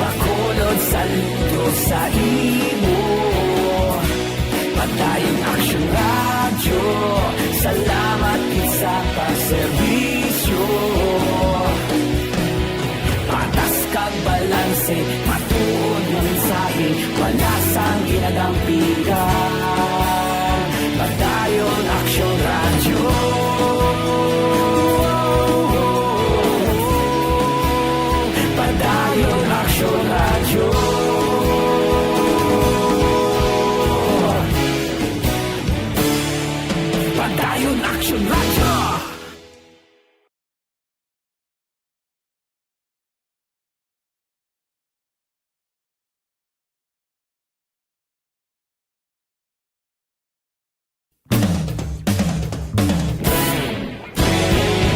Bacolod saludo sa imo. Padayon Aksyon Radyo, salamat gid sa pagserbisyo. Patas kag balanse, matuod nga mensahe, wala sang ginadampigan. Padayon Aksyon Radyo. Padayon Aksyon Radyo. Padayon Aksyon Radyo.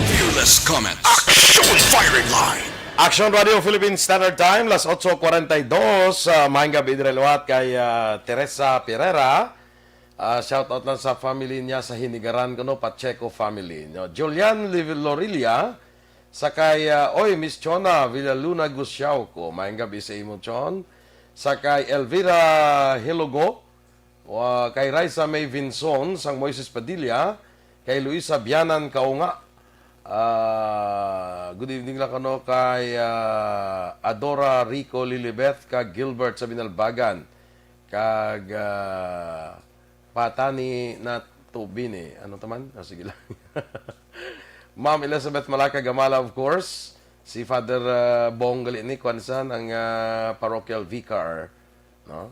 Fearless comment. Action firing line. Action Radio Philippine Standard Time, las otso cuarenta y dos, ah, maayong gabi diri liwat kay, ah, Teresa Pereira. Ah, shout out lang sa family niya sa Hinigaran, kuno Pacheco family, no? Julian Liv-, Lorilia, sa kay, ah, oy, Miss Chona Villaluna Gusiao ko. Maayong gabi sa imo, Chon. Sa kay Elvira Hilogo, wa-, kay Raisa May Vinson, sang Moises Padilla, kay Luisa Bianan Kaunga. Ah, good evening lang kano kay, ah, Adora Rico Lilibeth kag Gilbert sa Binalbagan. Kag, ah, Patani na tubini. Ano taman? Ah, sige lang. Ma'am Elizabeth Malaka Gamala, of course. Si Father, ah, Bong gali ni, kwan sa, ang, ah, parochial vicar, no?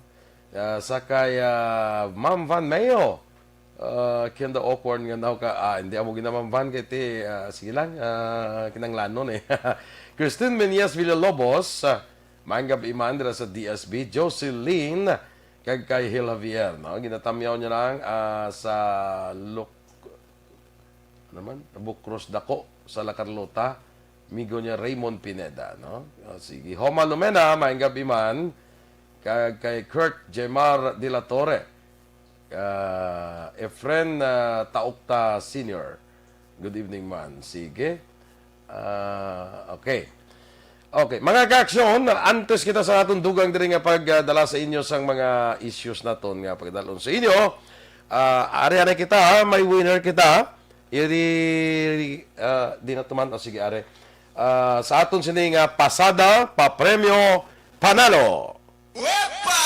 Ah, sa kay, ah, Ma'am Van Mayo. Ah, kinda awkward nga daw ka. Ah, hindi amo gina Ma'am Van kay ti, ah, sige lang, ah, kinanglanon eh. Christine Meneas Villalobos, ah, maayong gabi man dira sa D S B. Jocelyn, kag kay Hil Javier, no? Ginatamyaw niya lang, ah, sa Luk-, ano man? Bukros Dako, sa La Carlota, migo niya Raymond Pineda, no? O, sige. Homa Lumena, maayong gabi man. Kag kay Kurt Jemar de la Torre, ah, Efren, ah, Taukta Senior. Good evening man. Sige. Ah, okay. Okay, mga ka-aksyon, antes kita sa atong dugang diri nga pagdala sa inyo sang mga issues naton nga pagdalon sa inyo, ah, ari, ari kita, ha, may winner kita. Iri, ah, di na tuman. O, sige, ari. Ah, sa aton sini nga pasada, papremyo, panalo. Uepa!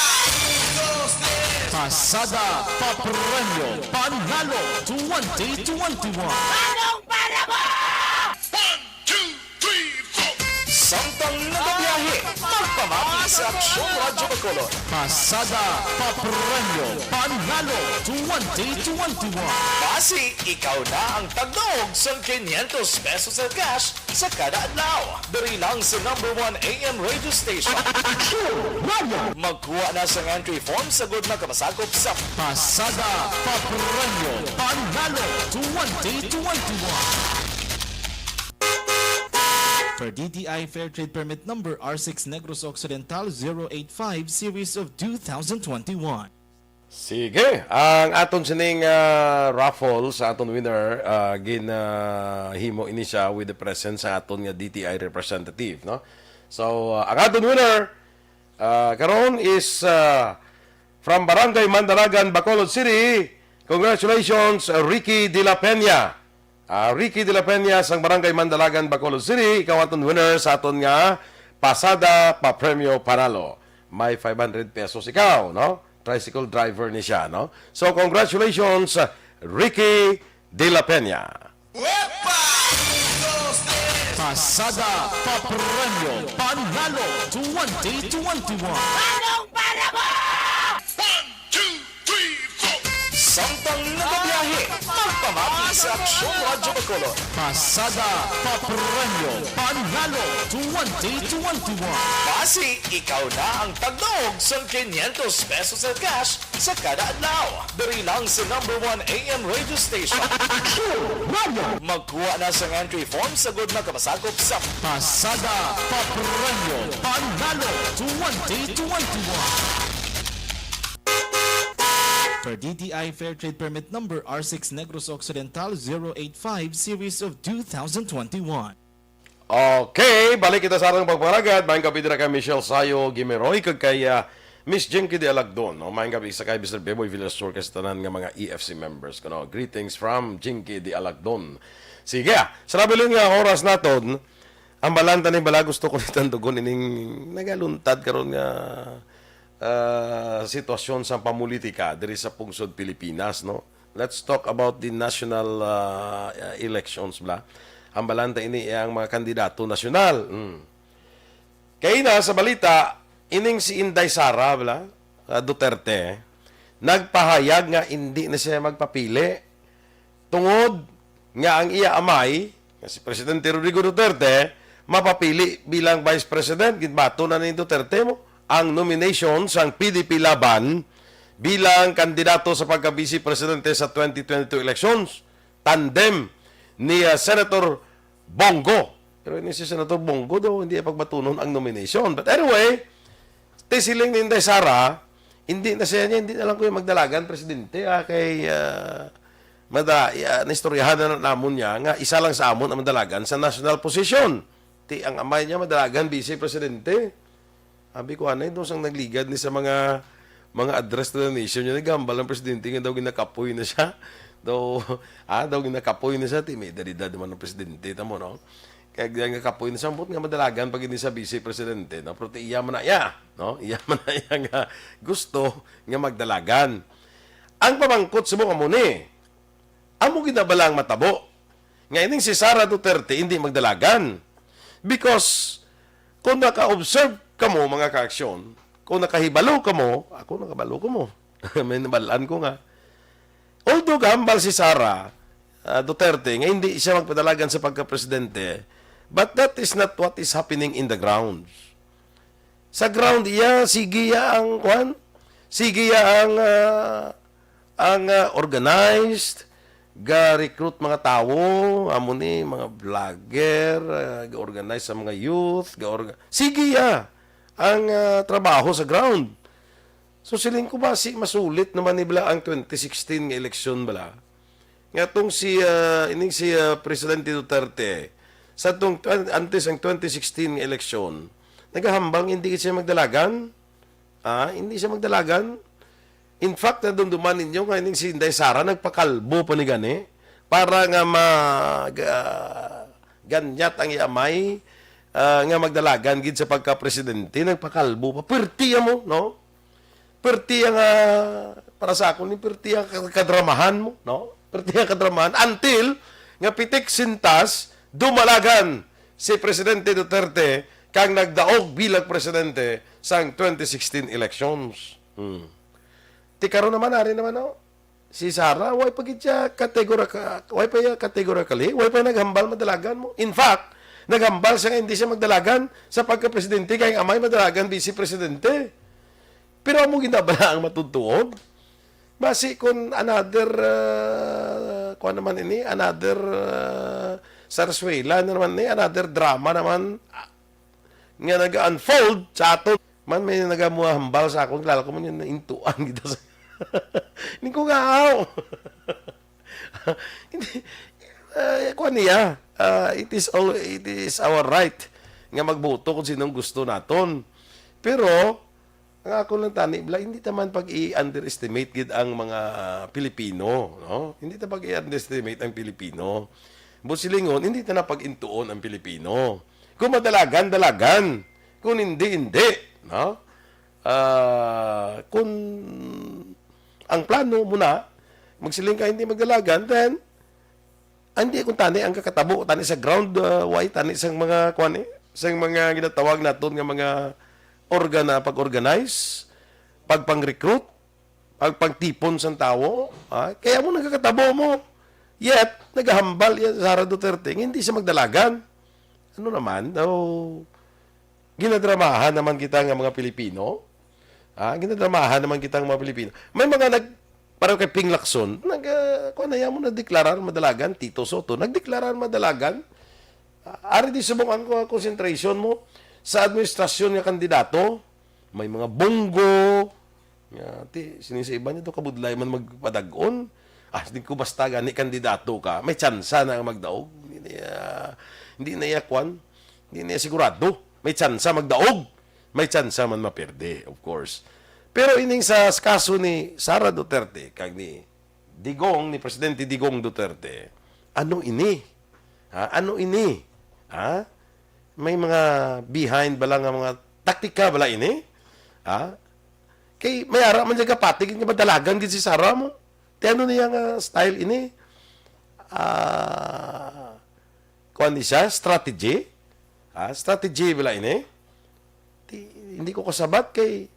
Dos, tres! Pasada, papremyo, panalo, twenty twenty-one. Manong para mo! One, two, three, four! Samtang nagabiyahe, magpamati sa Aksyon Radyo Bacolod. Pasada, papremyo, panalo, twenty twenty-one. Basi, ikaw na ang tagdaog sang quinientos pesos sa cash sa kada adlaw. Diri lang sa number one A M radio station. Aksyon Radyo! Magkuha na sang entry form sa gud makamasakop sa Pasada, papremyo, panalo, twenty twenty-one. Per D T I Fair Trade Permit Number R six Negros Occidental zero eight five Series of two thousand twenty-one. Sige, ang aton sining, ah, raffle sa aton winner, ah, ginahimo ini siya with the presence sa aton nga D T I representative, no? So, ah, ang aton winner, ah, karon is, ah, from Barangay Mandalagan, Bacolod City. Congratulations, Ricky de la Peña. Ah, Ricky de la Peña sang Barangay Mandalagan, Bacolod City, ikaw aton winner sa aton nga pasada pa premyo panalo. May five hundred pesos ikaw, no? Tricycle driver ni siya, no? So, congratulations, Ricky de la Peña. Uepa! Dos, tres! Pasada pa premyo panalo twenty twenty-one. Manong para mo! One, two, three, four! Samtang nagabiyahe, magpamati sa Aksyon Radyo Bacolod. Pasada pa premyo panalo twenty twenty-one. Basi, ikaw na ang tagdaog sang quinientos pesos sa cash sa kada adlaw. Diri lang sa number one A M radio station. Aksyon Radyo! Magkuha na sang entry form sa gud makamasakop sa Pasada pa premyo panalo twenty twenty-one. Per D T I Fair Trade Permit Number R six Negros Occidental zero eight five Series of two thousand twenty-one. Okay, balik kita sa atong pagpangalagad. Maayong gabi dira kay Michelle Sayo Gimeroy kag kay, ah, Miss Jinky de Alagdon, no? Maayong gabi sa kay Mister Beboy Villasur, kay sa tanan nga mga E F C members, kuno. Greetings from Jinky de Alagdon. Sige, ah, sa labi lang nga oras naton, ang balanta ni bala gusto ko ni tandugon ining nagaluntad karon nga, ah, sitwasyon sa pamulitika diri sa pungsod Pilipinas, no? Let's talk about the national, ah, elections, bala. Ang balanta ini ang mga kandidato nasyonal. Mm. Kay na sa balita, ining si Inday Sara, bala, ah, Duterte, nagpahayag nga indi na siya magpapili tungod nga ang iya amay, nga si Presidente Rodrigo Duterte, mapapili bilang Vice President. Ginbato na ni Duterte mo ang nomination sang P D P Laban bilang kandidato sa pagka-Vice Presidente sa twenty twenty-two elections, tandem ni, ah, Senator Bong Go. Pero ini si Senator Bong Go daw, hindi pagbaton ang nomination. But anyway, ti siling ni Inday Sara, hindi na siya niya, hindi na lang ko yung magdalagan presidente, ah, kay, ah, mada, ah, naistoryahan na namon niya nga isa lang sa amon ang madalagan sa national position. Ti ang amay niya madalagan vice presidente. Abi ko, anay, daw sang nagligad ni sa mga, mga address to the nation niya, naghambal ang presidente nga daw ginakapoy na siya. Daw, ah, daw ginakapoy na siya, ti may edad-edad naman ang presidente, tamo, no? Kaya ginakapoy na siya, ambot nga madalagan pag hindi sa vice presidente, no? Pero ti iya man na iya, no? Iya man na iya nga gusto nga magdalagan. Ang pamangkot sa mo amo ni, amo gid na bala ang matabo nga ining si Sara Duterte hindi magdalagan? Because kung naka-observe kamo, mga ka-aksyon, kung nakahibalo kamo, ako nakabalo kamo. May nabalaan ko nga. Although gahambal si Sara, ah, Duterte nga hindi siya magpadalagan sa pagka-presidente, but that is not what is happening in the ground. Sa ground iya, sige iya ang, kuwan, sige iya ang, ah, ang, ah, organized, ga-recruit mga tawo, amo ni mga vlogger, ah, ga-organize sa mga youth, ga-orga-, sige iya ang, ah, trabaho sa ground. So, siling ko, basi masulit naman ni bala ang twenty sixteen nga eleksyon bala. Nga tong si, ah, ining si, ah, Presidente Duterte, Sa tong twen-, antes ang twenty sixteen nga eleksyon, nagahambal nga hindi siya magdalagan. Ah, hindi siya magdalagan. In fact, nadumduman ninyo nga ining si Inday Sara nagpakalbo pa ni gani para nga mag-, ah, ganyat ang iya amay, ah, nga magdalagan gid sa pagka-presidente, nagpakalbo pa. Perti mo, no? Perti ang, ah, para sa akon, ni perti ang ka-, kadramahan mo, no? Perti ang kadramahan until nga pitik sintas, dumalagan si Presidente Duterte kang nagdaog bilang presidente sang twenty sixteen elections. Hmm. Ti karon naman, ari naman, no? Si Sara, way pa gid siya kategorika-, way pa iya categorically, way pa naghambal madalagan mo. In fact, naghambal siya nga hindi siya magdalagan sa pagka-presidente kay ang amay madalagan vice presidente. Pero amo gid na bala ang matutuon. Basi kun another, ah, kuwan naman ini, another, ah, sarsuela na naman ni, another drama naman, ah, nga nag-unfold sa aton. Man, may nagamuhambal sa akon, kilala ko man yun, naintuan kita sa, hindi ko nga, aw. Hindi, ah, kuwan niya, ah, it is all, it is our right nga magboto kung sinong gusto naton. Pero, ang ako lang tani, bala, hindi ta man pag-i-underestimate gid ang mga Pilipino, no? Hindi ta pag-i-underestimate ang Pilipino. Busilingon, hindi ta na pag-intuon ang Pilipino. Kung madalagan, dalagan. Kung hindi, hindi, no? Ah, kung ang plano mo na, magsiling ka hindi magdalagan, then, hindi kung tani ang kakatabo, tani sa ground, ah, why tani sang mga, kuwan eh, sang mga ginatawag naton nga mga organ-, ah, pag-organize, pagpang-recruit, pagpangtipon sang tawo, ah, kaya mo nagkakatabo mo. Yet, nagahambal iya si Sara Duterte nga hindi siya magdalagan. Ano naman? Daw, ginadramahan naman kita nga mga Pilipino. Ah, ginadramahan naman kita nga mga Pilipino. May mga nag-, pareho kay Ping Lacson, nag, ah, kuwan na yan mo, nagdeklarar madalagan, Tito Sotto, nagdeklarar madalagan. Ah, ari di subong ang, ah, concentration mo sa administrasyon nga kandidato, may mga bunggo, nga, ti, sining sa iba niya to, kabudlay man magpadag-on. Ah, di ko basta gani kandidato ka, may tsansa na nga magdaog. Hindi niya, hindi na iya kwan, hindi na iya sigurado. May tsansa magdaog, may tsansa man maperde, of course. Pero ining sa, sa kaso ni Sara Duterte, kag ni Digong, ni Presidente Digong Duterte, ano ini? Ha? Ano ini? Ha? May mga behind bala nga mga taktika bala ini? Ha? Kay may ara man dyan kapati, gid nga madalagan gid si Sara mo. Ti ano niya nga style ini? Ah, kuwan ni siya, strategy? Ha? Strategy bala ini? Ti, hindi ko kasabat kay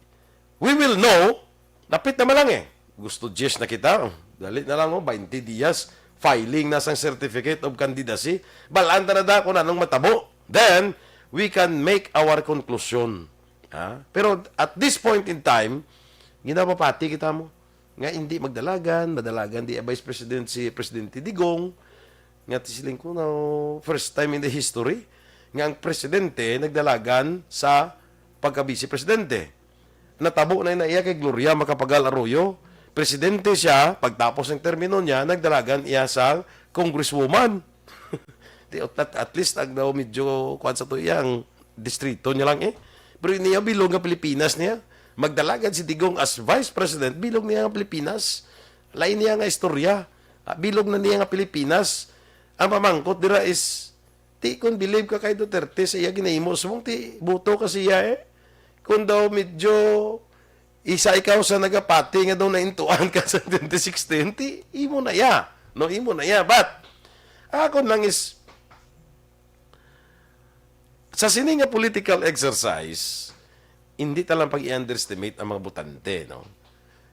we will know. Napit naman lang eh. Gusto diyes na kita. Dali na lang, oh, twenty dias. Filing na sang certificate of candidacy. Balaan ta na da kung anong matabo. Then, we can make our conclusion. Ha? Pero at this point in time, ginapapati kita mo nga hindi magdalagan, madalagan di Vice President si Presidente Digong, nga ti siling ko na first time in the history nga ang presidente nagdalagan sa pagka-vice presidente. Natabo na na iya kay Gloria Macapagal Arroyo. Presidente siya, pagtapos ng termino niya, nagdalagan iya sa congresswoman. Di, at, at least, ang daw medyo, kuwan sa to, iyang distrito niya lang eh. Pero niya, bilog nga Pilipinas niya. Magdalagan si Digong as vice president, bilog niya nga Pilipinas. Lain niya nga istorya. Ah, bilog na niya nga Pilipinas. Ang pamangkot dira is, ti, kung believe ka kay Duterte sa iya ginahimo, subong ti, buto ka siya eh. Kung daw medyo isa ikaw sa nagapati nga daw naintuan ka sa twenty sixteen, ti, imo na ya. No, imo na ya. But, ako lang is, sa sini nga political exercise, hindi ta lang pag-i-underestimate ang mga botante, no?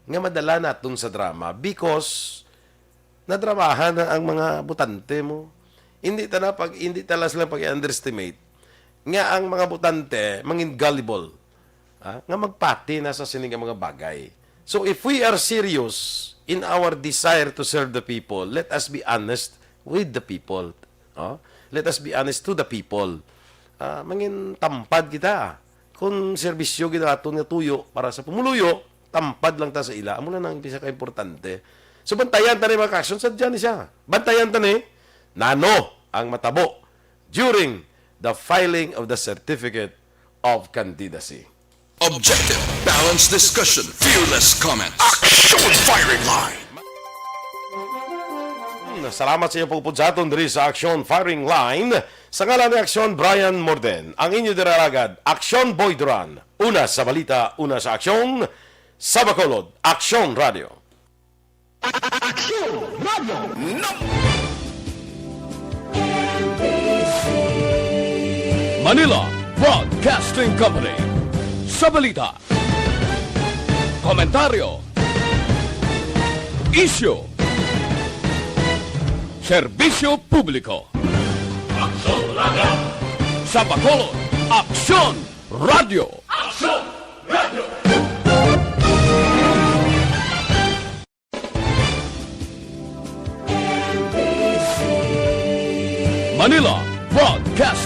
Nga madala naton sa drama because nadramahan na ang mga botante mo. Hindi ta na pag, hindi ta lang sila pag-i-underestimate nga ang mga botante mangin gullible, ah, nga magpati na sa sini nga mga bagay. So if we are serious in our desire to serve the people, let us be honest with the people. Oh, let us be honest to the people. Ah, mangin tampad kita. Kung serbisyo gid aton nga tuyo para sa pumuluyo, tampad lang ta sa ila. Amo na ang pinaka-importante. So, bantayan ta ni mga ka-aksyon, sadya ni siya. Bantayan ta ni nano ang matabo. during the filing of the certificate of candidacy. Objective, balanced discussion, fearless comments. Action Firing Line! Salamat sa inyong pagpudsaton diri sa Action Firing Line. Sa ngalan ni Action Brian Morden, ang inyo dira alagad, Action Boy Duran. Una sa balita, una sa aksyon, sa Bacolod, Action Radio. Aksyon Radio. Manila Broadcasting Company. Sa balita, komentaryo, isyu, serbisyo publiko. Sa Bacolod, Aksyon Radio. Manila Broadcasting